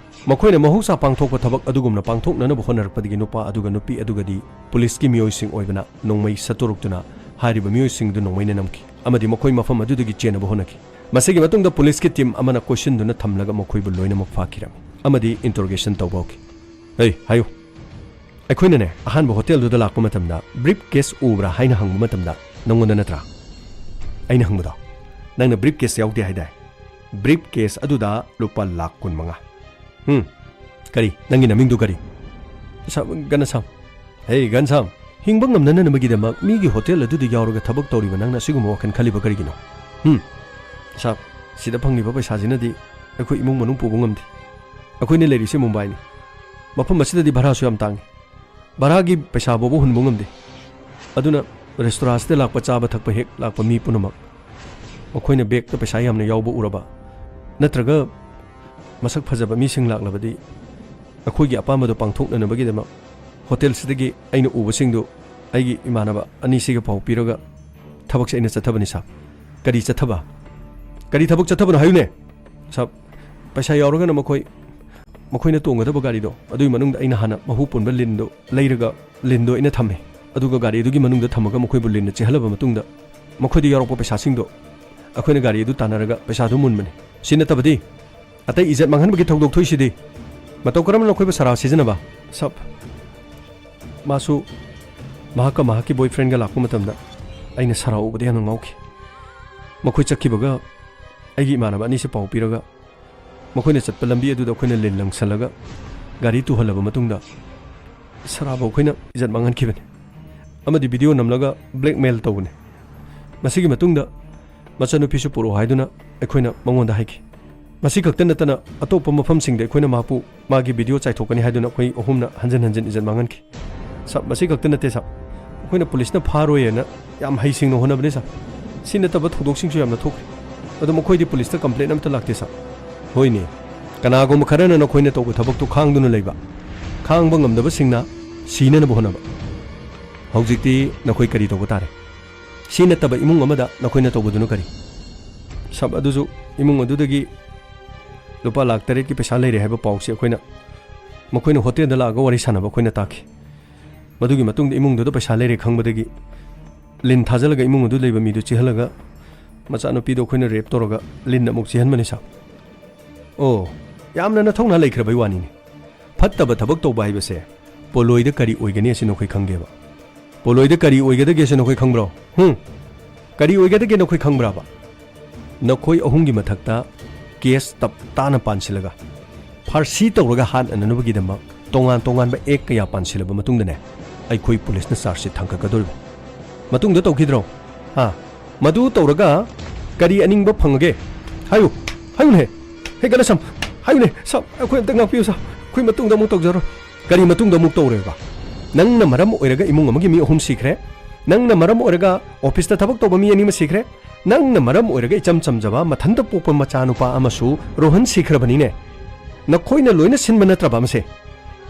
ꯃꯈꯣꯏꯅ ꯃꯍꯧꯁꯥ ꯄꯥꯡꯊꯣꯛꯄ ꯊꯕꯛ ꯑꯗꯨꯒꯨꯝꯅ ꯄꯥꯡꯊꯣꯛꯅꯅꯕ ꯍꯣꯠꯅꯔꯛꯄꯗꯒꯤ ꯅꯨꯄꯥ ꯑꯗꯨꯒ ꯅꯨꯄꯤ ꯑꯗꯨꯒꯗꯤ ꯄꯨꯂꯤꯁꯀꯤ ꯃꯤꯑꯣꯏꯁꯤꯡ ꯑꯣꯏꯕꯅ ꯅꯣꯡꯃꯩ ꯁꯠꯇꯣꯔꯛꯇꯨꯅ ꯍꯥꯏꯔꯤꯕ ꯃꯤꯑꯣꯏꯁꯤꯡꯗꯨ ꯅꯣꯡꯃꯩꯅ ꯅꯝꯈꯤ ꯑꯃꯗꯤ ꯃꯈꯣꯏ ꯃꯐꯝ ꯑꯗꯨꯗꯒꯤ ꯆꯦꯟꯅꯕ ꯍꯣꯠꯅꯈꯤ꯫ ꯃꯁꯤꯒꯤ ꯃꯇꯨꯡꯗ ꯄꯨꯂꯤꯁꯀꯤ ꯇꯤꯝ ꯑꯃꯅ ꯀꯣꯏꯁꯤꯟꯗꯨꯅ ꯊꯝꯂꯒ ꯃꯈꯣꯏꯕꯨ ꯂꯣꯏꯅꯃꯛ ꯐꯥꯈꯤꯔꯝꯃꯤ ꯑꯃꯗꯤ ꯏꯟꯇꯔꯣꯒꯦꯁꯟ ꯇꯧꯕ ꯍꯧꯈꯤ꯫ "ꯍꯩ, ꯍꯥꯏꯌꯨ, ꯑꯩꯈꯣꯏꯅꯅꯦ ꯑꯍꯥꯟꯕ ꯍꯣꯇꯦꯜꯗꯨꯗ ꯂꯥꯛꯄ ꯃꯇꯝꯗ ꯕ꯭ꯔꯤꯐ ꯀꯦꯁ ꯎꯕ꯭ꯔꯥ ꯍꯥꯏꯅ ꯍꯪꯕ ꯃꯇꯝꯗ ꯅꯪꯉꯣꯟꯗ ꯅꯠꯇ꯭ꯔꯥ ꯑꯩꯅ ꯍꯪꯕꯗꯣ? ꯅꯪꯅ ꯕ꯭ꯔꯤꯐ ꯀꯦꯁ ꯌꯥꯎꯗꯦ ꯍꯥꯏꯗꯥꯏ? ꯕ꯭ꯔꯤꯐ ꯀꯦꯁ ꯑꯗꯨꯗ ꯂꯨꯄꯥ ꯂꯥꯈ ꯀꯨꯟꯃꯉꯥ꯫ ꯎꯝ, ꯀꯔꯤ? ꯅꯪꯒꯤ ꯅꯃꯤꯡꯗꯨ ꯀꯔꯤ?" "ꯁꯥ-, ꯒꯟꯁꯥꯝ꯫" "ꯍꯦ ꯒꯟꯁꯥꯝ, ꯍꯤꯡꯕ ꯉꯝꯅꯅꯕꯒꯤꯗꯃꯛ ꯃꯤꯒꯤ ꯍꯣꯇꯦꯜ ꯑꯗꯨꯗ ꯌꯥꯎꯔꯒ ꯊꯕꯛ ꯇꯧꯔꯤꯕ ꯅꯪꯅ ꯑꯁꯤꯒꯨꯝꯕ ꯋꯥꯈꯜ ꯈꯜꯂꯤꯕ ꯀꯔꯤꯒꯤꯅꯣ? ꯍꯨꯝ? ꯁꯥꯕ, ꯁꯤꯗ ꯐꯪꯂꯤꯕ ꯄꯩꯁꯥꯁꯤꯅꯗꯤ ꯑꯩꯈꯣꯏ ꯏꯃꯨꯡ ꯃꯅꯨꯡ ꯄꯨꯕ ꯉꯝꯗꯦ꯫ ꯑꯩꯈꯣꯏꯅ ꯂꯩꯔꯤꯁꯦ ꯃꯨꯝꯕꯥꯏꯅꯤ꯫ ꯃꯐꯝ ꯑꯁꯤꯗꯗꯤ ꯚꯔꯥꯁꯨ ꯌꯥꯝ ꯇꯥꯡꯉꯤ꯫ ꯚꯔꯥꯒꯤ ꯄꯩꯁꯥ ꯐꯥꯎꯕ ꯍꯨꯟꯕ ꯉꯝꯗꯦ꯫ ꯑꯗꯨꯅ ꯔꯦꯁꯇꯨꯔꯥꯁꯤꯗ ꯂꯥꯛꯄ, ꯆꯥꯕ ꯊꯛꯄ ꯍꯦꯛ ꯂꯥꯛꯄ ꯃꯤ ꯄꯨꯝꯅꯃꯛ ꯃꯈꯣꯏꯅ ꯕꯦꯒꯇ ꯄꯩꯁꯥ ꯌꯥꯝꯅ ꯌꯥꯎꯕ ꯎꯔꯕ ꯅꯠꯇ꯭ꯔꯒ ꯃꯁꯛ ꯐꯖꯕ ꯃꯤꯁꯤꯡ ꯂꯥꯛꯂꯕꯗꯤ ꯑꯩꯈꯣꯏꯒꯤ ꯑꯄꯥꯝꯕꯗꯨ ꯄꯥꯡꯊꯣꯛꯅꯅꯕꯒꯤꯗꯃꯛ ꯍꯣꯇꯦꯜꯁꯤꯗꯒꯤ ꯑꯩꯅ ꯎꯕꯁꯤꯡꯗꯨ ꯑꯩꯒꯤ ꯏꯃꯥꯟꯅꯕ ꯑꯅꯤꯁꯤꯒ ꯄꯥꯎ ꯄꯤꯔꯒ ꯊꯕꯛꯁꯦ ꯑꯩꯅ ꯆꯠꯊꯕꯅꯤ ꯁꯥꯕ꯫" "ꯀꯔꯤ ꯆꯠꯊꯕ? ꯀꯔꯤ ꯊꯕꯛ ꯆꯠꯊꯕꯅꯣ ꯍꯥꯏꯌꯨꯅꯦ ꯁꯥꯕ?" "ꯄꯩꯁꯥ ꯌꯥꯎꯔꯒꯅ ꯃꯈꯣꯏ ꯃꯈꯣꯏꯅ ꯇꯣꯡꯒꯗꯕ ꯒꯥꯔꯤꯗꯣ, ꯑꯗꯨꯒꯤ ꯃꯅꯨꯡꯗ ꯑꯩꯅ ꯍꯥꯟꯅ ꯃꯍꯨ ꯄꯨꯟꯕ ꯂꯤꯟꯗꯣ ꯂꯩꯔꯒ, ꯂꯤꯟꯗꯣ ꯑꯩꯅ ꯊꯝꯃꯦ꯫ ꯑꯗꯨꯒ ꯒꯥꯔꯤ ꯑꯗꯨꯒꯤ ꯃꯅꯨꯡꯗ ꯊꯝꯃꯒ ꯃꯈꯣꯏꯕꯨ ꯂꯤꯟꯅ ꯆꯤꯍꯜꯂꯕ ꯃꯇꯨꯡꯗ, ꯃꯈꯣꯏꯗ ꯌꯥꯎꯔꯛꯄ ꯄꯩꯁꯥꯁꯤꯡꯗꯣ ꯑꯩꯈꯣꯏꯅ ꯒꯥꯔꯤ ꯑꯗꯨ ꯇꯥꯟꯅꯔꯒ ꯄꯩꯁꯥꯗꯨ ꯃꯨꯟꯕꯅꯤ꯫ ꯁꯤ ꯅꯠꯇꯕꯗꯤ ꯑꯇꯩ ꯏꯖꯠ ꯃꯥꯡꯍꯟꯕꯒꯤ ꯊꯧꯗꯣꯛ ꯊꯣꯛꯏꯁꯤꯗꯤ꯫ ꯃꯇꯧ ꯀꯔꯝꯅ ꯅꯈꯣꯏꯕꯨ ꯁꯔꯥ ꯁꯤꯖꯤꯟꯅꯕ? ꯁꯥꯕ, ꯃꯥꯁꯨ ꯃꯍꯥꯛꯀ ꯃꯍꯥꯛꯀꯤ boyfriendꯒ ꯂꯥꯛꯄ ꯃꯇꯝꯗ ꯑꯩꯅ ꯁꯔꯥ ꯎꯕꯗ ꯌꯥꯝꯅ ꯉꯥꯎꯈꯤ꯫ ꯃꯈꯣꯏ ꯆꯠꯈꯤꯕꯒ ꯑꯩꯒꯤ ꯏꯃꯥꯟꯅꯕ ꯑꯅꯤꯁꯤ ꯄꯥꯎ ꯄꯤꯔꯒ ꯃꯈꯣꯏꯅ ꯆꯠꯄ ꯂꯝꯕꯤ ꯑꯗꯨꯗ ꯑꯩꯈꯣꯏꯅ ꯂꯤꯟ ꯂꯪꯁꯜꯂꯒ ꯒꯥꯔꯤ ꯇꯨꯍꯜꯂꯕ ꯃꯇꯨꯡꯗ ꯁꯔꯥꯕꯨ ꯑꯩꯈꯣꯏꯅ ꯏꯖꯠ ꯃꯥꯡꯍꯟꯈꯤꯕꯅꯤ꯫ ꯑꯃꯗꯤ video ꯅꯝꯂꯒ blackmail ꯇꯧꯕꯅꯤ꯫ ꯃꯁꯤꯒꯤ ꯃꯇꯨꯡꯗ ꯃꯆꯥꯅꯨꯄꯤꯁꯨ ꯄꯨꯔꯛꯑꯣ ꯍꯥꯏꯗꯨꯅ ꯑꯩꯈꯣꯏꯅ ꯃꯉꯣꯟꯗ ꯍꯥꯏꯈꯤ꯫ ꯃꯁꯤ ꯈꯛꯇ ꯅꯠꯇꯅ ꯑꯇꯣꯞꯄ ꯃꯐꯝꯁꯤꯡꯗ ꯑꯩꯈꯣꯏꯅ ꯃꯍꯥꯛꯄꯨ ꯃꯥꯒꯤ video ꯆꯥꯏꯊꯣꯛꯀꯅꯤ ꯍꯥꯏꯗꯨꯅ ꯑꯩꯈꯣꯏ ꯑꯍꯨꯝꯅ ꯍꯟꯖꯤꯟ ꯍꯟꯖꯤꯟ ꯏꯖꯠ ꯃꯥꯡꯍꯟꯈꯤ꯫ ꯁꯥꯕ, ꯃꯁꯤ ꯈꯛꯇ ꯅꯠꯇꯦ ꯁꯥꯕ, ꯑꯩꯈꯣꯏꯅ ꯄꯨꯂꯤꯁꯅ ꯐꯥꯔꯣꯏꯅ ꯌꯥꯝ ꯍꯩꯁꯤꯡꯅ ꯍꯣꯠꯅꯕꯅꯤ ꯁꯥꯕ꯫ ꯁꯤ ꯅꯠꯇꯕ ꯊꯧꯗꯣꯛꯁꯤꯡꯁꯨ ꯌꯥꯝꯅ ꯊꯣꯛꯈ꯭ꯔꯦ꯫ ꯑꯗꯣ ꯃꯈꯣꯏꯗꯤ ꯄꯨꯂꯤꯁꯇ complain ꯑꯃꯠꯇ ꯂꯥꯛꯇꯦ ꯁꯥꯕ꯫ ꯍꯣꯏꯅꯦ, ꯀꯅꯥꯒꯨꯝꯕ ꯈꯔꯅ ꯅꯈꯣꯏꯅ ꯇꯧꯕ ꯊꯕꯛꯇꯨ ꯈꯥꯡꯗꯨꯅ ꯂꯩꯕ, ꯈꯥꯡꯕ ꯉꯝꯗꯕꯁꯤꯡꯅ ꯁꯤꯅꯅꯕ ꯍꯣꯠꯅꯕ꯫ ꯍꯧꯖꯤꯛꯇꯤ ꯅꯈꯣꯏ ꯀꯔꯤ ꯇꯧꯕ ꯇꯥꯔꯦ? ꯁꯤ ꯅꯠꯇꯕ ꯏꯃꯨꯡ ꯑꯃꯗ ꯅꯈꯣꯏꯅ ꯇꯧꯕꯗꯨꯅ ꯀꯔꯤ? ꯁꯥꯕ, ꯑꯗꯨꯁꯨ ꯏꯃꯨꯡ ꯑꯗꯨꯗꯒꯤ ꯂꯨꯄꯥ ꯂꯥꯈ ꯇꯔꯦꯠꯀꯤ ꯄꯩꯁꯥ ꯂꯩꯔꯦ ꯍꯥꯏꯕ ꯄꯥꯎꯁꯤ ꯑꯩꯈꯣꯏꯅ, ꯃꯈꯣꯏꯅ ꯍꯣꯇꯦꯜꯗ ꯂꯥꯛꯑꯒ ꯋꯥꯔꯤ ꯁꯥꯟꯅꯕ ꯑꯩꯈꯣꯏꯅ ꯇꯥꯈꯤ꯫ ꯃꯗꯨꯒꯤ ꯃꯇꯨꯡꯗ ꯏꯃꯨꯡꯗꯨꯗ ꯄꯩꯁꯥ ꯂꯩꯔꯦ ꯈꯪꯕꯗꯒꯤ ꯂꯤꯟ ꯊꯥꯖꯤꯜꯂꯒ ꯏꯃꯨꯡ ꯑꯗꯨ ꯂꯩꯕ ꯃꯤꯗꯨ ꯆꯤꯍꯜꯂꯒ ꯃꯆꯥꯅꯨꯄꯤꯗꯣ ꯑꯩꯈꯣꯏꯅ rape ꯇꯧꯔꯒ ꯂꯤꯟ ꯑꯃꯨꯛ ꯆꯤꯍꯟꯕꯅꯤ ꯁꯥꯕ꯫ ꯑꯣ, ꯌꯥꯝꯅ ꯅꯊꯧꯅꯥ ꯂꯩꯈ꯭ꯔꯕꯩ ꯋꯥꯅꯤꯅꯦ꯫ ꯐꯠꯇꯕ ꯊꯕꯛ ꯇꯧꯕ ꯍꯥꯏꯕꯁꯦ ꯄꯣꯂꯣꯏꯗ ꯀꯔꯤ ꯑꯣꯏꯒꯅꯤ ꯑꯁꯤ ꯅꯈꯣꯏ ꯈꯪꯒꯦꯕ? ꯄꯣꯂꯣꯏꯗ ꯀꯔꯤ ꯑꯣꯏꯒꯗꯒꯦ ꯑꯁꯤ ꯅꯈꯣꯏ ꯈꯪꯕ꯭ꯔꯣ? ꯍꯨꯝ? ꯀꯔꯤ ꯑꯣꯏꯒꯗꯒꯦ ꯅꯈꯣꯏ ꯈꯪꯕ꯭ꯔꯕ? ꯅꯈꯣꯏ ꯑꯍꯨꯝꯒꯤ ꯃꯊꯛꯇ case ꯇꯞ ꯇꯥꯅ ꯄꯥꯟꯁꯤꯜꯂꯒ ꯐꯥꯔꯁꯤ ꯇꯧꯔꯒ ꯍꯥꯠꯅꯅꯕꯒꯤꯗꯃꯛ ꯇꯣꯉꯥꯟ ꯇꯣꯉꯥꯟꯕ act ꯀꯌꯥ ꯄꯥꯟꯁꯤꯜꯂꯕ ꯃꯇꯨꯡꯗꯅꯦ, ꯑꯩꯈꯣꯏ ꯄꯨꯂꯤꯁꯅ charge sheet ꯊꯥꯡꯒꯠꯀꯗꯧꯔꯤꯕ꯫ ꯃꯇꯨꯡꯗ ꯇꯧꯈꯤꯗ꯭ꯔꯣ? ꯍꯥ? ꯃꯗꯨ ꯇꯧꯔꯒ ꯀꯔꯤ ꯑꯅꯤꯡꯕ ꯐꯪꯉꯒꯦ? ꯍꯥꯏꯌꯨ, ꯍꯥꯏꯌꯨꯅꯦ꯫ ꯍꯦ ꯒꯅꯁꯝ, ꯍꯥꯏꯌꯨꯅꯦ꯫ ꯁꯥꯕ, ꯑꯩꯈꯣꯏ ꯑꯝꯇ ꯉꯥꯛꯄꯤꯌꯨ ꯁꯥꯕ, ꯑꯩꯈꯣꯏ ꯃꯇꯨꯡꯗ ꯑꯃꯨꯛ ꯇꯧꯖꯔꯣꯏ꯫ ꯀꯔꯤ ꯃꯇꯨꯡꯗ ꯑꯃꯨꯛ ꯇꯧꯔꯣꯏꯕ? ꯅꯪꯅ ꯃꯔꯝ ꯑꯣꯏꯔꯒ ꯏꯃꯨꯡ ꯑꯃꯒꯤ ꯃꯤ ꯑꯍꯨꯝ ꯁꯤꯈ꯭ꯔꯦ꯫ ꯅꯪꯅ ꯃꯔꯝ ꯑꯣꯏꯔꯒ officeꯇ ꯊꯕꯛ ꯇꯧꯕ ꯃꯤ ꯑꯅꯤ ꯑꯃ ꯁꯤꯈ꯭ꯔꯦ꯫ ꯅꯪꯅ ꯃꯔꯝ ꯑꯣꯏꯔꯒ ꯏꯆꯝ ꯆꯝꯖꯕ ꯃꯊꯟꯇ ꯄꯣꯛꯄ ꯃꯆꯥꯅꯨꯄꯥ ꯑꯃꯁꯨ ꯔꯣꯍꯟ ꯁꯤꯈ꯭ꯔꯕꯅꯤꯅꯦ꯫ ꯅꯈꯣꯏꯅ ꯂꯣꯏꯅ ꯁꯤꯟꯕ ꯅꯠꯇ꯭ꯔꯕ ꯃꯁꯦ?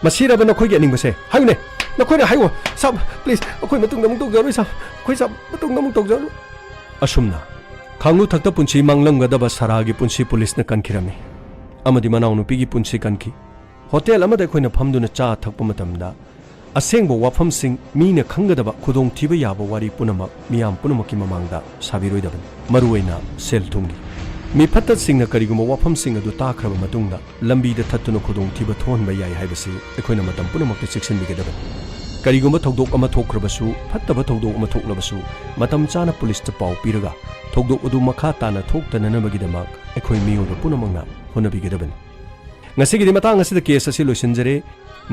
ꯃꯁꯤꯔꯕ ꯅꯈꯣꯏꯒꯤ ꯑꯅꯤꯡꯕꯁꯦ? ꯍꯥꯏꯌꯨꯅꯦ, ꯅꯈꯣꯏꯅ ꯍꯥꯏꯌꯨ꯫ ꯁꯥꯕ, please, ꯑꯩꯈꯣꯏ ꯃꯇꯨꯡꯗ ꯑꯃꯨꯛ ꯇꯧꯖꯔꯣꯏ ꯁꯥꯕ, ꯑꯩꯈꯣꯏ ꯁꯥꯕ, ꯃꯇꯨꯡꯗ ꯑꯃꯨꯛ ꯇꯧꯖꯔꯣꯏ꯫ ꯑꯁꯨꯝꯅ ꯈꯥꯡꯂꯨ ꯊꯛꯇ ꯄꯨꯟꯁꯤ ꯃꯥꯡꯂꯝꯒꯗꯕ ꯁꯥꯔꯥꯒꯤ ꯄꯨꯟꯁꯤ ꯄꯨꯂꯤꯁꯅ ꯀꯟꯈꯤꯔꯝꯃꯤ꯫ ꯑꯃꯗꯤ ꯃꯅꯥꯎꯅꯨꯄꯤꯒꯤ ꯄꯨꯟꯁꯤ ꯀꯟꯈꯤ꯫ ꯍꯣꯇꯦꯜ ꯑꯃꯗ ꯑꯩꯈꯣꯏꯅ ꯐꯝꯗꯨꯅ ꯆꯥ ꯊꯛꯄ ꯃꯇꯝꯗ, ꯑꯁꯦꯡꯕ ꯋꯥꯐꯝꯁꯤꯡ, ꯃꯤꯅ ꯈꯪꯒꯗꯕ ꯈꯨꯗꯣꯡꯊꯤꯕ ꯌꯥꯕ ꯋꯥꯔꯤ ꯄꯨꯝꯅꯃꯛ ꯃꯤꯌꯥꯝ ꯄꯨꯝꯅꯃꯛꯀꯤ ꯃꯃꯥꯡꯗ ꯁꯥꯕꯤꯔꯣꯏꯗꯕꯅꯤ, ꯃꯔꯨꯑꯣꯏꯅ ꯁꯦꯜ ꯊꯨꯝꯒꯤ꯫ ꯃꯤꯐꯠꯇꯁꯤꯡꯅ ꯀꯔꯤꯒꯨꯝꯕ ꯋꯥꯐꯝꯁꯤꯡ ꯑꯗꯨ ꯇꯥꯈ꯭ꯔꯕ ꯃꯇꯨꯡꯗ, ꯂꯝꯕꯤꯗ ꯊꯠꯇꯨꯅ ꯈꯨꯗꯣꯡꯊꯤꯕ ꯊꯣꯛꯍꯟꯕ ꯌꯥꯏ ꯍꯥꯏꯕꯁꯤ ꯑꯩꯈꯣꯏꯅ ꯃꯇꯝ ꯄꯨꯝꯅꯃꯛꯇ ꯆꯦꯛꯁꯤꯟꯕꯤꯒꯗꯕꯅꯤ꯫ ꯀꯔꯤꯒꯨꯝꯕ ꯊꯧꯗꯣꯛ ꯑꯃ ꯊꯣꯛꯈ꯭ꯔꯕꯁꯨ, ꯐꯠꯇꯕ ꯊꯧꯗꯣꯛ ꯑꯃ ꯊꯣꯛꯂꯕꯁꯨ, ꯃꯇꯝ ꯆꯥꯅ ꯄꯨꯂꯤꯁꯇ ꯄꯥꯎ ꯄꯤꯔꯒ ꯊꯧꯗꯣꯛ ꯑꯗꯨ ꯃꯈꯥ ꯇꯥꯅ ꯊꯣꯛꯇꯅꯅꯕꯒꯤꯗꯃꯛ ꯑꯩꯈꯣꯏ ꯃꯤꯑꯣꯏꯕ ꯄꯨꯝꯅꯃꯛꯅ ꯍꯣꯠꯅꯕꯤꯒꯗꯕꯅꯤ꯫ ꯉꯁꯤꯒꯤꯗꯤ ꯃꯇꯥꯡ ꯑꯁꯤꯗ ꯀꯦꯁ ꯑꯁꯤ ꯂꯣꯏꯁꯤꯟꯖꯔꯦ꯫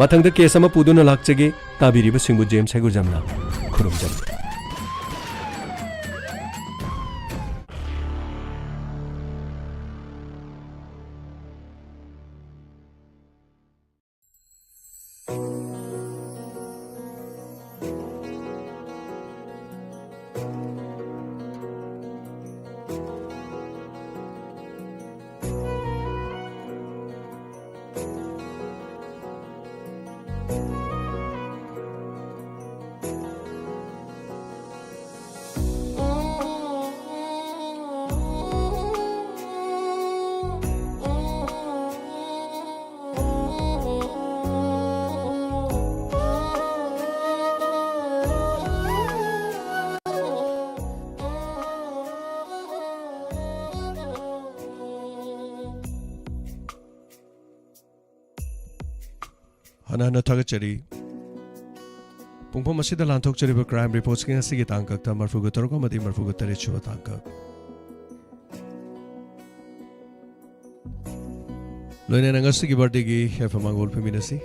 ꯃꯊꯪꯗ ꯀꯦꯁ ꯑꯃ ꯄꯨꯗꯨꯅ ꯂꯥꯛꯆꯒꯦ꯫ ꯇꯥꯕꯤꯔꯤꯕꯁꯤꯡꯕꯨ ꯖꯦꯝꯁ ꯍꯩꯒꯨꯖꯝꯅ ꯈꯨꯔꯨꯝꯖꯔꯤ꯫ ꯍꯟꯅ ꯍꯟꯅ ꯊꯥꯒꯠꯆꯔꯤ꯫ ꯄꯨꯡꯐꯝ ꯑꯁꯤꯗ ꯂꯥꯟꯊꯣꯛꯆꯔꯤꯕ ꯀ꯭ꯔꯥꯏꯝ ꯔꯤꯄꯣꯔꯠꯁꯀꯤ ꯉꯁꯤꯒꯤ ꯇꯥꯡꯀꯛꯇ ꯃꯔꯐꯨꯒ ꯇꯔꯨꯛ ꯑꯃꯗꯤ ꯃꯔꯐꯨꯒ ꯇꯔꯦꯠ ꯁꯨꯕ ꯇꯥꯡꯀꯛ꯫ ꯂꯣꯏꯅꯅ ꯉꯁꯤꯒꯤ ꯕꯥꯔꯗꯦꯒꯤ ꯌꯥꯏꯐ ꯃꯪꯒꯣꯜ ꯐꯦꯃꯤꯂꯤ ꯑꯁꯤ꯫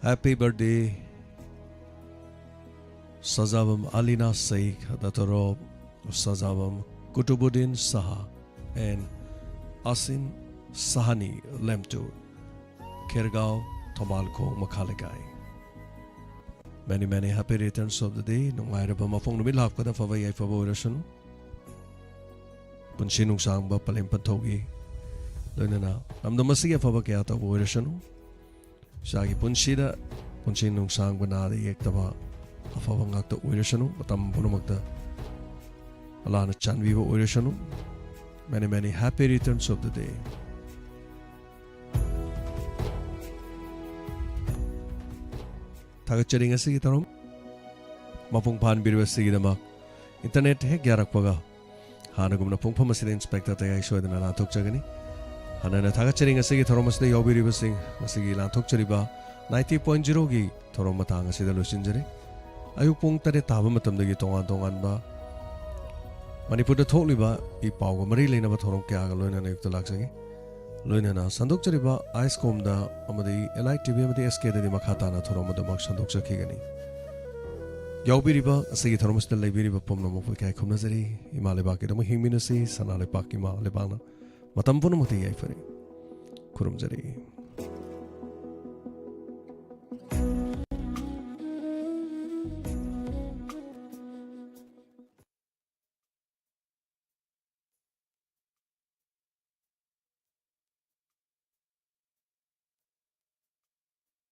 Happy birthday, Sajabam Alina Sheikh, daughter of Sajabam Kutubuddin Saha and Asin Sahani Lemtur, Khergaon, Thomalkhong, Makhalekai. Many, many happy returns of the day. ꯅꯨꯡꯉꯥꯏꯔꯕ ꯃꯄꯣꯛ ꯅꯨꯃꯤꯠ ꯂꯥꯛꯄꯗ ꯑꯐꯕ ꯌꯥꯏꯐꯕ ꯑꯣꯏꯔꯁꯅꯨ꯫ ꯄꯨꯟꯁꯤ ꯅꯨꯡꯁꯥꯡꯕ, ꯄꯂꯦꯝ ꯄꯟꯊꯧꯒꯤ ꯂꯣꯏꯅꯅ ꯂꯝꯗꯝ ꯑꯁꯤꯒꯤ ꯑꯐꯕ ꯀꯌꯥ ꯇꯧꯕ ꯑꯣꯏꯔꯁꯅꯨ꯫ ꯏꯆꯥꯒꯤ ꯄꯨꯟꯁꯤꯗ ꯄꯨꯟꯁꯤ ꯅꯨꯡꯁꯥꯡꯕ, ꯅꯥꯗ ꯌꯦꯛꯇꯕ, ꯑꯐꯕ ꯉꯥꯛꯇ ꯑꯣꯏꯔꯁꯅꯨ꯫ ꯃꯇꯝ ꯄꯨꯝꯅꯃꯛꯇ ꯑꯜꯂꯥꯍꯅ ꯆꯥꯟꯕꯤꯕ ꯑꯣꯏꯔꯁꯅꯨ꯫ Many, many happy returns of the day. ꯊꯥꯒꯠꯆꯔꯤ ꯉꯁꯤꯒꯤ ꯊꯧꯔꯝ ꯃꯄꯨꯡ ꯐꯥꯍꯟꯕꯤꯔꯤꯕꯁꯤꯒꯤꯗꯃꯛ꯫ ꯏꯟꯇꯔꯅꯦꯠ ꯍꯦꯛ ꯌꯥꯔꯛꯄꯒ ꯍꯥꯟꯅꯒꯨꯝꯅ ꯄꯨꯡꯐꯝ ꯑꯁꯤꯗ ꯏꯟꯁꯄꯦꯛꯇꯔ ꯇꯌꯥꯏ ꯁꯣꯏꯗꯅ ꯂꯥꯟꯊꯣꯛꯆꯒꯅꯤ꯫ ꯍꯟꯅ ꯍꯟꯅ ꯊꯥꯒꯠꯆꯔꯤ ꯉꯁꯤꯒꯤ ꯊꯧꯔꯝ ꯑꯁꯤꯗ ꯌꯥꯎꯕꯤꯔꯤꯕꯁꯤꯡ꯫ ꯉꯁꯤꯒꯤ ꯂꯥꯟꯊꯣꯛꯆꯔꯤꯕ ninety point zero ꯒꯤ ꯊꯧꯔꯝ ꯃꯇꯥꯡ ꯑꯁꯤꯗ ꯂꯣꯏꯁꯤꯟꯖꯔꯤ꯫ ꯑꯌꯨꯛ ꯄꯨꯡ ꯇꯔꯦꯠ ꯇꯥꯕ ꯃꯇꯝꯗꯒꯤ ꯇꯣꯉꯥꯟ ꯇꯣꯉꯥꯟꯕ ꯃꯅꯤꯄꯨꯔꯗ ꯊꯣꯛꯂꯤꯕ ꯏ ꯄꯥꯎꯒ ꯃꯔꯤ ꯂꯩꯅꯕ ꯊꯧꯔꯝ ꯀꯌꯥꯒ ꯂꯣꯏꯅꯅ ꯑꯌꯨꯛꯇ ꯂꯥꯛꯆꯒꯦ꯫ ꯂꯣꯏꯅꯅ ꯁꯟꯗꯣꯛꯆꯔꯤꯕ ꯑꯥꯏꯁꯀꯣꯝꯗ ꯑꯃꯗꯤ ꯑꯦꯜ ꯑꯥꯏ ꯇꯤ ꯚꯤ ꯑꯃꯗꯤ ꯑꯦꯁ ꯀꯦꯗꯗꯤ ꯃꯈꯥ ꯇꯥꯅ ꯊꯧꯔꯝ ꯑꯗꯨꯃꯛ ꯁꯟꯗꯣꯛꯆꯈꯤꯒꯅꯤ꯫ ꯌꯥꯎꯕꯤꯔꯤꯕ, ꯑꯁꯤꯒꯤ ꯊꯧꯔꯝ ꯑꯁꯤꯗ ꯂꯩꯕꯤꯔꯤꯕ ꯄꯨꯝꯅꯃꯛꯄꯨ ꯏꯀꯥꯏ ꯈꯨꯝꯅꯖꯔꯤ꯫ ꯏꯃꯥ ꯂꯩꯕꯥꯛꯀꯤꯗꯃꯛ ꯍꯤꯡꯃꯤꯟꯅꯁꯤ꯫ ꯁꯅꯥ ꯂꯩꯄꯥꯛꯀꯤ ꯏꯃꯥ ꯂꯩꯕꯥꯛꯅ ꯃꯇꯝ ꯄꯨꯝꯅꯃꯛꯇ ꯌꯥꯏꯐꯔꯦ꯫ ꯈꯨꯔꯨꯝꯖꯔꯤ꯫